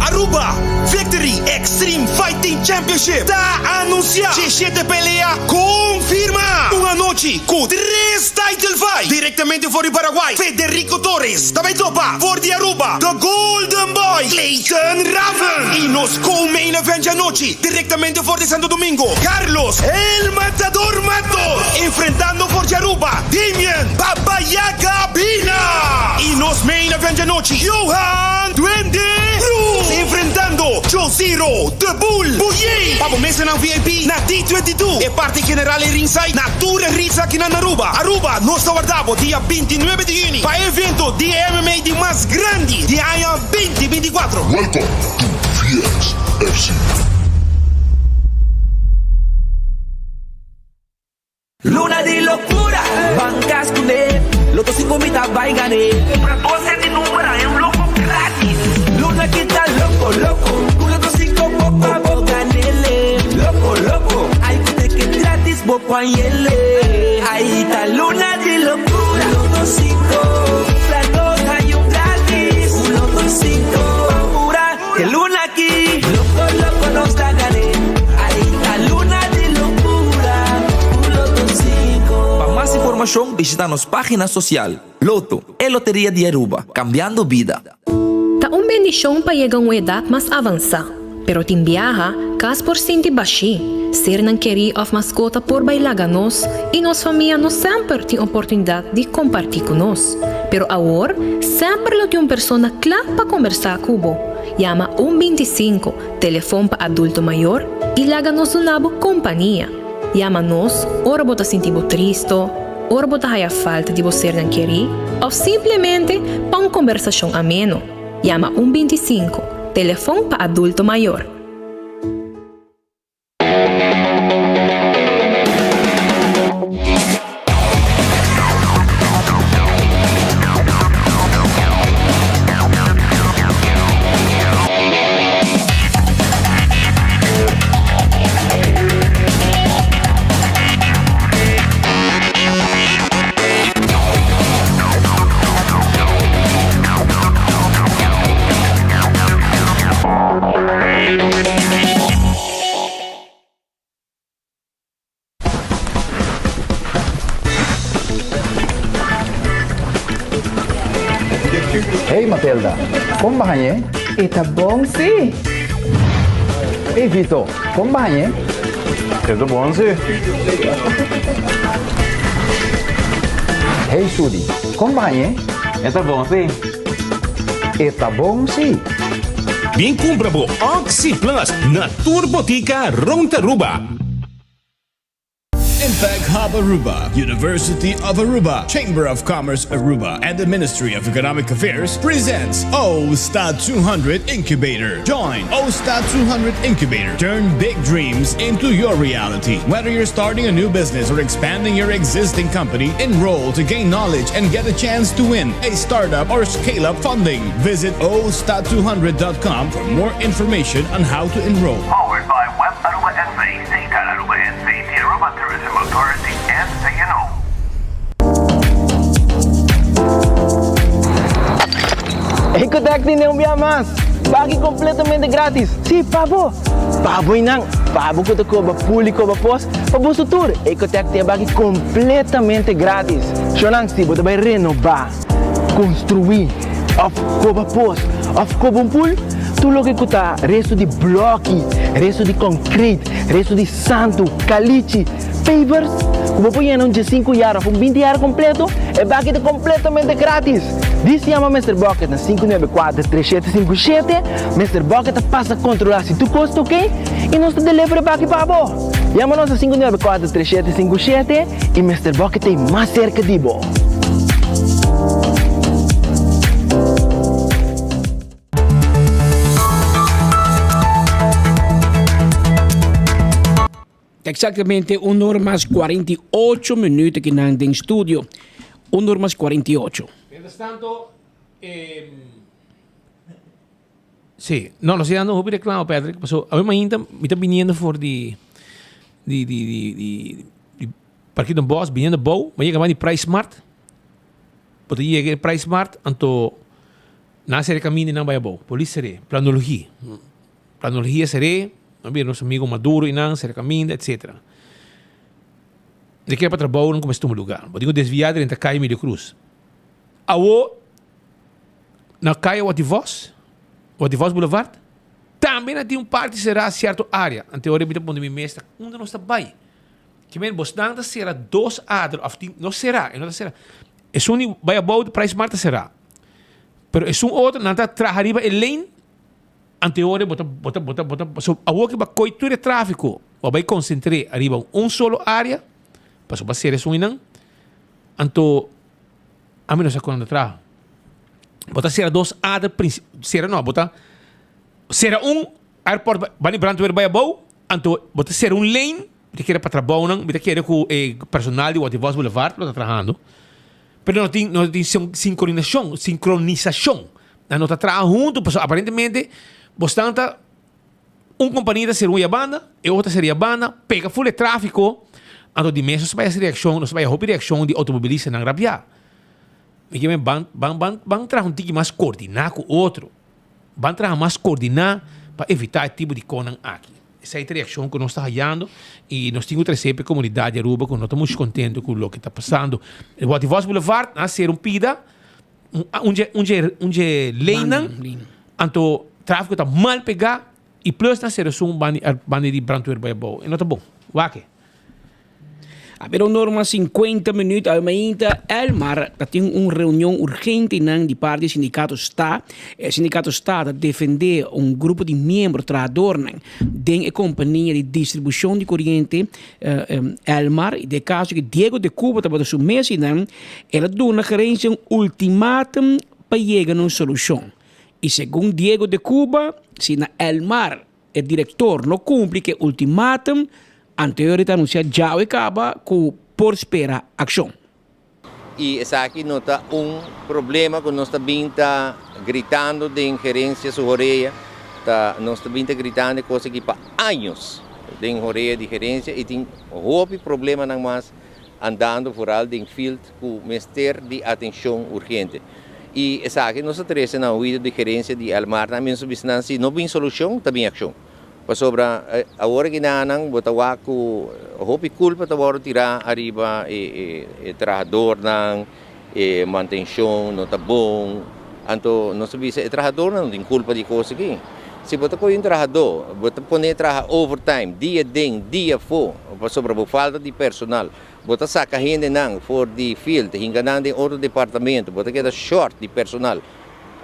Aruba Victory Extreme Fighting Championship ta anuncia djeshete pelea confirma! Un anochi cu tres title fight directamente for di Paraguay, Federico Torres ta bay topa for di Aruba, The Golden Boy Clayton Raven y nos co-main event djanochi directamente for di Santo Domingo, Carlos El Matador Matos enfrentando for di Aruba, Damian Baba Yaga Bina y nos main event djanochi, Johan Duende Cruz enfrentando Josiro The Bull Buyey pa bo mesanan VIP na D22 e parti general e ringside na tur e rits aki na Aruba. Aruba nos ta warda bo dia 29 di juni pa e evento di e MMA di mas grandi di aña 2024. Welcome to VXFC. Luna di locura, ban cas cu ne, Lotto cinco mi ta bay gane. Cumpra dos set di number haña un loco gratis. Luna ki ta loco, loco, cu Lotto cinco bo pa bo ganele. Loco, loco, ay cu ticket gratis bo por hañele. Ay ta luna di locura, Lotto cinco, cumpra dos haña un gratis. Cu Lotto cinco, ban pura, e luna aki, loco, loco nos ta gane. Ay ta luna di locura, cu Lotto cinco. Pa mas informacion bishita nos pagina social. Lotto, e loteria di Aruba, cambiando bida. Ta un bendishon pa yega un edat mas avansá, pero tin biaha, kas por sinti bashí, sernan kerí òf maskota por bai laga nos i nos famia no semper tin oportunidat di kompartí ku nos. Pero awor, semper lo tin un persona kla pa kombersá ku bo. Yama un 25, telefon pa adulto mayor, i laga nos duna bo kompania. Yama nos ora bo ta sinti bo tristo, ora bo ta haya falta di bo sernan kerí òf simplemente pa un kombersashon ameno. Yama un 25, telefon pa adulto mayor. Hey Matilda, kon bo hañ'é? E ta bon sí. Hey Vito, kon bo hañ'é? E ta bon sí. Hey Sudi, kon bo hañ'é? E ta bon sí. E ta bon sí. Bin kumpra bo Oxi Plus na tur botika rond Aruba. Impact Hub Aruba, University of Aruba, Chamber of Commerce Aruba, and the Ministry of Economic Affairs presents OSTA 200 Incubator. Join OSTA 200 Incubator. Turn big dreams into your reality. Whether you're starting a new business or expanding your existing company, enroll to gain knowledge and get a chance to win a startup or scale up funding. Visit osta200.com for more information on how to enroll. Powered by Web Aruba NV, State Aruba NV, the Aruba Tourism Authority and TNO. Ecotec tin un bia mas! Baki completamente gratis! Si, pa bo! Pa bo y nan! Pa bo cu ta coba pool y coba pos, pa boso tur! Ecotec tin e baki completamente gratis! Shownan, si bo ta bay renoba, construi, of coba pos, of coba un pool, tur loke cu ta resto di bloki, resto di concrete, resto di santu, calichi, pavers, cu bo por yena un diesinku yar of un binti yar completo, e baki ta completamente gratis! Dis yama Mister Bucket na sinku nuebe kuater tres shete sinku shete, Mister Bucket ta pasa controla si tur cos ta ok y nos ta deliver e baki pa bo! Yama nos na sinku nuebe kuater tres shete sinku shete y Mister Bucket ta e mas cerca di bo! Exactamente un or mas 48 minuut aki nan den studio. Un or mas 48. Mientras tanto, eh, sí, no, nos dando hopi reclamo, Patrick. Paso, a mi mainta, mi ta viniendo for di, di, di, di, di, di Parkito Bos, viniendo bou, ma llega di Price Smart. Bo ta yega e Price Smart, anto nan sere caminda y nan bay abou. Polis sere, planologie. Planologia sere, nan bira nos amigo Maduro y nan sere caminda, etc. De kere pa trabou nan cuminsa tuma lugar. Bo tin cu desvia drenta Calle Emilio Cruz. Awo, na Calle Wativos, Wativos Boulevard, tambe nan tin un parti sera cierto area. Ante ora mi ta pone mi mes ta unda nos ta bay. Ke men bosnan ta sera dos ader of tin no sera e no ta sera. Esun di bai abou di Price Mart ta sera. Pero esun otro nan ta traha riba e lane anteore bo ta bo ta bo ta bo ta so awor ke bo a koi tur e trafiko bo a bai konsentr'é ariba un solo area pasobra bo a sera esun einan anto ami no sa kon nan ta traha. Bo ta sera dos ader princi sera no bo ta sera un airport bani brandweer bai abou Anto bo ta sera un lane, mi ta kere pa trabounan, mi ta kere ku e personal di Watervos Boulevard lo ta trahando, pero no tin no tin sincronisashon, sincronisashon. Nan no ta traha huntu pasobra aparentemente bosnan ta un kompania ta sera un yabanda, e otro ta sera yabanda, pega ful e trafiko, anto di mes nos ta bai hasi reakshon, nos ta bai hopi reakshon di outomobilistanan rabiá. Mi ke men ban ban ban ban traha un tiki mas koordiná ku otro. Ban traha mas koordiná pa evitá e tipo di konan aki. Esei ta e reakshon ku nos ta hayando i nos tin ku trese pa e komunidat di Aruba ku no ta muchu kontentu ku loke ta pasando. Waterfalls Boulevard nan a sera un pida, un dje un dje un dje leinan, anto tráfiko ta mal pegá i plus nan a sera esun banda di brandweer bai abou. E no ta bon. Wak e. A bira un norma 50 minuut awe mainta Elmar ta tin un reunion urgente nan di parti sindicato sta. E sindicato sta ta defende un grupo di miembro trahadornan den e compania di distribucion di coriente Elmar y den e caso ki Diego de Cuba tabata su mes einan el a duna gerencia un ultimatum pa yega na un solucion y segun Diego de Cuba si na Elmar E direktor no kumpli ku e ultimatum anterior i ta anunsiá djawe kaba ku por spera akshon. Y esaki no ta un problema cu nos ta bin ta gritando den gerencia su horea, ta nos ta bin ta gritando e cos aki pa años den horea di gerencia y tin hopi problemanan mas andando vooral den field cu mester di atencion urgente. Y esaki nos a trece na oido di gerencia di Elmar tambe nos a bisa nan si no bin solucion ta bin accion. Pasobra awor aki nan bo ta wak cu hopi culpa ta wordo tira ariba e trahadornan, e mantencion no ta bon. Anto nos ta bisa e trahadornan no tin culpa di cos aki. Si bo ta coge un trahador bo ta pone traha overtime dia den dia afo pasobra bo falta di personal. Bo ta saka hendenan for di field, hinka nan den otro departamento, bo ta keda short di personal.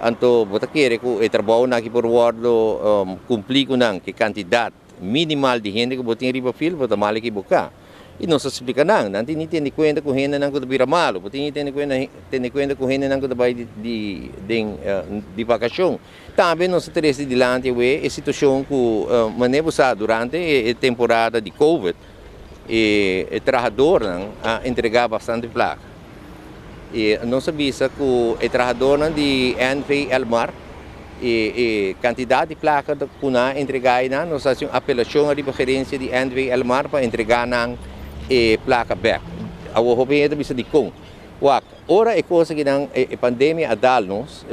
Anto bo ta kere ku e trabounan aki por wòrdu kumplí ku nan, ku e kantidat minimal di hende ku bo tin riba field, bo ta mal ekiboká. I nos ta splika nan, nan tin di tene kuenta ku hendenan ku ta bira malu, bo tin di tene kuenta tene kuenta ku hendenan ku ta bai di den di vakashon. Tambe nos ta trese dilanti awe e situashon ku manera bo sa durante e temporada di covid, E trahadornan a entrega bastante placa. Y nos a bisa cu e trahadornan di NV Elmar e e cantidad di placa cu nan a entrega aynan, nos a haci un apelacion ariba gerencia di NV Elmar pa entrega nan e placa bek. Awor hopi hende ta bisa dicon. Wak, ora e cos akinan, e pandemia a dal nos,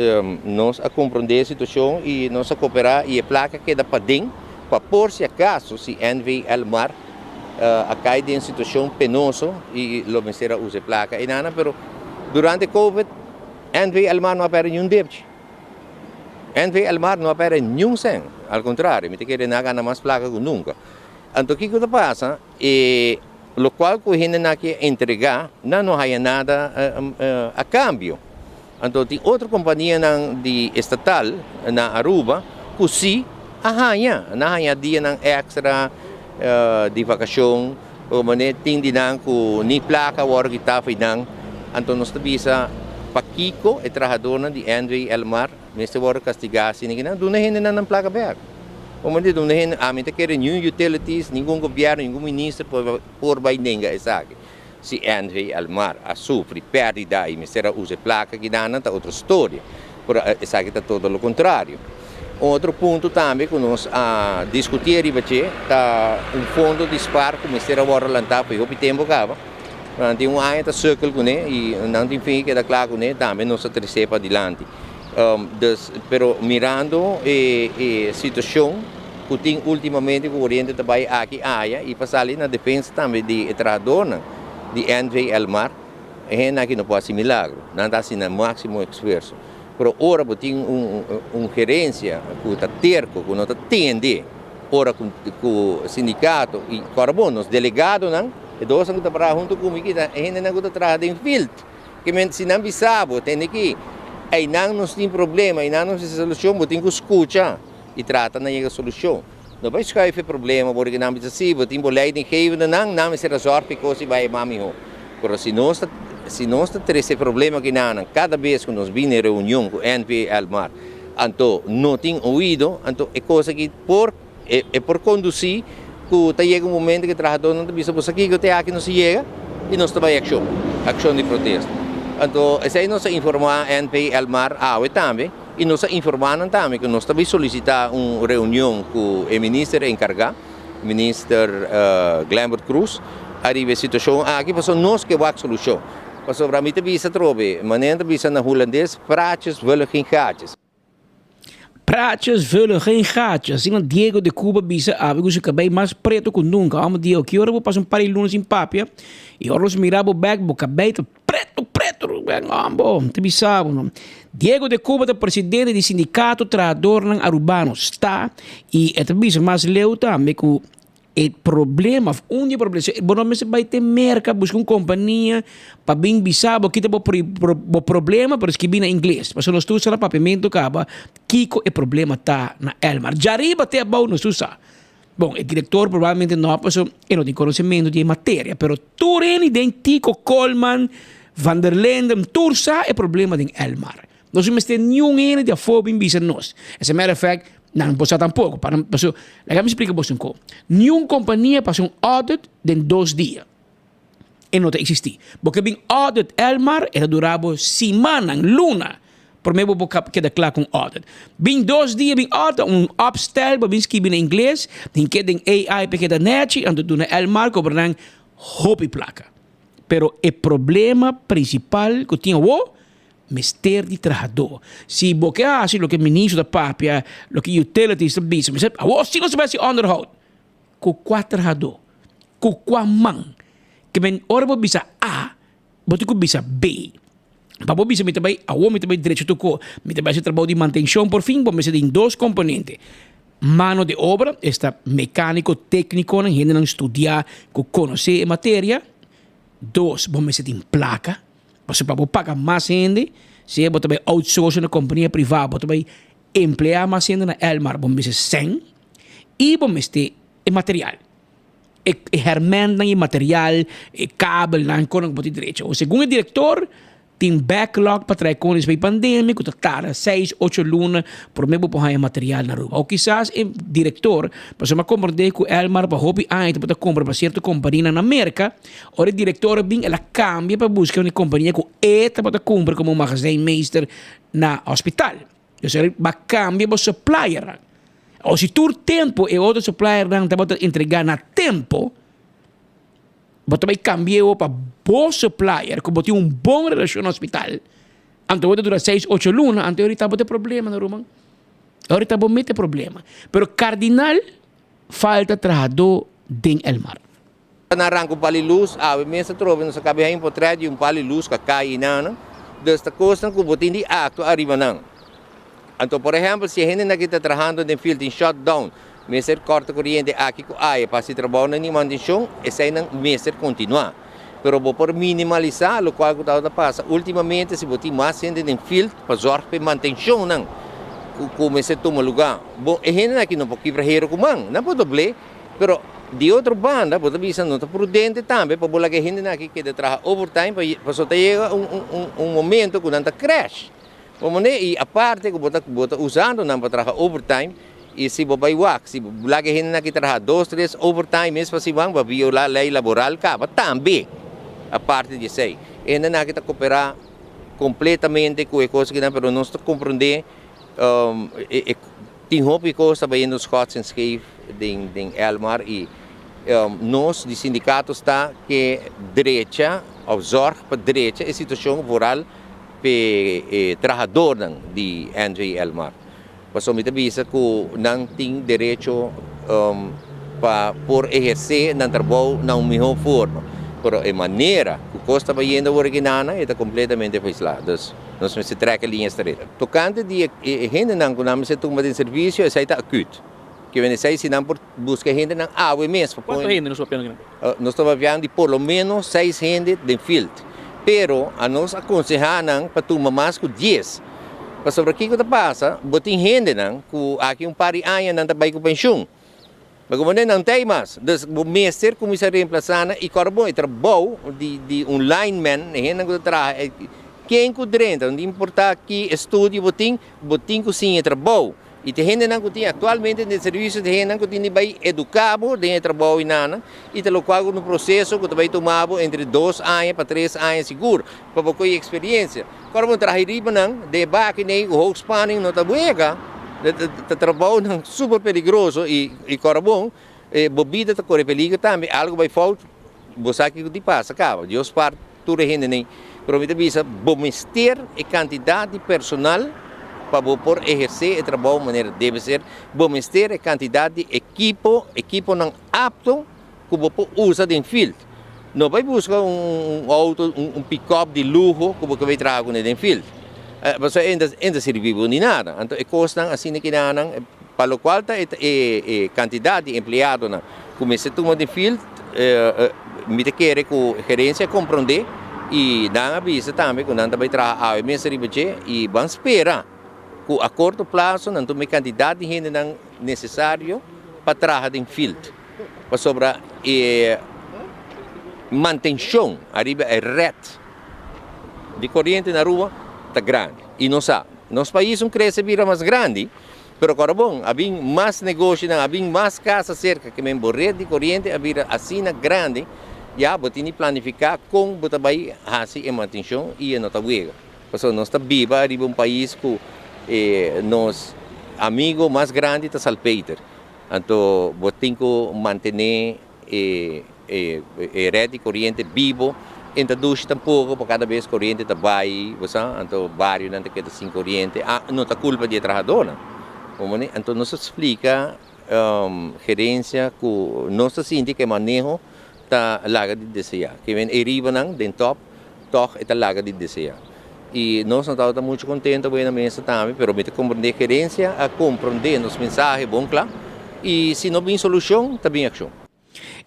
nos a comprende e situacion y nos a coopera y e placa keda paden pa por si acaso si NV Elmar a cay den situacion penoso y lo mester a usa e placa eynana, pero durante covid NV Elmar no a perde niun debchi. NV Elmar no a perde niun cent, al contrario mi ta kere nan a gana mas placa cu nunca. Anto kico ta pasa? E locual cu hendenan aki a entrega, nan no haya nada a cambio. Anto tin otro companianan di estatal na Aruba cu si a haya, nan a haya dianan extra di vacacion, o manera tin di nan cu ni placa a wordo kita for nan. Anto nos ta bisa pakico e trahadornan di NV Elmar mester wordo castiga asina ki nan duna hendenan nan placa bek. Bo di duna hende, ami ta kere niun utilities, ningun gobierno, ningun minister por por bai nenga esaki. Si NV Elmar a sufri perdida y mester a usa e placa kidanan ta otro storia, pero esaki ta todo lo contrario. Un otro punto tambe cu nos a discuti ariba dje ta un fondo di spaar cu mester a wordo lanta pa e hopi tempo caba. Nan tin un aña ta sukkel cune y nan tin fin keda cla cune, tambe nos a trece padilanti. Dus, pero mirando e e situacion cu tin ultimamente cu Oriente ta bay aki aya y pa sali na defensa tambe di e trahadornan di NV Elmar, e hende aki no por haci milagro, nan ta haci nan maximo esfuerzo. Pero ora bo tin un un gerencia cu ta terco, cu no ta tende ora cu cu sindicato y ora bon nos delegadonan, e dosnan cu ta traha hunto cu mi aki ta e hendenan cu ta traha den field. Ke men si nan bisa bo, tende ki einan nos tin problema, einan nos mester solucion, bo tin cu scucha y trata na yega solucion. No bay schuif e problema bo di nan bisa si, bo tin bo leidinggevendenan, nan mester a zorg pa e cos y bay mas miho. Pero si nos ta si nos ta trece e problema kinanan cada bes cu nos bini reunion cu NV Elmar, anto no tin oido, anto e cos aki por E por kondusí ku ta yega un momento ku e trahadónan ta bisa, Bo sa kiko te aki nos a yega i nos ta bai akshon, akshon di protesta. Anto esei nos a informá NP Elmar awe tambe i nos a informá nan tambe ku nos ta bai solisitá un reunion ku e minister enkargá, minister Glenbert Croes, ariba e situashon aki pasobra nos ke wak solushon. Pasobra mi ta bisa atrobe, manera nan ta bisa na hulandes, praatjes vullen geen gaatjes. Praatjes vullen geen gaatjes. Asina Diego de Cuba bisa awe ku su kabei mas preto ku nunka. Amo Diego, ki ora bo pasa un par di luna sin papia i ora nos mira bo bek bo kabei ta preto preto. Amo, ta bisa bo no. Diego de Cuba ta presidente di Sindikato Trahadornan Arubano, sta, i e ta bisa mas leu tambe ku E problema of un di e problema, bo no mester bai te Merca busca un compania pa bin bisa bo kita bo bo problema pero skibi na ingles. Pasobra nos tur sa na papiamento caba kico e problema ta na Elmar. Djariba te abao nos tur sa. Bon, e director probablemente no pasobra e no tin conocimento di e materia pero tur hende den Tico Koolman, Van der Linden tur sa e problema den Elmar. Nos no mester niun hende di afó bin bisa nos. As a matter of fact, nan no por sa tampoco. Pa nan, pasobra, laga mi splika boso un ko. Niun kompania pasa un audit den dos dia. E no ta eksistí. Bo ke bin audit Elmar, e ta dura bo simannan, luna, promé bo por keda kla ku un audit. Bin dos dia bin audit, un opstel bo bin skibi na ingles, hink'é den AI pa e keda nèchi, anto duna Elmar kobra nan hopi plaka. Pero e problema prinsipal ku tin awor, Mester di trahadó. Si bo ke hasi loke ministro ta papia, loke utilities ta bisa, mester, awor si nos ta bai hasi onderhoud. Ku kua trahadó? Ku kua man? Ke men ora bo bisa A, bo tin ku bisa B. Pa bo bisa mi ta bai, awor mi ta bai drecha tur ko, mi ta bai hasi trabou di mantenshon por fin, bo mester tin dos komponente. Mano de obra, esta mekániko, téknikonan, hendenan studiá ku konosé e materia. Dos, bo mester tin plaka. Pasobra pa bo paga mas hende, sea bo ta bai outsource na kompania privá, bo ta bai empleá mas hende na Elmar, bo mester sèn i bo mester e material. E e hèrmèntnan i material, e kabelnan, konan ku bo tin drecha. Segun e direktor, tin backlog pa trae kon despues di pandemia ku ta tarda seis, ocho luna promé bo por haña material na Aruba. O kisas e direktor, pasobra mi a komprendé ku Elmar pa hopi aña tabata kumpra pa sierto kompanianan na Merka, Ora e director a bin, el a cambia pa busca un compania cu e tabata cumpra como magazijnmeester na hospital. Dus el ba cambia bo suppliernan. O si tur tempo e otro suppliernan tabata entrega na tempo, bo ta bay cambia e pa bo supplier cu bo tin un bon relacion na hospital, anto bo ta dura seis, ocho luna, anto ahorita bo ta problema no ruman. Ahorita bo mete problema. Pero cardinal falta trahador den Elmar. Nan ranka un pal di lus, awe mes atrobe nos a kabe haña un potret di un pal di lus ku a kai einan. Dus ta kosnan ku bo tin di aktua ariba nan. Anto por ehèmpel si e hendenan ki ta trahando den field tin shutdown, mester kòrta koriente aki ku aya pa hasi trabounan di mantenshon, eseinan mester kontinuá. Pero bo por minimalisá lokual ku tabata pasa últimamente si bo tin mas hende den field pa zòrg pa e mantenshonnan ku mester tuma lugá. Bo e hendenan aki no por kibra hero ku man, nan por dobl'é. Pero di otro banda bo ta bisa no ta prudente tambe pa bo laga e hendenan aki keda traha overtime pasobra ta yega un momento ku nan ta crash. Bo mane i aparte ku bo ta bo ta usando nan pa traha overtime I si bo bai wak, si bo laga e hendenan aki traha dos, tres overtime mes pa siman, bo a violá lei laboral kaba tambe. Aparte di esei, e hendenan aki ta koperá kompletamente ku e kos akinan, pero nos ta komprondé e tin hopi kos ta bayendo schots en scheef den den Elmar i nos di sindikato sta ke drecha òf zòrg pa drecha e situashon vooral p'e e trahadornan di NV Elmar. Pasobra mi ta bisa ku nan tin derecho pa por ehersé nan trabou na un mihó forma, pero e manera ku kos ta bayendo awor aki nana e ta kompletamente faislá. Dus nos mester trèk e liña stret. Tokante di e hendenan ku nan mester tuma den servisio esei ta akut. Ke men esei si nan por buska e hendenan awe mes pa pone. Kuantu hende nos ta papiando akinan? Nos ta papiando di por lo ménos seis hende den field. Pero anos a konsehá nan pa tuma mas ku dies. Pasobra kiko ta pasa, bo tin hendenan ku aki un par di aña nan ta bai ku penshun. Ma komo nan ta ei mas, dus bo mester kuminsá reemplasá nan i kòrda bon e trabou di di un lineman, e hendenan ku ta traha, ken ku drenta, no ta importá ki estudio bo tin, bo tin ku siña e trabou. I te hendenan ku tin aktualmente den servisio te hendenan ku tin di bai eduká bo den e trabou i nana i ta lokual ku un proseso ku ta bai tuma bo entre dos aña pa tres aña sigur pa bo kohe eksperiensia. Ora bo traha riba nan den e baki nei ku hoogspanning no ta wega, ta trabounan super peligroso i i kòrda bon bo bida ta kore peligro tambe algu bai fout bo sa kiko di pasa kaba. Dios spar Tur e hendenan pero mi ta bisa bo mester e kantidat di personal pa bo por ehersé e trabou manera debe ser, bo mester e kantidat di ekipo, ekiponan apto ku bo por usa den field. No bai buska un outo, un pikòp di luho ku bo ke bai traha kuné den field, pasobra e no ta sirbi bo ni nada. Anto e kosnan asina kinanan pa lokual ta e kantidat di empleadonan ku mester tuma den field, Mi ta kere ku gerensia a komprondé i nan a bisa tambe ku nan ta bai traha awe mes riba dje i ban spera ku a korto plaso nan tuma e kantidat di hendenan nesesario pa traha den field pasobra e mantenshon ariba e ret di koriente na Aruba ta grandi i nos sa nos pais un krese bira mas grandi. Pero kòrda bon, a bin mas negoshinan, a bin mas kas aserka ke men bo ret di koriente a bira asina grandi, ya bo tin di planifiká kon bo ta bai hasi e mantenshon i e no ta wega. Pasobra nos ta biba riba un pais ku e nos amigo mas grandi ta salpeter, anto bo tin ku mantené e e red di coriente bibo en ta dushi tampoco pa cada bes coriente ta bay bo sa anto barionan ta keda sin coriente ah no ta culpa di e trahadornan bo anto nos a splica gerencia cu nos ta sinti cu e maneho ta laga di desea ke men e ribanan den top tog e ta laga di desea y nos no tabata mucho contento bo e na mesa tambe pero mi ta comprende gerencia a comprende nos mensahe bon cla y si no bin solucion ta bin accion.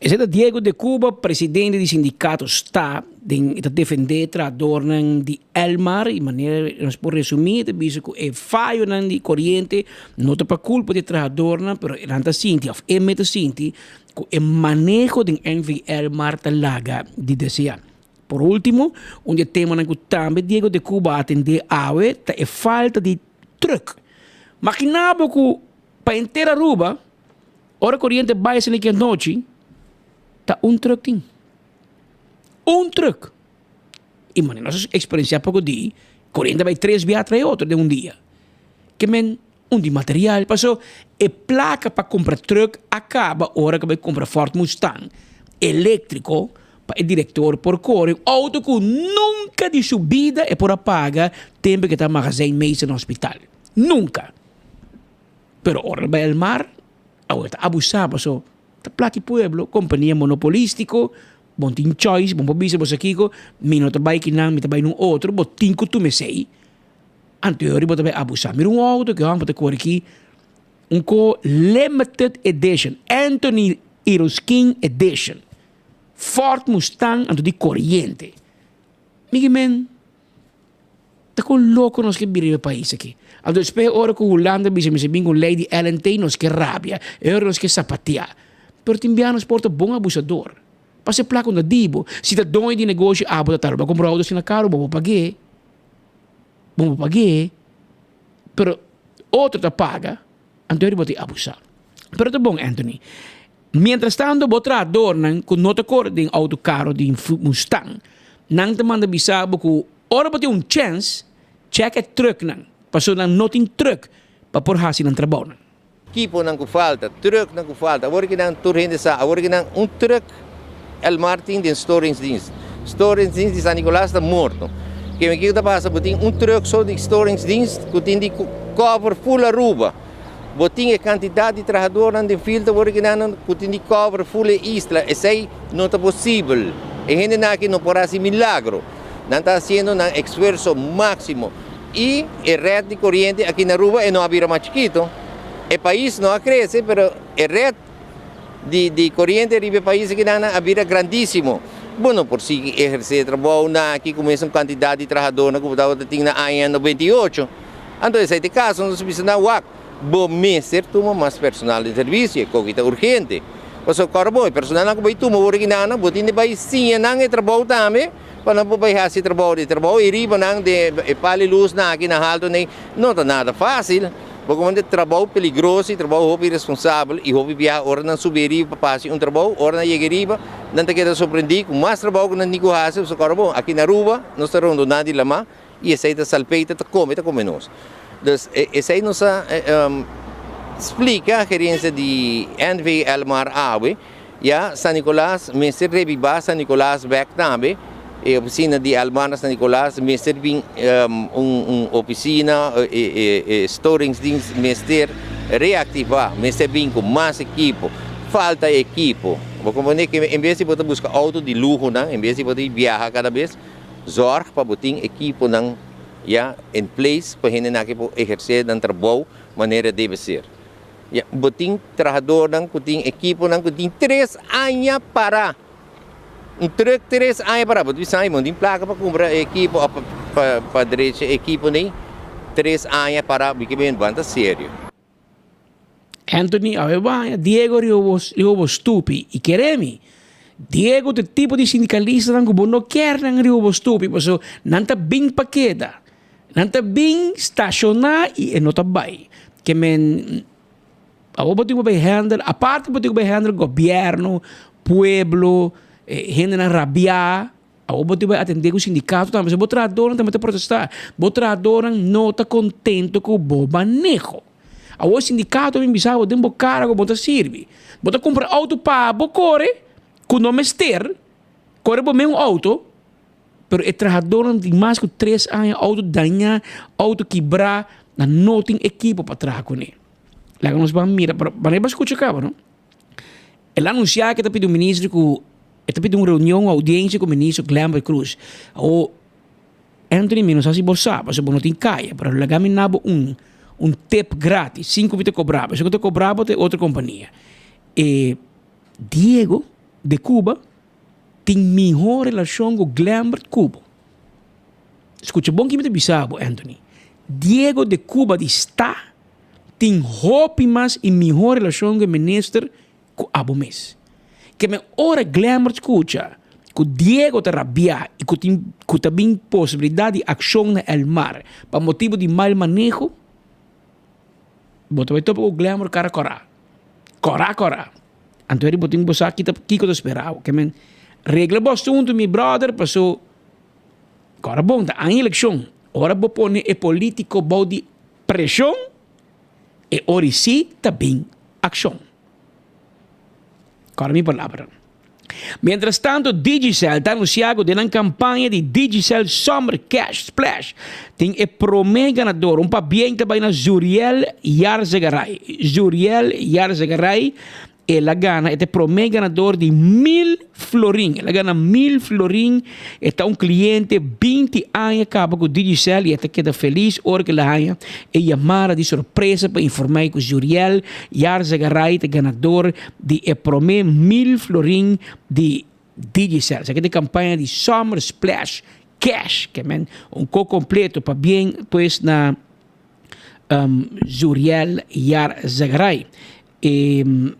Esei ta Diego de Cuba, presidente di sindicato sta den e ta defende trahadornan di Elmar y manera nos por resumi e ta bisa cu e fayonan di coriente no ta pa culpa di e trahadornan pero nan ta sinti of e me ta sinti cu e maneho den NV Elmar ta laga di desea. Por ultimo, un di e temanan cu tambe Diego de Cuba a atende awe ta e falta di truck. Makina bo cu pa henter Aruba, ora coriente bay asina ki anochi, ta un truck tin. Un truck! Y manera nos a experiencia poco di, coriente bay tres bia tras e otro den un dia. Ke men un di material, paso e placa pa cumpra truck a caba ora cu bay cumpra Ford Mustang electrico pa e director por core un auto cu nunca di su bida e por a paga tempo cu e ta magazijnmeester na hospital. Nunca! Pero ora el bay al mar, awor e ta abusa paso ta placa di pueblo, compania monopolistico, bo no tin choice, bo no por bisa bo sa kico, mi no ta bay kinan, mi ta bay nun otro, bo tin cu tuma esey. Anto e ora bo ta bai abusá. Mira un outo ku e hòmber ta kore aki, un ko limited edition, Anthony Iroskin edition, Ford Mustang anto di koriente. Mi ki men, ta kon loko nos ke bira riba e pais aki. Anto despues e ora ku Hulanda bisa mester bin ku lei di LNT nos ke rabia, e ora nos ke sapateá. Pero tin bia nos por ta bon abusador. Pasa e plaka unda di bo. Si ta doño di negoshi abo ta tarda bo a kumpra outo asina karu bo por pag'é. Bo por pag'é, pero otro ta paga. Anto bo tin abusá. Pero ta bon Anthony. Mientras tanto bo trahadornan ku no ta kore den outo karo di Mustang, nan ta manda bisa bo ku ora bo tin un chèns, chèk e trùknan, pasobra nan no tin trùk pa por hasi nan trabounan. Ekiponan ku falta, trùknan ku falta. Awor ki nan tur hende sa, awor ki nan un trùk El Mar tin den storingsdienst. Storingsdienst di San Nicolas ta morto. Keme kiko ta pasa? Bo tin un trùk so di storingsdienst ku tin di cover full Aruba. Bo tin e kantidat di trahadornan den field awor ki nan ku tin di cover full e isla. Esei no ta posibel. E hendenan aki no por hasi milagro. Nan ta hasiendo nan esfuerso máksimo. I e red di koriente aki na Aruba e no a bira mas chikito. E pais no a krese pero e red di di koriente riba e pais aki nan a bira grandísimo. Bo no por sigui ehersé e trabounan aki ku mesun kantidat di trahadornan ku bo tabata tin na aña 98. Anto esei ta e kaso, nos bisa nan wak, bo mester tuma mas personal den servisio, e koki ta urgente. Pasobra kòrda bon, e personalnan ku bai tuma ora kinan, bo tin di bai siña nan e trabou tambe pa nan por bai hasi e trabou. E trabou ei riba nan den e pal di lusnan aki na haltu nei no ta nada fásil. Bo komo trabou peligroso i trabou hopi iresponsabel i hopi biaha ora nan subi riba pa hasi un trabou, ora nan yega riba nan ta keda sorprendí ku mas trabou ku nan tin ku hasi. Pasobra kòrda bon, aki na Aruba nos ta rondoná di lamá. I esei ta salpeter ta come ta come nos. Dus esei nos a splica gerencia di NV Elmar awe, ya San Nicolas mester rebiba San Nicolas bek tambe, e oficina di Elmar na San Nicolas mester bin un un oficina e storingsdienst mester reactiva, mester bin cu mas ekipo, falta ekipo. Bo comprende ke en bes di bo ta busca auto di luhonan, en bes di bo ta biaha cada bes, Zorg pa bo tin ekiponan ya in place pa hendenan aki por ehersé nan trabou manera debe ser. Ya, bo tin trahadornan ku tin ekiponan ku tin tres aña pará. Un trùk tres aña pará. Bo ta bisa, ay, bo no tin plaka pa kumpra e ekipo òf pa pa drecha e ekipo nei. Tres aña pará, bo ke ben bo ta serio. Anthony awe baña Diego riba bo riba bo stupi y keremi Diego ta e tipo di sindicalistanan cu bo no kier nan riba bo stupi paso nan ta bin pa keda nan ta bin staciona y e no ta bay ke men awor bo tin cu bay handle aparte bo tin cu bay handle gobierno pueblo hendenan rabia. Awor bo tin bai atendé ku sindikato tambe, pasobra bo trahadónan tambe ta protestá. Bo trahadónan no ta kontento ku bo maneho. Awor sindikato a bin bisa bo den bo kara ku bo ta sirbi. Bo ta kumpra outo pa bo kore ku no mester, kore bo mes un outo, pero e trahadónan tin mas ku tres aña outo dañá, outo kibrá, nan no tin ekipo pa traha kuné. Laga nos ban mira, pero manera bo a skucha kaba no. El a anunsiá ku e ta pidi un minister ku e ta pidi un reunion, un oudiensia ku minister Glenbert Croes. Awor, Anthony mi no sa si bo sa, pasobra bo no tin kaya, pero laga mi na bo un un tip gratis, sin ku mi ta kobra bo. Esun ku ta kobra bo ta e otro kompania. E Diego de Cuba tin mihó relashon ku Glenbert ku bo. Skucha bon ki mi ta bisa bo, Anthony. Diego de Cuba di sta. Tin hopi mas i mihó relashon ku e minister ku abo mes. Ke men ora Glenbert skucha ku Diego ta rabiá i ku tin ku ta bin posibilidat di akshon na El Mar pa motibu di mal maneho, bo ta bai topa ku Glenbert kara kòrá. Kòrá kòrá. Anto eri bo tin bo sa kita kiko ta spera bo. Ke men regla bo asuntu mi bròder paso kòrda bon ta aña elekshon. Ora bo pone e polítiko bou di Preshon, e ori si ta bin akshon. Kòrda mi palabra. Mientras tanto Digicel ta anunsiá ku den nan kampaña di Digicel Summer Cash Splash tin e promé ganador, un pabien ta bai na Zuriel Yarzegaray. Zuriel Yarzegaray El a gana, e ta e prome ganador di mil florin. El a gana mil florin. E ta un cliente 20 aña caba cu Digicel y e ta keda feliz ora cu el a haña e yamada di sorpresa pa informa cu Zuriel Yarzagaray ta ganador di e prome mil florin di Digicel. Esaki ta e campaña di Summer Splash Cash, ke men un ko completo pabien pues na Zuriel Yarzagaray. E.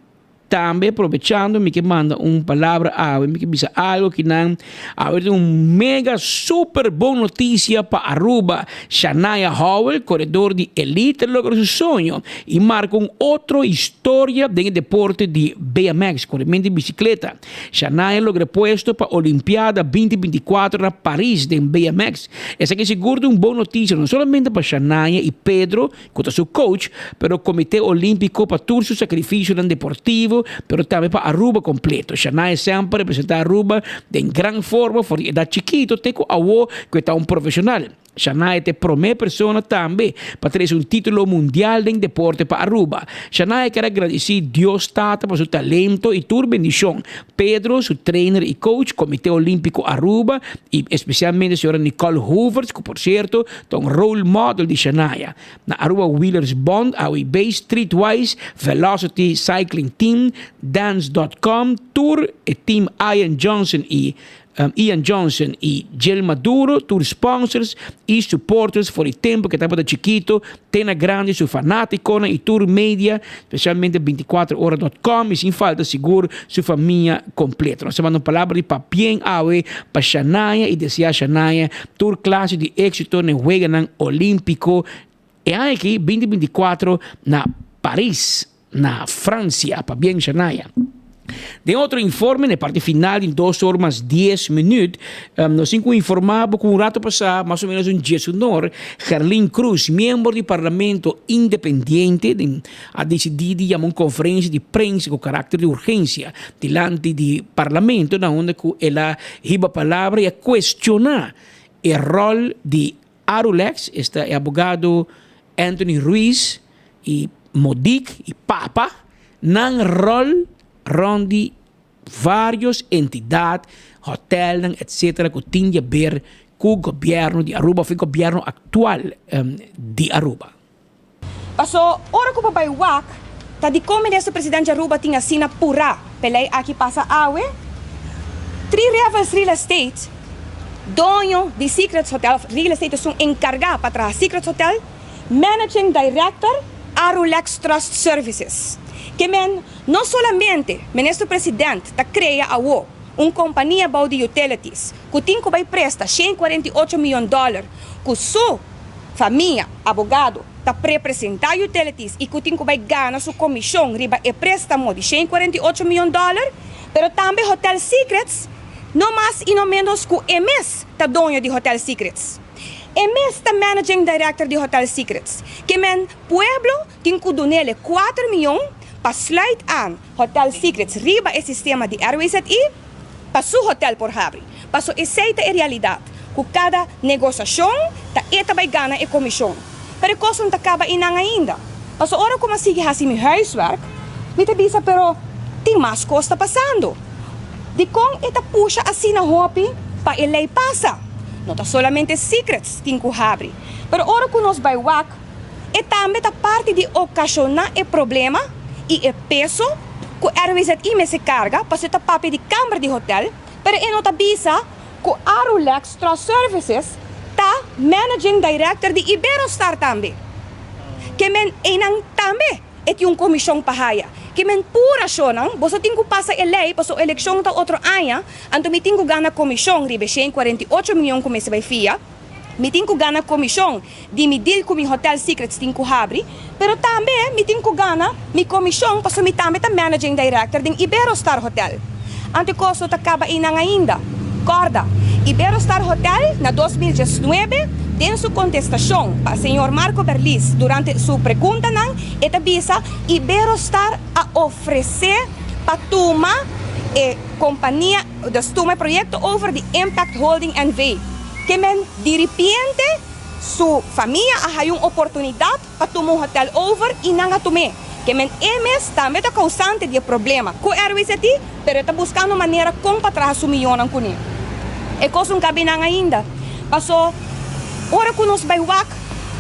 Tambe probechando mi ke manda un palabra awe, mi ke bisa algo ki nan awe tin un mega super bon noticia pa Aruba. Shanaya Howell, koredor di elite a logra su soño y marca un otro historia den e deporte di BMX, korementu di bicicleta. Shanaya a logra e puesto pa Olimpiada 2024 na Paris den BMX. Esaki sigur ta un bon noticia no solamente pa Shanaya y Pedro, ku ta su coach, pero Komité Olímpiko pa tur su sakrifisionan deportivo, pero tambe pa Aruba kompleto. Shanaya semper representá Aruba den gran forma for di edat chikito te ku awo ku e ta un profeshonal. Shanaya ta e promé persona tambe pa trese un título mundial den deporte pa Aruba. Shanaya kier a gradisí Dios Tata pa su talento i tur bendishon. Pedro, su trainer i coach, Komité Olímpiko Aruba i espesialmente señora Nicole Hoevertsz ku por sierto Ta un role model di Shanaya. Na Aruba Wheelers Bond, AWB, Streetwise, Velocity Cycling Team, Dance dot com, tur e team Ian Johnson y Ian Johnson y Jill Maduro, tur sponsors y supporters for di tempo ke tabata chikito te na grandi, su fanaticonan y tur media, specialmente binticuatro ora dot com y sin falta sigur su famia completo. Nos ta manda un palabra di papien awe pa Shanaya y desea Shanaya tur clase di exito na e Weganan Olimpico e aña aki binti 24 na Paris na Francia. Pabien Shanaya. Den otro informe, na e parti final di dos or mas dies minuut, nos tin cu informa bo cu un rato pasa, mas o menos un dies unor, Gerlin Croes, miembro di Parlamento Independiente, den a dicidi di yama un conferencia di prensa cu caracter di urgencia dilanti di Parlamento, na unda cu el a hiba palabra y a cuestiona e rol di Arulex, esta e abogado Anthony Ruiz y Modic y Papa, nan rol rond di varios entidad, hotelnan etc. Cu tin di haber cu gobierno di Aruba of e gobierno actual di Aruba. Paso ora cu bo bay wak ta dicon Minister President di Aruba tin asina pura p'e ley aki pasa awe? Three Rivers Real Estate, doño di Secrets Hotel of Real Estate esun encarga pa traha Secrets Hotel, Managing Director Arulex Trust Services. Ke men no solamente Minister President ta crea awo un compania bou di utilities cu tin cu bay presta 148 miyon dollar cu su Famia, abogado, ta prepresentá Utilities i ku tin ku bai gana su komishon riba e préstamo di 148 mion dòler, pero tambe Hotel Secrets, no mas i no ménos ku e mes ta doño di Hotel Secrets. E mes ta managing director di Hotel Secrets. Ke men pueblo tin ku dunele kuater mion pa sluit aan Hotel Secrets riba e sistema di RWZI pa su hotel por habri. Paso esei ta e realidat, ku kada negosashon ta e ta bai gana e komishon. Pero e kos no ta kaba einan ainda. Paso ora ku mi a sigui hasi mi huiswerk, mi ta bisa pero tin mas kos ta pasando. Dikon e ta pusha asina hopi pa e lei pasa? No ta solamente Secrets tin ku habri, pero ora ku nos bai wak, E tambe ta parti di okashoná e problema i e peso ku RWZI mester karga pasobra e ta papia di kamber di hotel, pero e no ta bisa ku Arulex Trust Services ta managing director di Iberostar tambe. Ke men einan tambe e tin un komishon pa haya. Ke men pura shownan, boso tin ku pasa e lei pasobra elekshon ta otro aña, anto mi tin ku gana komishon riba e 148 mion ku mester bai fia. Mi tin ku gana komishon di mi deal ku mi Hotel Secrets tin ku habri, pero tambe mi tin ku gana mi komishon pasobra mi tambe ta managing director den Iberostar Hotel. Anto e kos no ta kaba einan ainda. Kòrda, Iberostar Hotel na 2019 den su kontestashon pa señor Marco Berlis durante su preguntanan e ta bisa Iberostar a ofresé pa tuma e kompania, dus tuma e proyekto over di Impact Holding NV. Ke men diripiente su famia a haya un oportunidat pa tuma un hotel over i nan a tum'é. Ke men e mes tambe ta kousante di e problema ku RWZI, pero e ta buskando manera kon pa traha su mionnan kuné. E kos un kabi nan ainda. Paso ora ku nos bai wak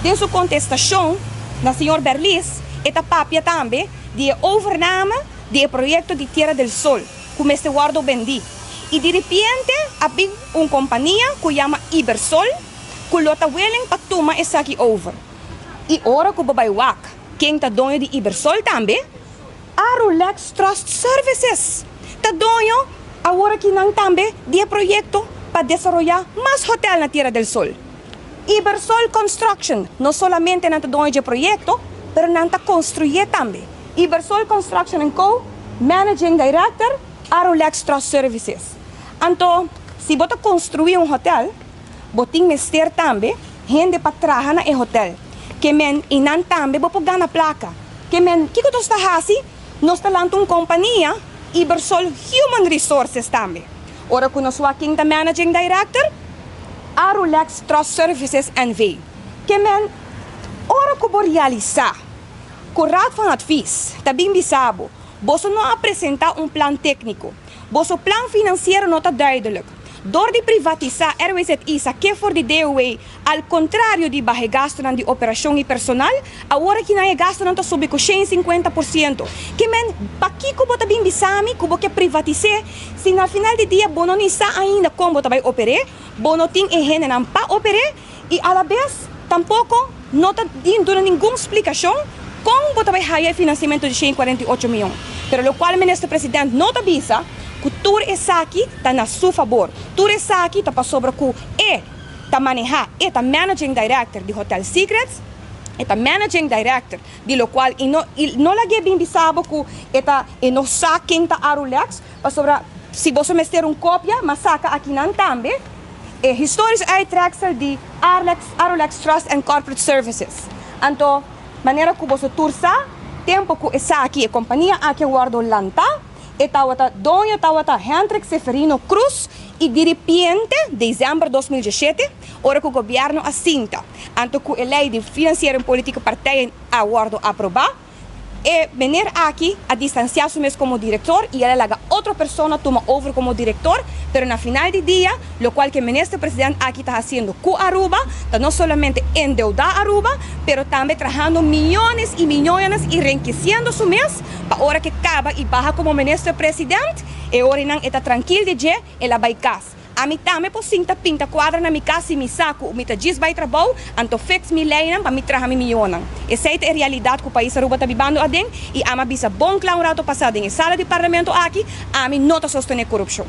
den su kontestashon na señor Berlis, e ta papia tambe di e overname di e proyekto di Tierra del Sol ku mester wòrdu bendí. I diripiente a bin un kompania ku yama Ibersol ku lo ta willing pa tuma esaki over. I ora ku bo bai wak ken ta doño di Ibersol tambe, Arulex Trust Services ta doño awor aki nan tambe di e proyecto pa desaroya mas hotel na Tierra del Sol. Ibersol Construction no solamente nan ta doño dje proyecto, pero nan ta construye tambe. Ibersol Construction and Co. Managing Director, Arulex Trust Services. Anto, si bo ta construi un hotel, bo tin mester tambe hende pa traha na e hotel. Ke men i nan tambe bo por gana plaka. Ke men, kiko nos ta hasi? Nos ta lanta un kompania, Ibersol Human Resources tambe. Ora ku nos wak ken ta managing director? Arulex Trust Services NV. Ke men, ora ku bo realisá ku Raad van Advies ta bin bisa bo, boso no a presentá un plan tékniko, boso plan finansiero no ta duidelijk, Dor di privatisá RWZI sak'é for di DOW al kontrario di baha e gastunan di operashon i personal, awor aki nan e gastunan ta subi ku 150%. Ke men, pakiko bo ta bin bisa mi ku bo ke privatis'é si na final di dia bo no ni sa ainda kon bo ta bai oper'é, bo no tin e hendenan pa oper'é i alabes tampoko no ta duna ningun splikashon kon bo ta bai haya e finansiamentu di 148 mion. Pero lokual Minister President no ta bisa ku tur esaki ta na su fabor. Tur esaki ta pasobra ku e ta manehá, e ta managing director di Hotel Secrets, e ta managing director di lokual i no i no lag'é bin bisa bo ku e ta e no sa ken ta Arulex, pasobra si boso mester un kopia, mas saka akinan tambe e historisch uittreksel di Arlex Arulex Trust and Corporate Services. Anto manera ku boso tur sa, tempu ku esaki e kompania aki a wòrdu lantá, E tawata doño tawata Hendrik Seferino Cruz y diripiente december 2017 ora cu gobierno a sinta anto cu e ley di financiering politieke partijen a wordo aproba e meneer aki a distancia su mes como director y el a laga otro persona tuma over como director pero na final di dia locual cu e minister president aki ta haciendo cu Aruba ta no solamente endeuda Aruba pero tambe trahando miyones y miyones y renqueciendo su mes Pa ora ke kaba i baha komo minister president, e orinan e ta trankil di dje, el a bai kas. Ami tambe por sinta pinta kuadra na mi kas si mi sa ku mi ta djis bai trabou, anto fix mi leinan pa mi traha mi mionnan. Esei ta e realidat ku pais Aruba ta bibando aden i ami a bisa bon kla un rato pasá den e sala di parlamento aki, ami no ta sostené korupshon.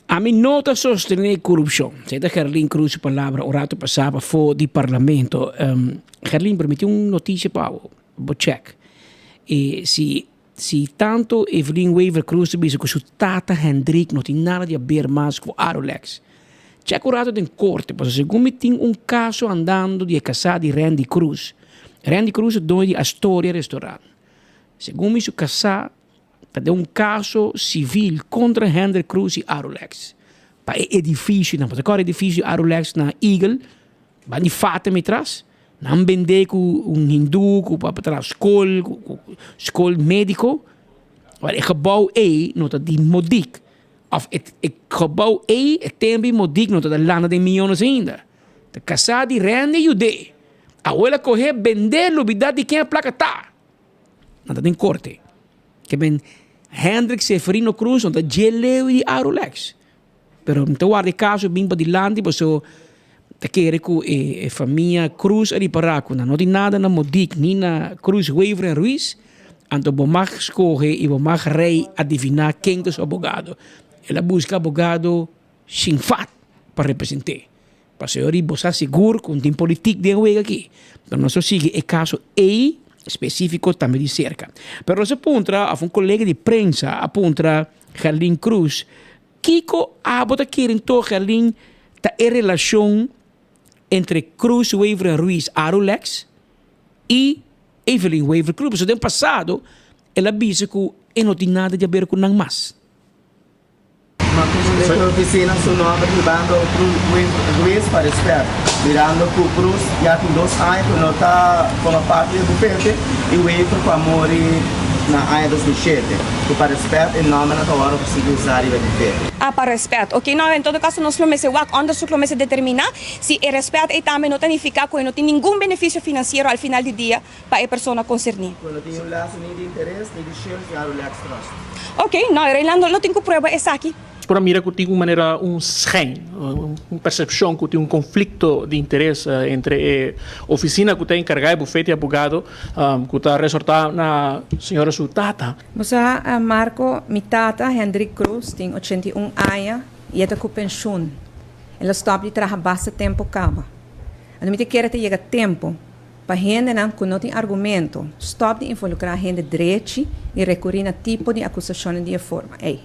Ami no ta sostené korupshon. Esei ta Gerlin Cruz su palabra un rato pasá pafó di parlamento. Gerlin, pero mi tin un notisia pa bo. Bo check. E si si tanto Evelyn Wever Croes ta bisa ku su tata Hendrik no tin nada di haber mas ku Arolex. Check un rato den korte pasobra segun mi tin un kaso andando di e kasá di Randy Cruz. Randy Cruz ta doño di Astoria Restaurant. Segun mi su kasá Ta den un kaso sivil kontra Hendrik Cruz i Arulex pa e edifisionan. Pasobra kòrda edifisio Arulex na Eagle, ban di Fatima i tras, nan bend'é ku un hindú ku pa traha skol, ku skol médiko. Wèl e gebou ei no ta di Modik òf e gebou ei e tempu di Modik no ta landa den miónes ainda. Ta kasá di Randy yud'é. Awor el a koh'é bend'é lubidá di ken e plaka ta. Nan ta den korte. Ke men Hendrik Seferino Cruz no ta dje leu di Arulex. Pero mi ta warda e kaso bin padilanti paso ta kere ku e famia Cruz a ripará ku nan no tin nada na Modik ni na Cruz Wever en Ruiz. Anto bo mag skohe i bo mag rei adiviná ken ta su abogado. El a buska abogado sin fat pa represent'é. Pasobra bo sa sigur ku tin politik den wega aki. Pero nos lo sigui e kaso ei spesífiko tambe di serka. Pero nos a puntra, òf un kolega di prensa a puntra Gerlin Cruz, kiko abo ta kere anto Gerlin ta e relashon entre Cruz Wever Ruiz Arulex i Evelyn Wever Cruz? Pasobra den pasado el a bisa ku e no tin nada di haber ku nan mas. Ma ku oficina su nomber hibando Ruiz pa respet, mirando ku Cruz ya tin dos aña ku no ta forma parti di e bufete i Wever ku a muri na aña 2007, ku pa respet e nombernan ta wòrdu sigui usa riba e bufete. Ah, pa respet. Ok, no, en todo caso nos lo mester wak, onderzoek lo mester determina si e respet ei tambe no ta nifica cu e no tin ningun beneficio financiero al final di dia pa e persona concerni. Cu no tin un lazo ni di interes ni di shares di Arulex Trust. Ok, no, Reynaldo no tin cu prueba esaki. por a mira ku tin un manera un schijn, un persepshon ku tin un konflikto di interes entre e ofisina ku ta enkargá e bufete di abogado ku ta resortá na señora su tata. Bo sa, Marco, mi tata, Hendrik Croes, tin 81 aña i e ta ku penshun. El a stòp di traha basta tempu kaba. Anto mi ta kere ta yega tempu pa hendenan ku no tin argumento stòp di involukrá hende drechi i rekurí na tipo di akusashonnan di e forma ei.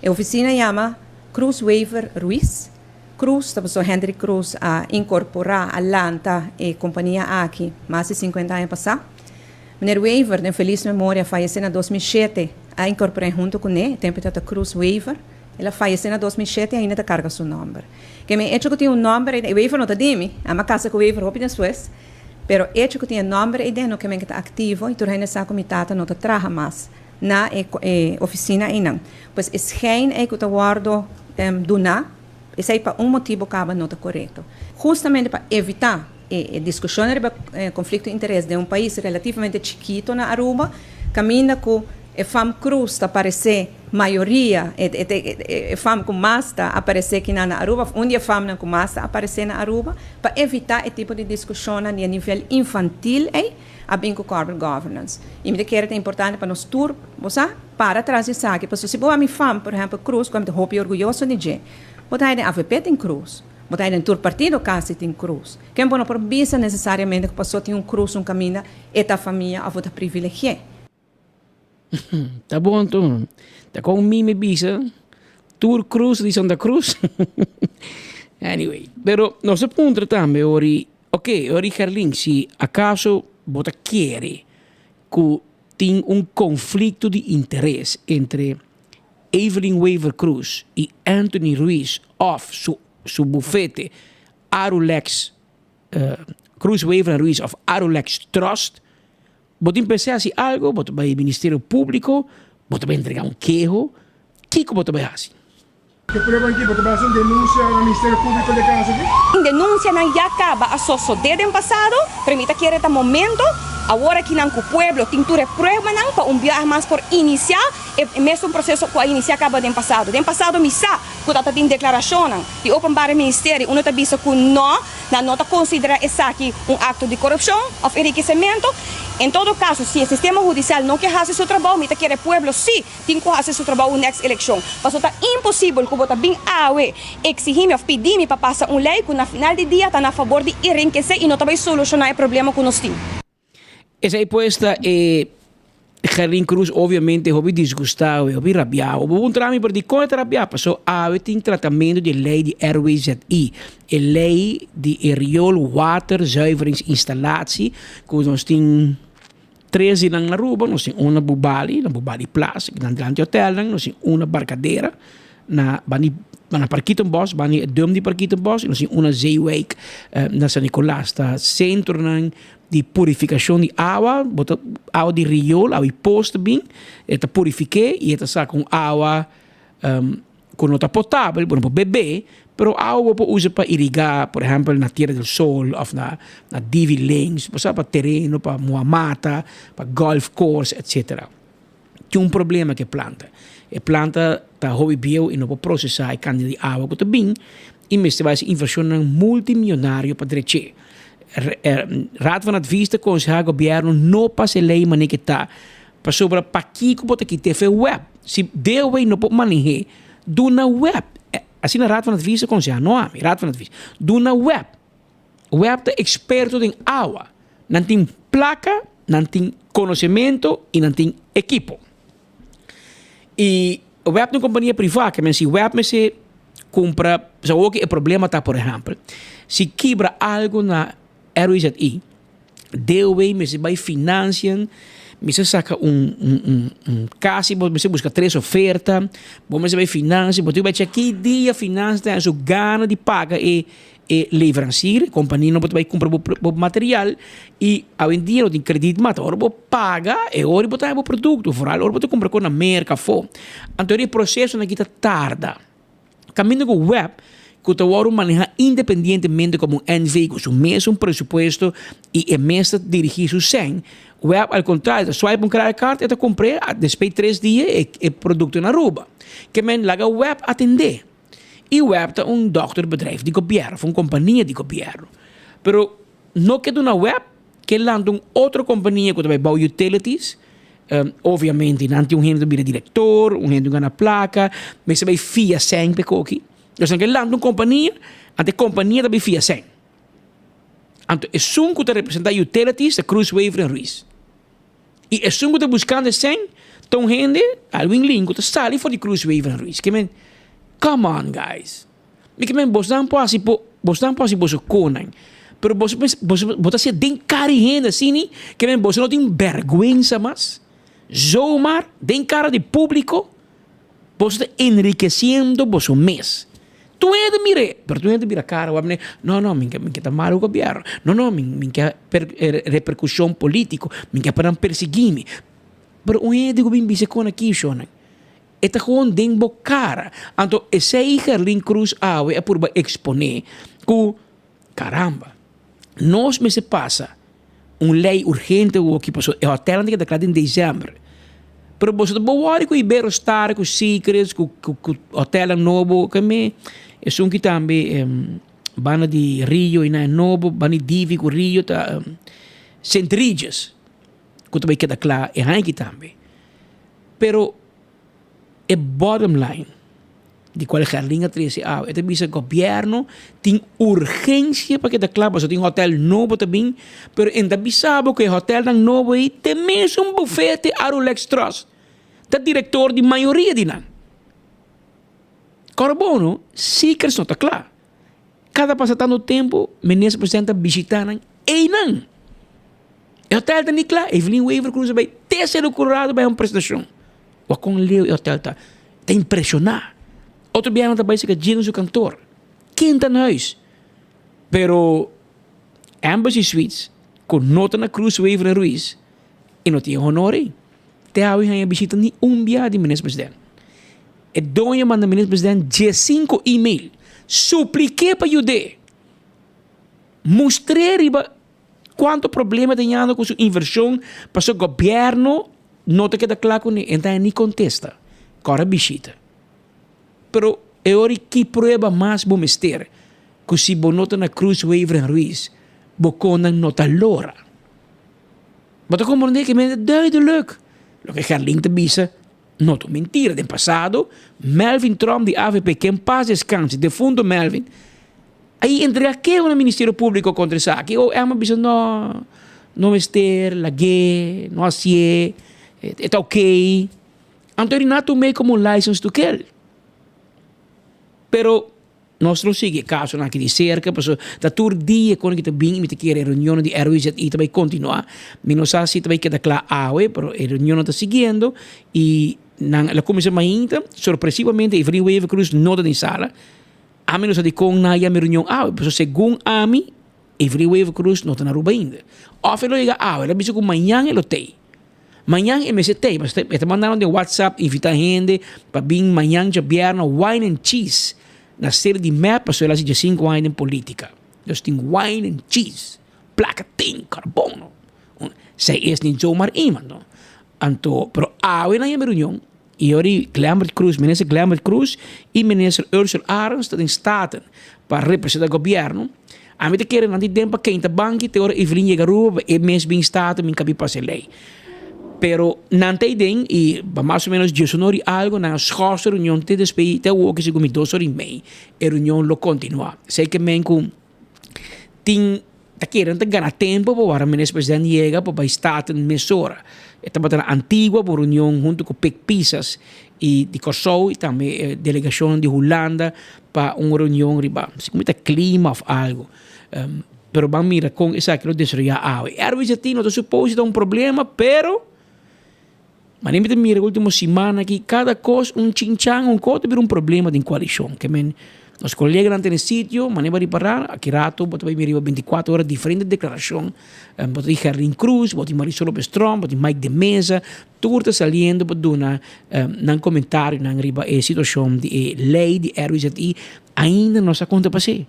E ofisina yama Croes Wever Ruiz. Croes ta pasobra Hendrik Croes a inkorporá, a lanta e kompania aki mas di sinkuenta aña pasá. Meneer Wever, den felis memoria, a fayesé na 2007, a inkorpor'é huntu kuné, e tempu e tabata Croes Wever. El a fayesé na 2007 i ainda ta karga su nòmber. Ke men echo ku tin un nòmber ei den, Wever no ta di mi, ami a kasa ku Wever hopi despues, pero echo ku tin e nòmber ei den no ke men ke ta aktivo i tur hende sa ku mi tata no ta traha mas na e e ofisina einan. Pues e schijn ei ku ta wòrdu duná, esei pa un motibu kaba no ta korekto. Hustamente pa evitá e e diskushon riba konflikto di interes den un pais relativamente chikito na Aruba, kaminda ku e fam Cruz ta paresé mayoria, e e fam ku mas ta aparesé kinan na Aruba, òf un di e famnan ku mas ta aparesé na Aruba, pa evitá e tipo di diskushonnan di e nivel infantil ei, a bin ku corporate governance. I mi ta kere ta importante pa nos tur, bo sa, para tras di esaki, pasobra si bo wak mi fam, por ehèmpel Cruz, ku ami ta hopi orguyoso di dje, bo ta haña den avp tin Cruz, bo ta haña den tur partido kasi tin Cruz. Ken bo no por bisa nesesariamente ku pasobra tin un Cruz un kaminda e ta famia òf bo ta privilegi'é. Ta bon anto. Ta kon mi mi bisa tur cruz di Santa Cruz. Anyway, pero nos a puntra tambe ori, ok, ori Gerlin, si acaso bo ta kere ku tin un conflicto di interes entre Evelyn Wever Croes i Anthony Ruiz of su su bufete Arulex Croes Wever en Ruiz of Arulex Trust, Bo tin pensé hasi algo, bo ta bai Ministerio Públiko, bo ta bai entregá un keho, kiko bo ta bai hasi? Ke prueba aki? Bo ta bai hasi un denunsia na Ministerio Públiko di e kaso aki? Denunsianan ya kaba a sosodé den pasado, pero mi ta kere ta momento awor akinan ku pueblo tin tur e pruebanan pa un biaha mas por inisiá e mesun proseso ku a inisiá kaba den pasado. Den pasado mi sa ku ta ta tin deklarashonnan di Openbare Ministerie unda ta bisa ku no Nan no ta konsiderá esaki un akto di korupshon òf enrikesementu. En todo kaso, si e sistema hudisial no ke hasi su trabou, mi ta kere pueblo sí tin ku hasi su trabou un nèks elekshon. Pasobra ta imposibel ku bo ta bin awe eksihí mi òf pidí mi pa pasa un lei ku na final di dia ta na fabor di enrikesé i no ta bai solushoná e problema ku nos tin. Esei pues ta e Gerlin Cruz obviamente hopi disgustao y hopi rabiao. Bo puntra mi pero dikon e ta rabia? Paso awe tin tratamento di e ley di RWZI, e ley di e riool water zuiveringsinstallatie ku nos tin tres di nan na Aruba, nos tin un na Bubali, na Bubali Plaza, nan dilanti hotelnan, nos tin un na Barcadera, na bani na Parkietenbos, bani e dum di Parkietenbos, y nos tin un na Zeewijk na San Nicolas. Ta centronan di purifikashon di awa, bo ta awa di riool, awa di pos ta bin, e ta purifik'é i e ta saka un awa ku no ta potabel, bo no por bebé, pero awa bo por usa pa irigá, por ehèmpel na Tierra del Sol òf na na Divi Links, bo sa pa tereno, pa muha mata, pa golf course, etsetera. Tin un problema ku e planta, e planta ta hopi bieu i no por prosesá e kantidat di awa ku ta bin i mester bai hasi invershonnan multimionario pa drech'é. Raad van Advies ta konsehá gobièrnu no pasa e lei manera ke ta, pasobra pakiko bo ta kita efe web? Si DOW no por maneh'é, duna web. Asina Raad van Advies ta konsehá, no ami, Raad van Advies. Duna web. Web ta eksperto den awa. Nan tin plaka, nan tin konosementu i nan tin ekipo. I web ta un kompania privá, ke men si web mester kumpra, sa awor ke e problema ta por ehèmpel, si kibra algu na RWZI, DOW mester bai financian, mester saka un un un un kasi bo mester buska tres oferta, bo mester bai financian, bo tin ku bai chek ki dia financian ta haña su gana di paga e e leverancier, e kompania no bo ta bai kumpra bo bo material i awendia no tin kredit mas, ora bo paga e ora bo ta haña bo produkto, foral ora bo ta kumpra kon na merka afó. Anto e prosesonan aki ta tarda. Kaminda ku web. ku ta wòrdu manehá independientemente komo un NV ku su mesun presupuesto i e mes ta dirigí su sèn. Web al kontrario ta swipe un credit card e ta kumpr'é despues tres dia e produkto na Aruba. Ke men laga web atendé. I web ta un dochterbedrijf di gobièrnu of un kompania di gobièrnu. Pero no ke duna web ke lanta un otro kompania ku ta bai bou utilities. Obviamente nan tin un hende ta bira direktor, un hende gana plaka, mester bai fia sèn p'e koki. Nos nan ke lanta un kompania, anto e kompania ta bai fia sèn. Anto esun ku ta representá utilities ta Cruz Wever en Ruiz. I esun ku ta buskando e sèn ta un hende, Alwin Lin, ku ta sali for di Cruz Wever en Ruiz. Ke men, come on guys. Mi ke men bosnan por hasi po, bosnan por hasi boso konan. Pero boso boso bo ta hasié den kara di hende asina, ke men boso no tin bèrgwensa mas. Zomaar den kara di públiko. Boso ta enrikesiendo boso mes. Tur hende mir'é, pero tur hende bira kara wak manera, no, no, mi mi ke ta mal ku gobièrnu. No, no, mi mi ke reperkushon polítiko, mi ke pa nan persiguí mi. Pero un hende ku bin bisa kon aki shonnan, e ta gewoon den bo kara. Anto esei Gerlin Cruz awe a purba eksponé ku, karamba, nos mester pasa un lei urgente awoki pasobra e hotelnan ta keda kla den december. Pero boso ta bo wòri ku Iberostar, ku Secrets, ku ku hotelnan nobo ke me esun ki tambe banda di Rio i nan nobo, banda di Divi ku Rio ta Sint Regis ku ta bai keda kla e haña aki tambe. Pero E bottom line di cual Gerlin a trece awe, e ta bisa gobierno tin urgencia pa keda cla pasobra tin hotel nobo ta bin, pero e ta bisa bo cu e hotelnan nobo ey te mesun bufete Arulex Trust ta director di mayoria di nan. Corbono, Seekers no ta cla. Cada pasa tanto tempo Minister President ta bishita nan eynan. E hotel ta ni cla, Evelyn Wever Croes a bay te Cerro Colorado bay un presentacion. Wak kon leu e hotel ta. Ta impresiona. Otro biaha nan ta bay cerca dje su kantoor. Ken ta na huis? Pero Embassy Suites cu no ta na Croes Wever en Ruiz e no tin e honor ey. Te awe haña bishita ni un biaha di Minister President. E doño manda Minister President diesinco email supliké pa yud'é. Mustr'é riba cuanto problema ta yanda cu su inversion pasobra gobierno no ta keda cla cune. E no ta haña ni contesta. Cora bishita. Pero e ora ki prueba mas bo mester cu si bo no ta na Cruz Wever en Ruiz bo connan no ta lora. Bo ta comprende ki men ta duidelijk loke Gerlin ta bisa no ta un mentira. Den pasado Melvin Tromp di avp ken pas descanse defunto Melvin a entrega keho na Ministerio Publico contra esaki OM a bisa no no mester lag'e no haci'e e ta ok. Anto Renato tum'e como un license to kill. Pero Nos lo sigui e kasonan aki di serka pasobra ta tur dia kon ki ta bin i mi ta kere e reunionnan di RWZI ta bai kontinuá. Mi no sa si ta bai keda kla awe pero e reunionnan ta siguiendo i nan a kuminsá mainta. Sorpresivamente Evelyn Wever Croes no ta den sala. Ami no sa dikon nan a yama e reunion awe pasobra segun ami Evelyn Wever Croes no ta na Aruba ainda. Òf e lo yega awe el a bisa ku mañan e lo t'ei. Mañan e mester tei, pasobra e ta manda nan den WhatsApp invita hende pa bin mañan djabièrnè wine and cheese na sede di mep pasobra el a hasi diesinku aña den politica. Dus tin wine and cheese, plaka tin, carbono. Zij is niet zomaar iemand no. Anto, pero awe nan yama e reunion y ora di Glenbert Croes, minister Glenbert Croes y minister Ursell Arends ta den Staten pa representa gobierno. Ami ta kere nan di den pa keinta banki te ora Evelyn yega Aruba pa e mes bin Staten bin kabi pasa e ley. Pero nan ta den y pa mas o menos diesun ora y algo nan a schors e reunion te despues te awor ki segun mi dos ora y mei e reunion lo continua. Esey ke men ku tin ta kere nan ta gana tempo pa wara Minister President yega pa bay Staten mesora. E tabata na Antigua pa un reunion hunto ku Pik Pisas y di Kòrsou y tambe e delegacionnan di Hulanda pa un reunion riba si como ta clima of algo. Pero ban mira con esaki lo desaroya awe. RWZT no ta supose ta un problema pero manera mi ta mira e ultimo siman aki cada cos un chinchan un cos ta bira un problema den coalicion. Ke men nos coleganan ta den sitio manera bo a ripara aki rato bo ta bay mira riba 24 ora diferente declaracion. Bo ta tin Gerlin Cruz, bo tin Marisol Lopez Tromp, bo tin Mike de Meza. Tur ta saliendo pa duna nan comentarionan riba e situacion di e ley di RWZI. Ainda no sa kon ta pas'é.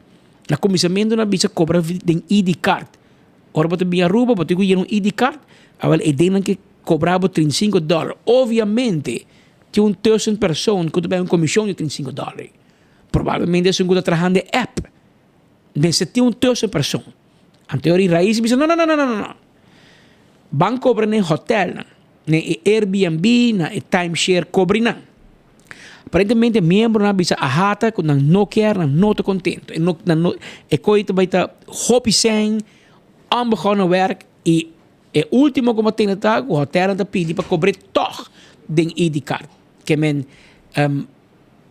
Na kuminsamentu nan a bisa kobra den ID card. Ora bo ta bin Aruba bo tin ku yena un ID card, awel e den nan ke kobra bo 35 dòler. Obviamente tin un tussenpersoon ku ta bai un komishon di 35 dòler. Probablemente esun ku ta trahando e app. Mester tin un tussenpersoon. Anto e rais a bisa no no no no no no. Ban kobra na e hotelnan, na e Airbnb, na e timeshare, kobri nan. Aparentemente miembronan a bisa ahata ku nan no kier, nan no ta kontento. E no, nan no, e koi ta bai ta hopi sèn, onbegonnen werk i e ultimo ku bo tende ta ku hotelnan ta pidi pa kobr'é tòg den ID card. Ke men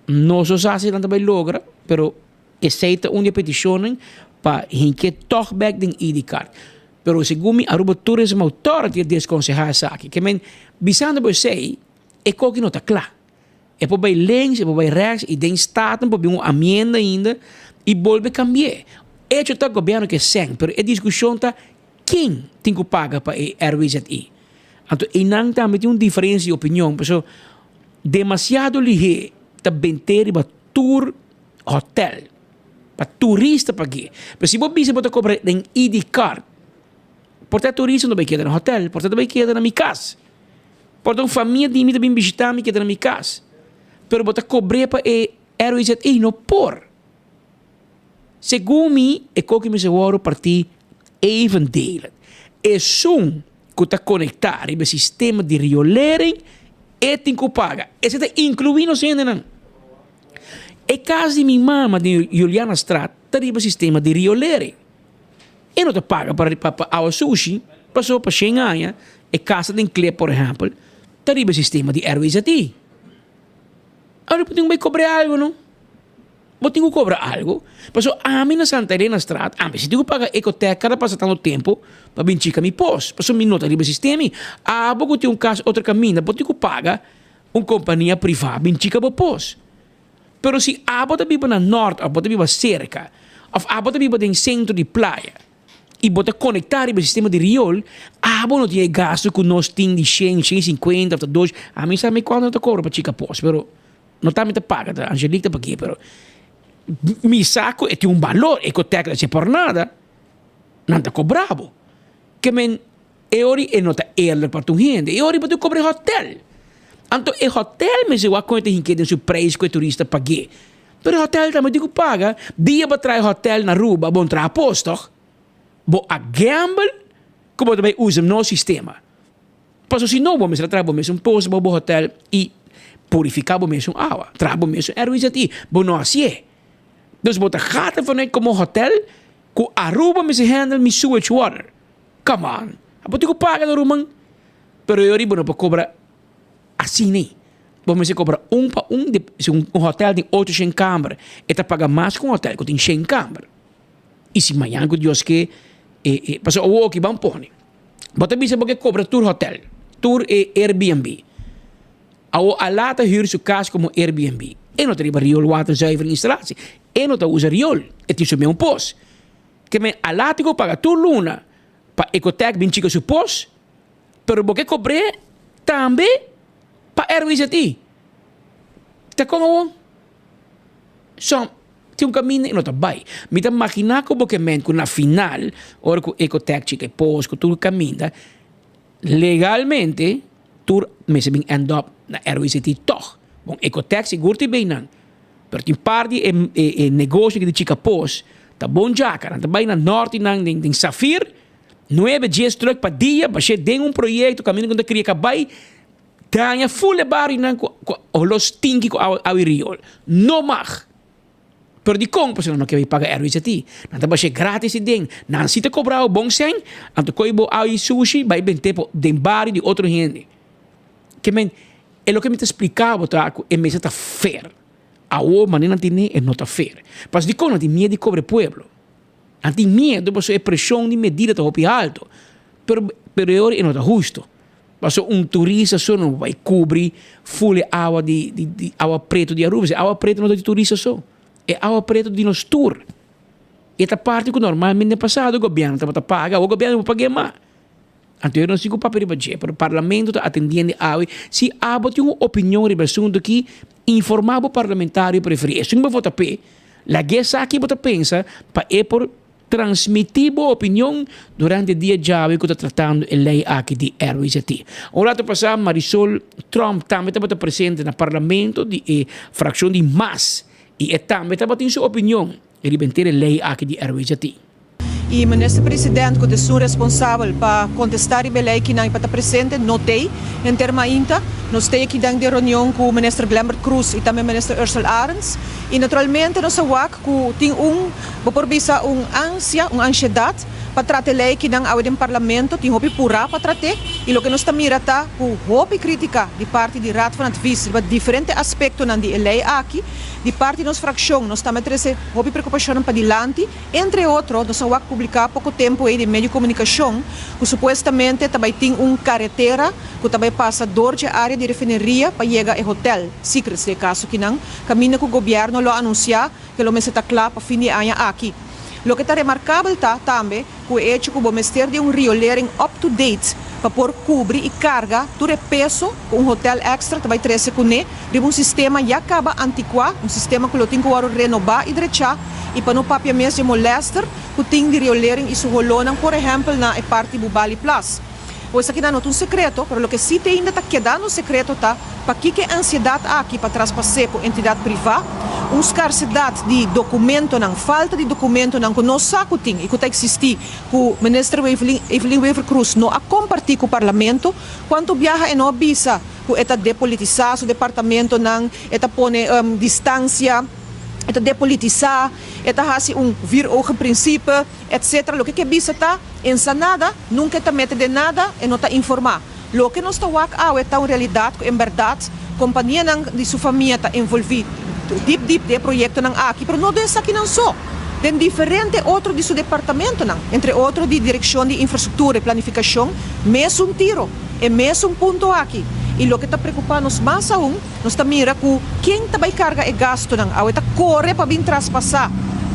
no so sa si nan ta bai logra, pero esei ta un di e petishonnan pa hink'é tòg bèk den ID card. Pero segun mi Aruba Tourism Authority a deskonsehá esaki. Ke men bisando bo esei. E koki no ta kla. E por bai links, e por bai rechts i den Staten por bin un amienda ainda i bolbe kambi'é. Echo ta gobièrnu ke sèn, pero e diskushon ta ken tin ku paga pa e RWZI. Anto einan tambe tin un diferensia di opinion pasobra demasiado lihé ta bent'é riba tur hòtèl pa turista pag'é. Pero si bo bisa bo ta kobra den ID card, por ta e turista no bai keda na hòtèl, por ta ta bai keda na mi kas. Por ta un famia di mi ta bin bishita mi keda na mi kas. Pero bo ta kobr'é pa e RWZI? No por. Segun mi, e koki mester wòrdu partí evendelend. Esun ku ta konektá riba e sistema di riolering, e tin ku paga. Esei ta inkluí nos hendenan. E kas di mi mama den Julianastraat ta riba sistema di riolering. E no ta paga pa pa awa sushi, pasobra pa shen aña e casa den Klip por ehempel ta riba e sistema di RWZI. Awor bo tin ku bai kobra algu no, bo tin ku kobra algu, pasobra ami na Santa Elena straat ami si tin ku paga Ecotec kada pasa tantu tempu pa bin chika mi pos, pasobra mi no ta riba e sistema. Abo ku tin un kas otro kaminda bo tin ku paga un kompania priva bin chika bo pos. Pero si abo ta biba na nort of bo ta biba serka of abo ta biba den sentro di playa i bo ta konektá riba e sistema di riol, abo no tin e gastu ku nos tin di shen, shen i sinkuenta of ta dos, ami sa mi kuantu nan ta kobra pa chika pos, pero no ta mi ta paga, ta Angelique ta pag'é, pero mi sa ku e tin un balor, e kotek ta haci por nada, nan ta kobra bo. Ke men E ori e no ta eerlijk pa tur hende. E ori bo tin kobra e hotel. Anto e hotel mester wak kon e ta hink'é den su prijs ku e turista pag'é. Pero e hotel tambe tin ku paga. Dia bo traha e hotel na Aruba bo no traha pos tog. Bo a gamble ku bo ta bai usa nos sistema. Pasobra si no bo mester a traha bo mesun pos bo bo hotel i purifiká bo mesun awa. Traha bo mesun RWZI. Bo no hasié. Dus bo ta gata vanuit komo hotel ku Aruba mester handle mi sewage water. Come on. Bo tin ku paga no ruman. Pero e ora bo no por kobra asina ei. Bo mester kobra un pa un. Si un hotel tin ocho shen kamber, e ta paga mas ku un hotel ku tin shen kamber. I si mañan ku Dios ke e e pasobra awor oki ban pone. Bo ta bisa bo ke kobra tur hotel, tur e Airbnb. Awor Alá ta hür su kas komo Airbnb. E no ta riba rioolwaterzuivering instalatie. E no ta usa riool. E tin su meun pos. Ke men Alá tin ku paga tur luna pa Ecotec bin chika su pos, pero bo ke kobr'é tambe pa RWZI. Ta kon awor? So, tin un kaminda i no ta bai. Mi ta maginá ku bo ke men ku na final, ora ku Ecotec chika e pos ku tur kaminda, legalmente tur mester bin end up na RWZI tòg. Bon, Ecotec sigur tin bei nan. Pero tin par di e e negoshi di chika pos ta bon djaka. Nan ta bai na norte nan den den Safir, nuebe dies truck pa dia bashe den un proyecto kaminda ku nan ta kria kabai daña ful e barionan ku ku holo stinki ku awa awa i riol. No mag! Pero dikon? Pasobra nan no ke bai paga RWZT. Nan ta bashe gratis ei den. Nan si ta kobra bo bon sèn, anto koe bo awa i sushi bai bent'é po den bario di otro hende. Ke men, e loke mi ta splika bo ta ku e mester ta fair. Awor manera nan tene e no ta fair. Pasobra dikon nan tin miedu di kobra e pueblo? Nan tin miedu pasobra e preshon di medida ta hopi alto. Pero pero e ora e no ta husto. Pasobra un turista so no por bai kubri ful e awa di di di awa pretu di Aruba. E awa pretu no ta di turista so. E awa pretu di nos tur. E ta parti ku normalmente den pasado gobièrnu tabata paga, awor gobièrnu no por pag'é mas. Anto yo no sigu papia riba dje, pero Parlamento ta atendiendo awe. Si abo tin un opinion riba e asunto aki, informa bo parlamentario preferi. Esun bo vota p'e. Lag'é sa ki bo ta pensa pa e por transmití bo opinion durante dia djawe ku ta tratando e lei aki di RWZT. Un rato pasá Marisol Tromp tambe tabata presente na parlamento di e frakshon di mas i e tambe tabatin su opinion riba henter e lei aki di RWZT. E minister president cu ta esun responsabel pa contesta riba e ley kinan y pa ta presente no t'ey henter mainta. Nos t'ey aki den den reunion cu minister Glenbert Croes y tambe minister Ursell Arends y naturalmente nos a wak cu tin un, bo por bisa un ansia, un ansiedad pa trata e ley kinan awe den parlamento. Tin hopi pura pa trat'e y loke nos ta mira ta cu hopi critica di parti di Raad van Advies riba diferente aspectonan di e ley aki. Di parti nos fraccion nos tambe trece hopi preocupacionnan padilanti. Entre otro, nos a wak publiká poko tempu ei den medio komunikashon ku supuestamente ta bai tin un karetera ku ta bai pasa dor dje área di refineria pa yega e hotel, Secrets den e kaso kinan, kaminda ku gobièrnu lo a anunsiá ku lo mester ta kla pa fin di e aña aki. Loke ta remarkabel ta tambe ku e echo ku bo mester di un riolering up to date pa por kubri i karga tur e peso ku un hotel èkstra ta bai trese kuné riba un sistema ya kaba antikuá, un sistema ku lo tin ku wòrdu renobá i drechá i pa no papia mes dje molèster ku tin di riolering i su holónan, por ehèmpel na e parti Bubali Plas. Bo esakinan no ta un sekreto, pero loke sí te ainda ta kedando sekreto ta pakiko e ansiedat aki pa traspas'é ku entidat privá, un skarsedat di dokumentonan, falta di dokumentonan ku nos sa ku tin i ku ta eksistí ku Minister Evelyn Wever-Croes no a kompartí ku Parlamento, kuantu biaha e no a bisa ku e ta depolitisá su departamentonan, e ta pone distansia, e ta depolitisá, e ta hasi un vier ogen principe, etc. Loke ke bisa ta, ensa nada, nunka e ta mete den nada, e no ta informá. Loke nos ta wak awe ta un realidat ku en bèrdat kompanianan di su famia ta envolví dip dip den e proyektonan aki, pero no den esakinan so, den diferente otro di su departamentonan, entre otro di Direkshon di Infrastruktura i Planifikashon, mesun tiro, e mesun punto aki. I loke ta preokupá nos mas aun, Nos ta mira ku ken ta bai karga e gastunan awe ta kore pa bin traspasá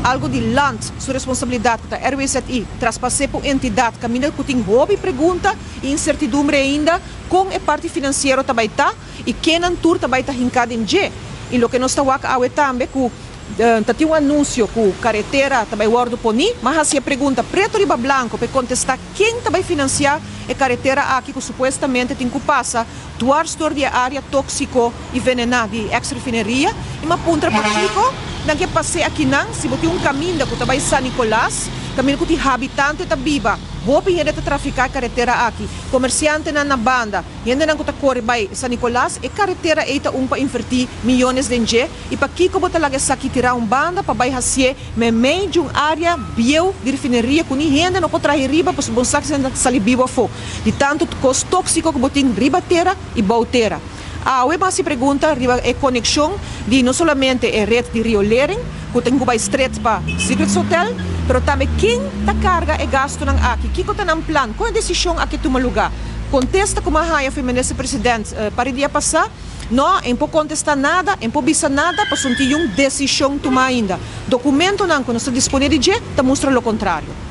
algu di land su responsabilidat ku ta RWZI, traspas'é pa un entidat kaminda ku tin hopi pregunta i insertidumbre ainda kon e parti finansiero ta bai ta i kennan tur ta bai ta hinká den dje. I loke nos ta wak awe tambe ku ta tin un anunsio ku karetera ta bai wòrdu poní, m'a hasi e pregunta pretu riba blanko pa e kontestá ken ta bai finansiá e karetera aki ku supuestamente tin ku pasa Dwars dor di e área tóksiko i venená di e eks-refineria i m'a puntra pakiko nan ke pas'é akinan si bo tin un kaminda ku ta bai San Nicolas, kaminda ku tin habitante ta biba. Hopi hende ta trafiká e karetera aki, komersiantenan na banda, hendenan ku ta kore bai San Nicolas. E karetera ei ta un pa invertí miyones den dje i pakiko bo ta laga esaki tirá un banda pa bai hasié meimei di un área bieu di refineria ku ni hende no por traha riba pasobra bo no sa si nan ta sali bibu afó. Di tantu kos tóksiko ku bo tin riba tera i bou tera. Awe bo hasi pregunta riba e konekshon di no solamente e ret di riolering ku tin ku bai stret pa Secrets Hotel, pero tambe ken ta karga e gastunan aki, kiko ta nan plan, kon e desishon aki tuma lugá. Kontesta ku mi a haña for Minister President par e dia pasá, No, en por kontestá nada, en por bisa nada pasobra no tin un desishon tumá ainda. Dokumentonan ku nos ta disponé di dje ta mustra lo kontrario.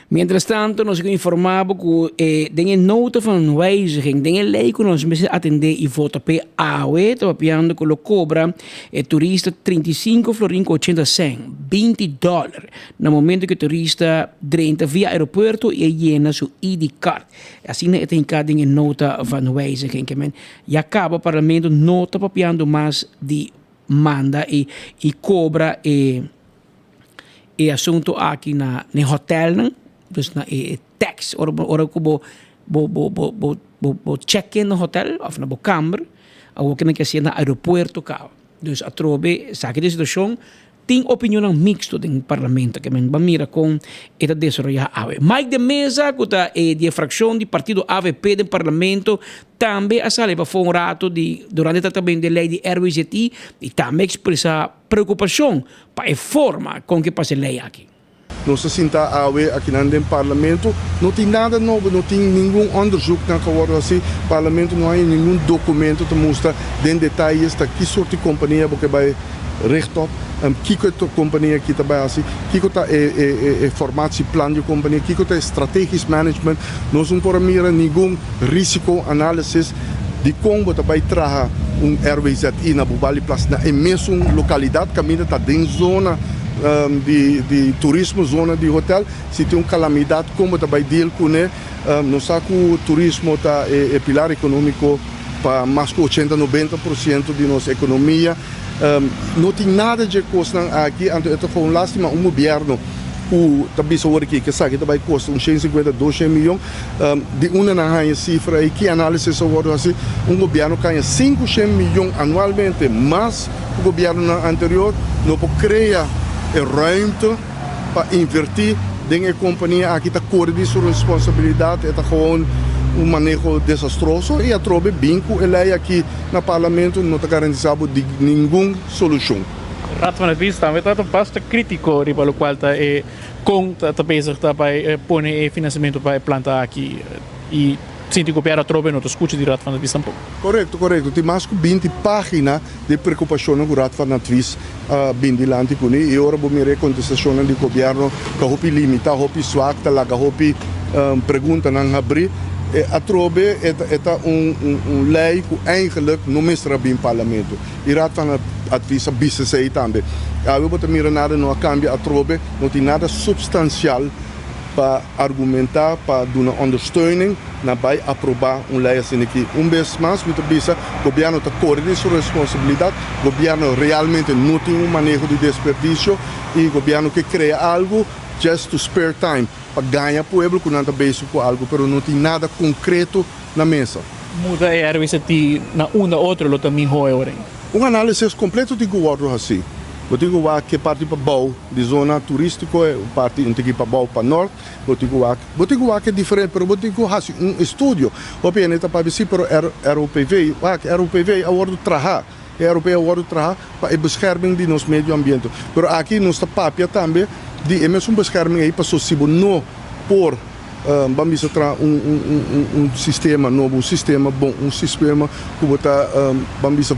Mientras tanto nos a informa bo cu e den e nota van wijziging, den e ley cu nos mester atende y vota p'e awe, ta papiando cu lo cobra e turista 35 florin cu 80 cent, 20 dollar, na momento cu e turista drenta via aeropuerto y e yena su ID card. Asina e ta hinca den e nota van wijziging. Ke men ya caba parlamento no ta papiando mas di manda y cobra e. E asunto aki na e hotelnan, dus na e tax ora bo ora ku bo bo bo bo bo bo bo check in na hotel of na bo kamber awor ke nan ke hasié na aeropuerto kaba. Dus atrobe esaki ta e situashon tin opinionnan mixto den parlamento ke men ban mira kon e ta desaroyá awe. Mike de Meza ku ta e di e frakshon di partido avp den parlamento tambe a sali pafó un rato di durante e tratamentu di e lei di RWZI i tambe a ekspresá preokupashon pa e forma kon ke pasa e lei aki. Nos ta sinta awe akinan den Parlamento, no tin nada nobo, no tin ningun onderzoek nan ka wordo haci, Parlamento no hay ningun documento ta mustra den detayes ta ki soort di compania bo ke bay richt op, kico e compania aki ta bay haci, kico ta e formatieplan di e compania, kico ta e strategisch management, nos no por a mira ningun risico analysis di con bo ta bay traha un RWZI na Bubali Plas na e mesun lokalidat kaminda ta den zona di turismo, zona di hotel. Si tin un kalamidat kon bo ta bai deal kuné? Nos sa ku turismo ta e pilar ekonómiko pa mas ku ochenta, nobenta por siento di nos ekonomia. No tin nada dje kosnan aki, anto e ta gewoon lástima un gobièrnu ku ta bisa ora ki esaki ta bai kosta un shen sinkuenta, doshen miyon. Di unda nan haña e sifra ei? Ki análisis a wòrdu hasi? Un gobièrnu ku haña sinkushen miyon anualmente mas ku gobièrnunan anterior no por krea e ruimte pa invertí den e kompania aki ta kore di su responsabilidat, e ta gewoon un maneho desastroso i atrobe bin ku e lei aki na parlamento no ta garantisá bo di ningun solushon. Raad van Advies tambe ta basta kritiko riba lokual ta e kon ta bezig ta bai pone e finansiamentu pa e planta aki i sinti gobièrnu atrobe no ta skucha di Raad van Advies tampoko. Korekto, korekto. Tin mas ku binti página di preokupashonnan ku Raad van Advies a bin dilanti kuné i ora bo mira e kontestashonnan di gobièrnu ta hopi limitá, hopi swak, ta laga hopi preguntanan habrí. Atrobe e ta un lei ku eigenlik no mester a bin parlamento i Raad van Advies a bisa esei tambe. Awe bo ta mira nada no a kambia atrobe, no tin nada supstansial pa argumentá, pa duna ondersteuning na bai aprobá un lei asina aki. Un bes mas mi ta bisa, gobièrnu ta kore di su responsabilidat, gobièrnu realmente no tin un maneho di desperdisio i gobièrnu ke krea algu just to spare time, pa gaña pueblo ku nan ta bezig ku algu, pero no tin nada konkreto na mesa. Muda e RWZT na unda otro lo ta mihó e ora ei. Un análisis kompleto tin ku wòrdu hasí. Bo tin ku wak ke parti pabou di zona turístiko, e parti un tiki pabou pa nort, bo tin ku wak, bo tin ku wak e diferente, pero bo tin ku hasi un estudio. Hopi hende ta papia si, pero ROPV, wak, ROPV a wòrdu trahá, e ROPV a wòrdu trahá pa e bescherming di nos medio ambiente. Pero aki nos ta papia tambe di e mesun bescherming ei, paso si bo no por Ban bisa traha un un un sistema nobo, un sistema bon, un sistema ku bo ta ban bisa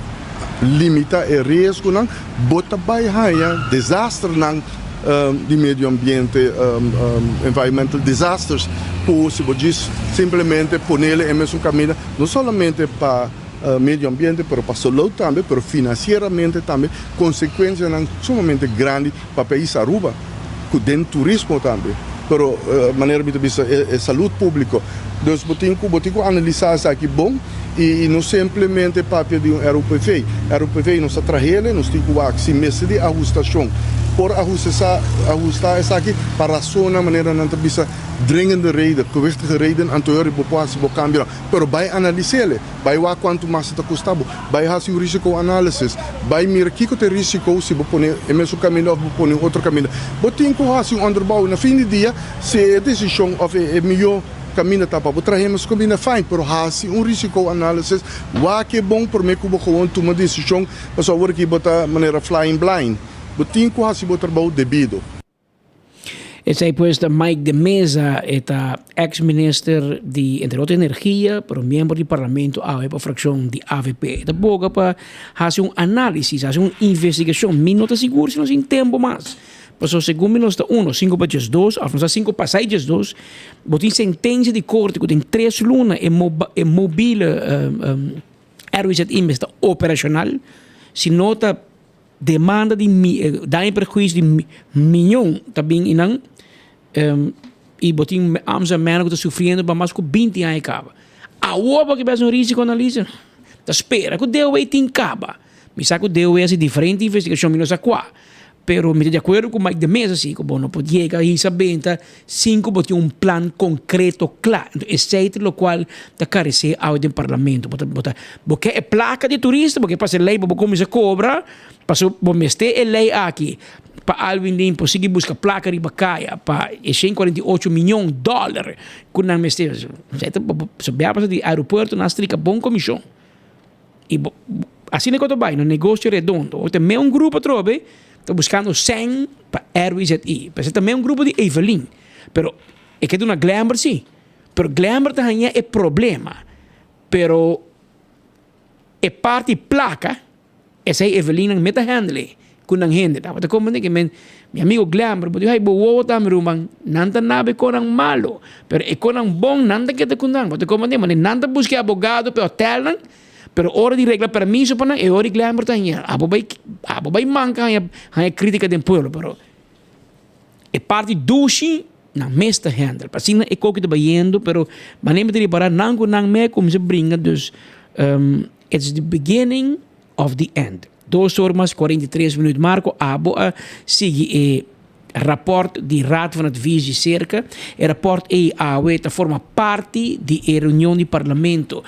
limita e riesgonan, bo ta bai haña desasternan di medio ambiente, environmental disasters, ku si bo djis simplemente ponele e mesun kaminda, no solamente pa medio ambiente, pero pa salud tambe, pero financieramente tambe, konsekuensianan sumamente grandi pa pais Aruba cu den turismo tambe, pero manera mi ta bisa e salud publico. Dus bo tin cu bo tin cu analisa esaki bon y no simplemente papia di un ROPV. ROPV nos ta trahele, nos tin cu wak si mester di ahustacion por ahusta ahusta esaki pa rasonnan manera nan ta bisa dringende reden, gewichtige reden, anto yori bo por haci bo cambionan. Pero bay analisele. Bai wak kuantu mas e ta kosta bo. Bai hasi un risiko analysis. Bai mira kiko ta e risiko si bo pone e mesun kaminda òf bo pone un otro kaminda. Bo tin ku hasi un onderbouw. Na fin di dia, si e desishon òf e mihó kaminda ta pa bo traha e mesun kaminda, fine. Pero hasi un risiko analysis. Wak e bon promé ku bo gewoon tuma desishon, pasobra awor aki bo ta manera flying blind. Bo tin ku hasi bo trabou debido. Esei pues ta Mike de Meza, e ta ex minister di entre otro energia, pero miembro di parlamento awe pa fraccion di avp. E ta boga pa haci un analisis, haci un investigacion. Mi no ta sigur si nos tin tempo mas. Pasobra segun mi nos ta uno, cinco pa diesdos, of nos ta cinco pasai diesdos, bo tin sentencia di corte cu den tres luna e e mobile RWZI mester ta operacional, si no ta Demanda di daño y perhuicio di miyon ta bin y nan y bo tin Amsterdam Manor cu ta sufriendo pa mas cu binti aña caba. Awor bo ke bes un risico analisa? Ta spera cu DOW tin caba. Mi sa cu DOW haci diferente investigacion, mi no sa cua. Pero mi ta di acuerdo cu Mike de Meza si cu bo no por yega hisa benta sin cu bo tin un plan concreto cla. Enton esey ta locual ta carece awe den parlamento. Bo ta bo ta bo ke e placa di turista, bo ke pasa e ley pa bo cuminsa cobra, pasobra bo mester e ley aki pa Alvin Lim por sigui busca placa riba caya pa e 148 miyon dollar cu nan mester. Esey ta bo bia pasa di aeropuerto nan a strika bon comision. Y bo, asina cu ta bay, no negocio redondo. Bo ta mee un grupo atrobe ta buscando cen pa RWZI. P'esei ta mee un grupo di Evelyn. Pero e ke duna Glenbert si. Pero Glenbert ta haña e problema. Pero e parti placa, esei Evelyn nan meta handle cu nan hende. Tabata comprende que men, mi amigo Glenbert, bo di, hey, bo wowo ta mi ruman, nan ta nabe conan malo, pero e conan bon nan ta keda cu nan. Bo ta comprende? Mane nan ta busca e abogado pa e hotelnan. Pero ora di regla permiso pa nan e ora di Glenbert ta haña abo bai abo bai manka haña haña kritika den pueblo pero e parti dushi nan mes ta handle pa asina e koki ta bayendo pero manera mi ta ripara nan ku nan me kuminsá bringa dus it's the beginning of the end. Dos or mas 43 minuut Marco abo a sigui e raport di Raad van Advies di serka. E raport ei awe ta forma parti di e reunion di Parlamento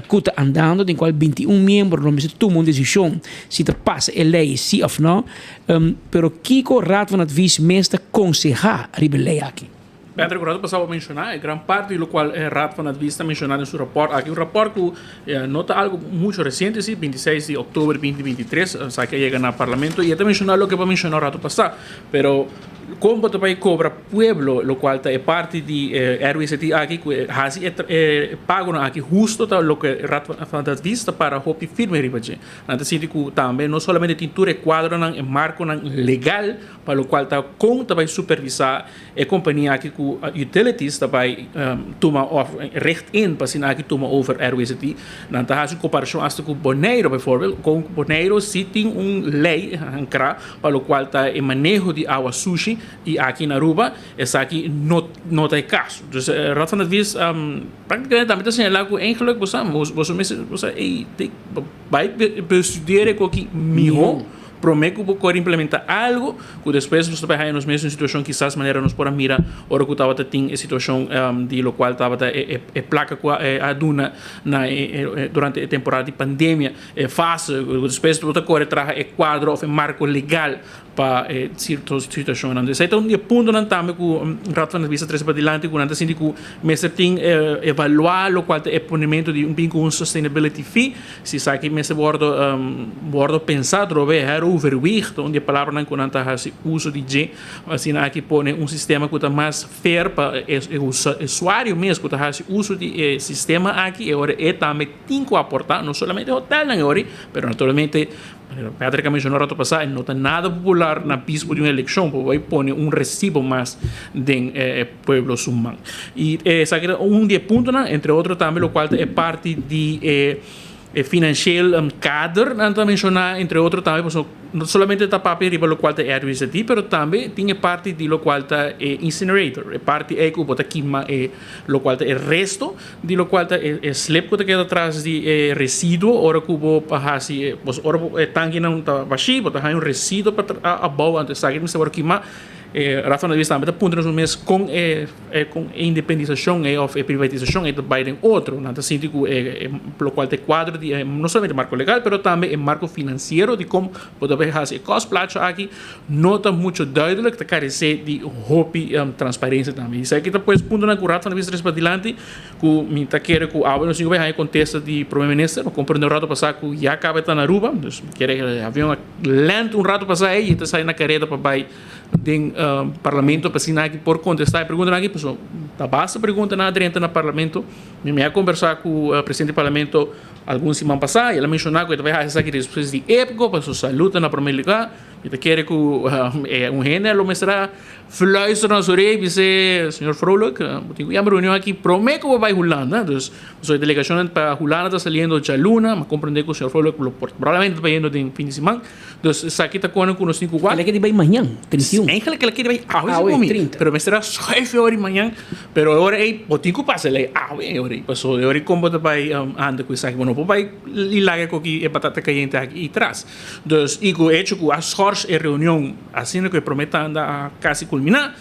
ku ta andando den kual 21 miembro lo mester tuma un desishon si ta pasa e lei si òf no. Pero kiko Raad van Advies mes ta konsehá riba e lei aki? Patrick, un rato pasado bo menciona e gran parti di locual e Raad van Advies ta menciona den su rapport aki. Un rapport cu no ta algo mucho reciente si, 26 di october 2023 esaki a yega na Parlamento y e ta menciona loke bo a menciona un rato pasa. Pero con bo ta bay cobra pueblo locual ta e parti di RWZI aki cu haci e pagonan aki husto ta loke Raad van Advies ta para hopi firme riba dje. Nan ta sinti cu tambe no solamente tin tur e cuadronan, e marconan legal pa locual ta con ta bay supervisa E kompania aki ku utilities ta bai tuma òf richt in pa asina aki tuma over RWZI. Nan ta hasi un komparashon asta ku Boneiru bijvoorbeeld. Kon Boneiru si tin un lei ankrá pa lokual ta e maneho di awa sushi i aki na Aruba esaki no no ta e kaso. Dus Raad van Advies praktikamente tambe ta señalá ku eigenlijk bo sa boso mester bo sa ey bai bestudeer e koki mihó. Promé ku bo kore implementá algu ku despues nos ta bai haña nos mes un situashon kisas manera nos por a mira ora ku tabata tin e situashon di lokual tabata e plaka ku a duna na e durante e temporada di pandemia e fase ku despues bo ta kore traha e kuadro òf e marko legal pa e sierto situashonnan. Esei ta un di e puntonan tambe ku Raad van Advies a trese padilanti ku nan ta sinti ku mester tin evaluá lokual ta e ponementu di un bin ku un sustainability fee. Si esaki mester wordo wordo pensa atrobe, heroverweeg ta un di e palabranan ku nan ta hasi uso di dje. Asina aki pone un sistema ku ta mas fair pa e usuario mes ku ta hasi uso di e sistema aki, e ora e tambe tin ku aporta, no solamente hotelnan e ora, pero naturalmente manera Patrick a menshona rato pasá e no ta nada popular na bispo di un elekshon pa bo bai pone un resibo mas den e pueblo su man. I esaki ta un di e puntonan, entre otro tambe lokual ta e parti di e e financieel kader nan ta menshoná entre otro tambe pasobra no solamente ta papia riba lokual ta e RWZI pero tambe tin e parti di lokual ta e incinerator, e parti ei ku bo ta kima e lokual ta e resto di lokual ta e slip ku ta keda tras di e residuo ora ku bo a hasi e ora bo e tankinan ta bashí bo ta haña un residuo pa abou anto esaki mester wòrdu kimá. E Raad van Advies tambe ta puntra su mes kon e kon e independisacion ei of e privatisacion ei ta bai den otro. Nan ta sinti ku e lokual ta e kuadro di e no solamente e marko legal pero tambe e marko finansiero di kon bo ta bai hasi e kostplaatje aki no ta mucho duidelijk, ta karese di hopi transparensia tambe. Esaki ta pues puntonan ku Raad van Advies ta trese padilanti ku mi ta kere ku awe nos tin ku bai haña kontesta di Prome Minister. Mi komprende un rato pasá ku ya kaba e ta na Aruba, dus mi kere e avion a land un rato pasá ei i ta sali na kareda pa bai den parlamento pa asina aki por contesta e preguntanan aki pasobra ta basta preguntanan a drenta na parlamento. Mi mi a conversa cu presidente di parlamento algun siman pasa y el a menciona cu e ta bay haci esaki despues di EPCO pasobra su salud ta na prome lugar. Mi ta kere cu un hende lo mester a fluister na su orea y bis'e señor Vrolijk bo tin cu yama reunion aki prome cu bo bay Hulanda. Dus pasobra e delegacionnan pa Hulanda ta saliendo djaluna, mi a comprende cu señor Vrolijk lo por probablemente ta bayendo den fin di siman. Dus esaki ta kone ku nos tin ku wak. El a kere bai mañan, 31. Eigenlijk el a kere bai awe segun mi. 30. Pero mester a schuif e ora di mañan. Pero e ora ei bo tin ku pasa lei awe e ora ei. Pasobra e ora ei kon bo ta bai anda ku esaki. Bo no por bai i laga koki e batata kayente aki ei tras. Dus i ku echo ku a schors e reunion asina ku e prome tanda a kasi kulminá.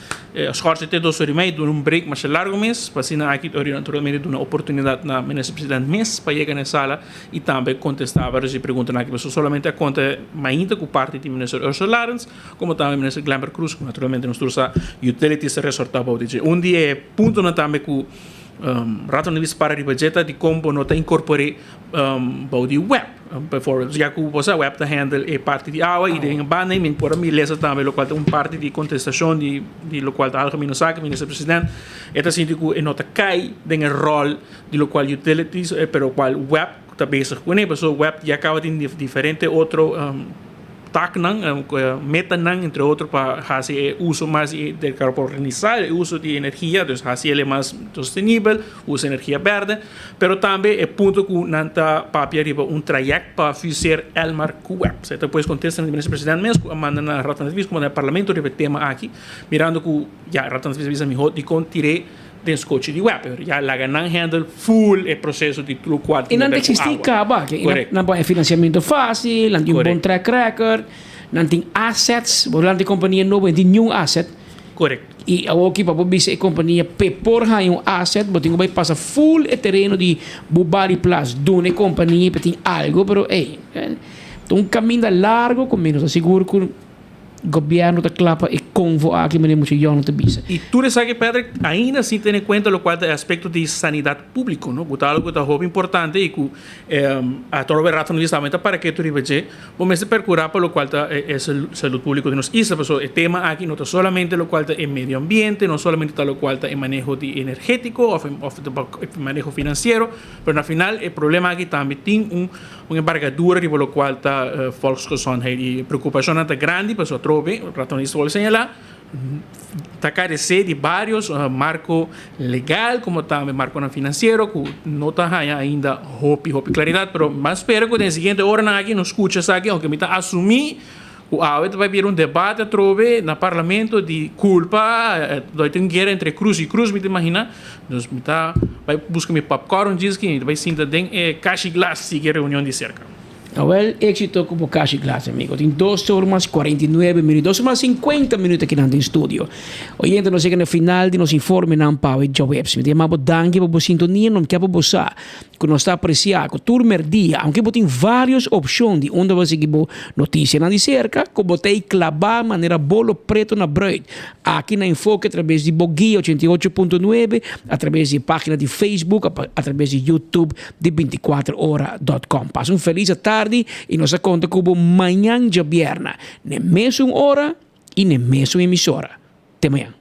Schors e te dos ora i mei, duna un break masha largu mes. Pa asina aki e ora naturalmente duna oportunidat na minister president mes pa yega na e sala. y tambe contesta varios di preguntanan aki pasobra solamente a conta mainta cu parti di Minister Ursula Arends como tambe Minister Glenbert Croes cu naturalmente nos tur sa utilities ta resorta bou di dje. Un di e puntonan tambe cu Raad van Advies para riba dje ta di con bo no ta incorpore bou di web bijvoorbeeld ya cu bo sa web ta handle e parti di awa y den e banda y mi por a mi lesa tambe locual ta un parti di contestacion di locual ta Algemene Zaken Minister President e ta sinti cu e no ta cay den e rol di locual utilities pero cual web ta bezig cune pasobra web ya caba tin diferente otro. taaknan, metanan entre otro pa hasi e uso mas di dekarbonisá e uso di energia, dus hasi el e mas sostenibel, usa energia bèrdè, pero tambe e punto ku nan ta papia riba un trayèkt pa fuseer Elmar ku web. Esei ta pues kontesta di Minister President mes ku a manda na Raad van Advies komo na e Parlamento riba e tema aki, mirando ku ya Raad van Advies a bisa mihó dikon tir'é den skochi di web. Ya laga nan handle full e proseso di lo kual I tin nan ta haber ku eksistí awa. kaba. Korekto. Nan por haña finansiamentu fásil, nan tin un bon Korekto. track record, nan tin assets. Bo lanta e kompania nobo, e no tin niun asset. Korekto. I awoki pa bo bisa e kompania p'e por haña un asset, bo tin ku bai pasa full e tereno di bo Bali Plas duna e kompania p'e tin algo, pero ey, ta un kaminda largo ku mi no ta sigur ku Gobierno ta kla pa e konvo aki, manera mucha yònnan ta bisa. I tur esaki, Patrick, ainda sin tene kuenta lokual ta e aspekto di sanidat públiko, no? Ku ta algu ku ta hopi importante i ku atrobe Raad van Advies tambe ta para ketu riba dje. Bo mester perkurá pa lokual ta e salud públiko di nos isla, pasobra e tema aki no ta solamente lokual ta e medio ambiente, no solamente ta lokual ta e maneho di energétiko òf e maneho finansiero, pero na final e problema aki tambe tin un Un embargadura riba lokual ta volksgezondheid i preokupashonnan ta grandi pasobra atrobe, ratonista wòrdu señalá, ta karesé di vários marko legal komo tambe markonan finansiero ku no ta haña ainda hopi hopi klaridat. Pero mas spera ku den e siguiente oranan aki nos skucha esaki ounke mi ta asumí Ku awe ta bai bira un debate atrobe na parlamento di kulpa, doi tin un guera entre Cruz i Cruz mi ta imagina. Dus mi ta bai buska mi popcorn djis ki mi ta bai sinta den e kashi glas sigui e reunion di serka. Awel éxito ku bo kashi glas amigo. Tin dos or mas 49 minuut, dos or mas 50 minuut akinan den studio. Oyente nos yega na final di nos informenan pa awe djaweps. Mi ta yama bo danki pa bo sintonia, no mi ke pa bo sa ku nos ta apresiá ku tur merdia, aunke bo tin vários opshon di unda bo sigui bo notisianan di serka, ku bo ta ei klabá manera bolo preto na bruid. Aki na Enfoke atrabes di bo guia 88.9, atrabes di e página di Facebook, atrabes di YouTube di 24 ora dòt kòm. Pasa un felis atardi i nos ta konta ku bo mañan djabièrna, n'e mesun ora i n'e mesun emisora. Te mañan.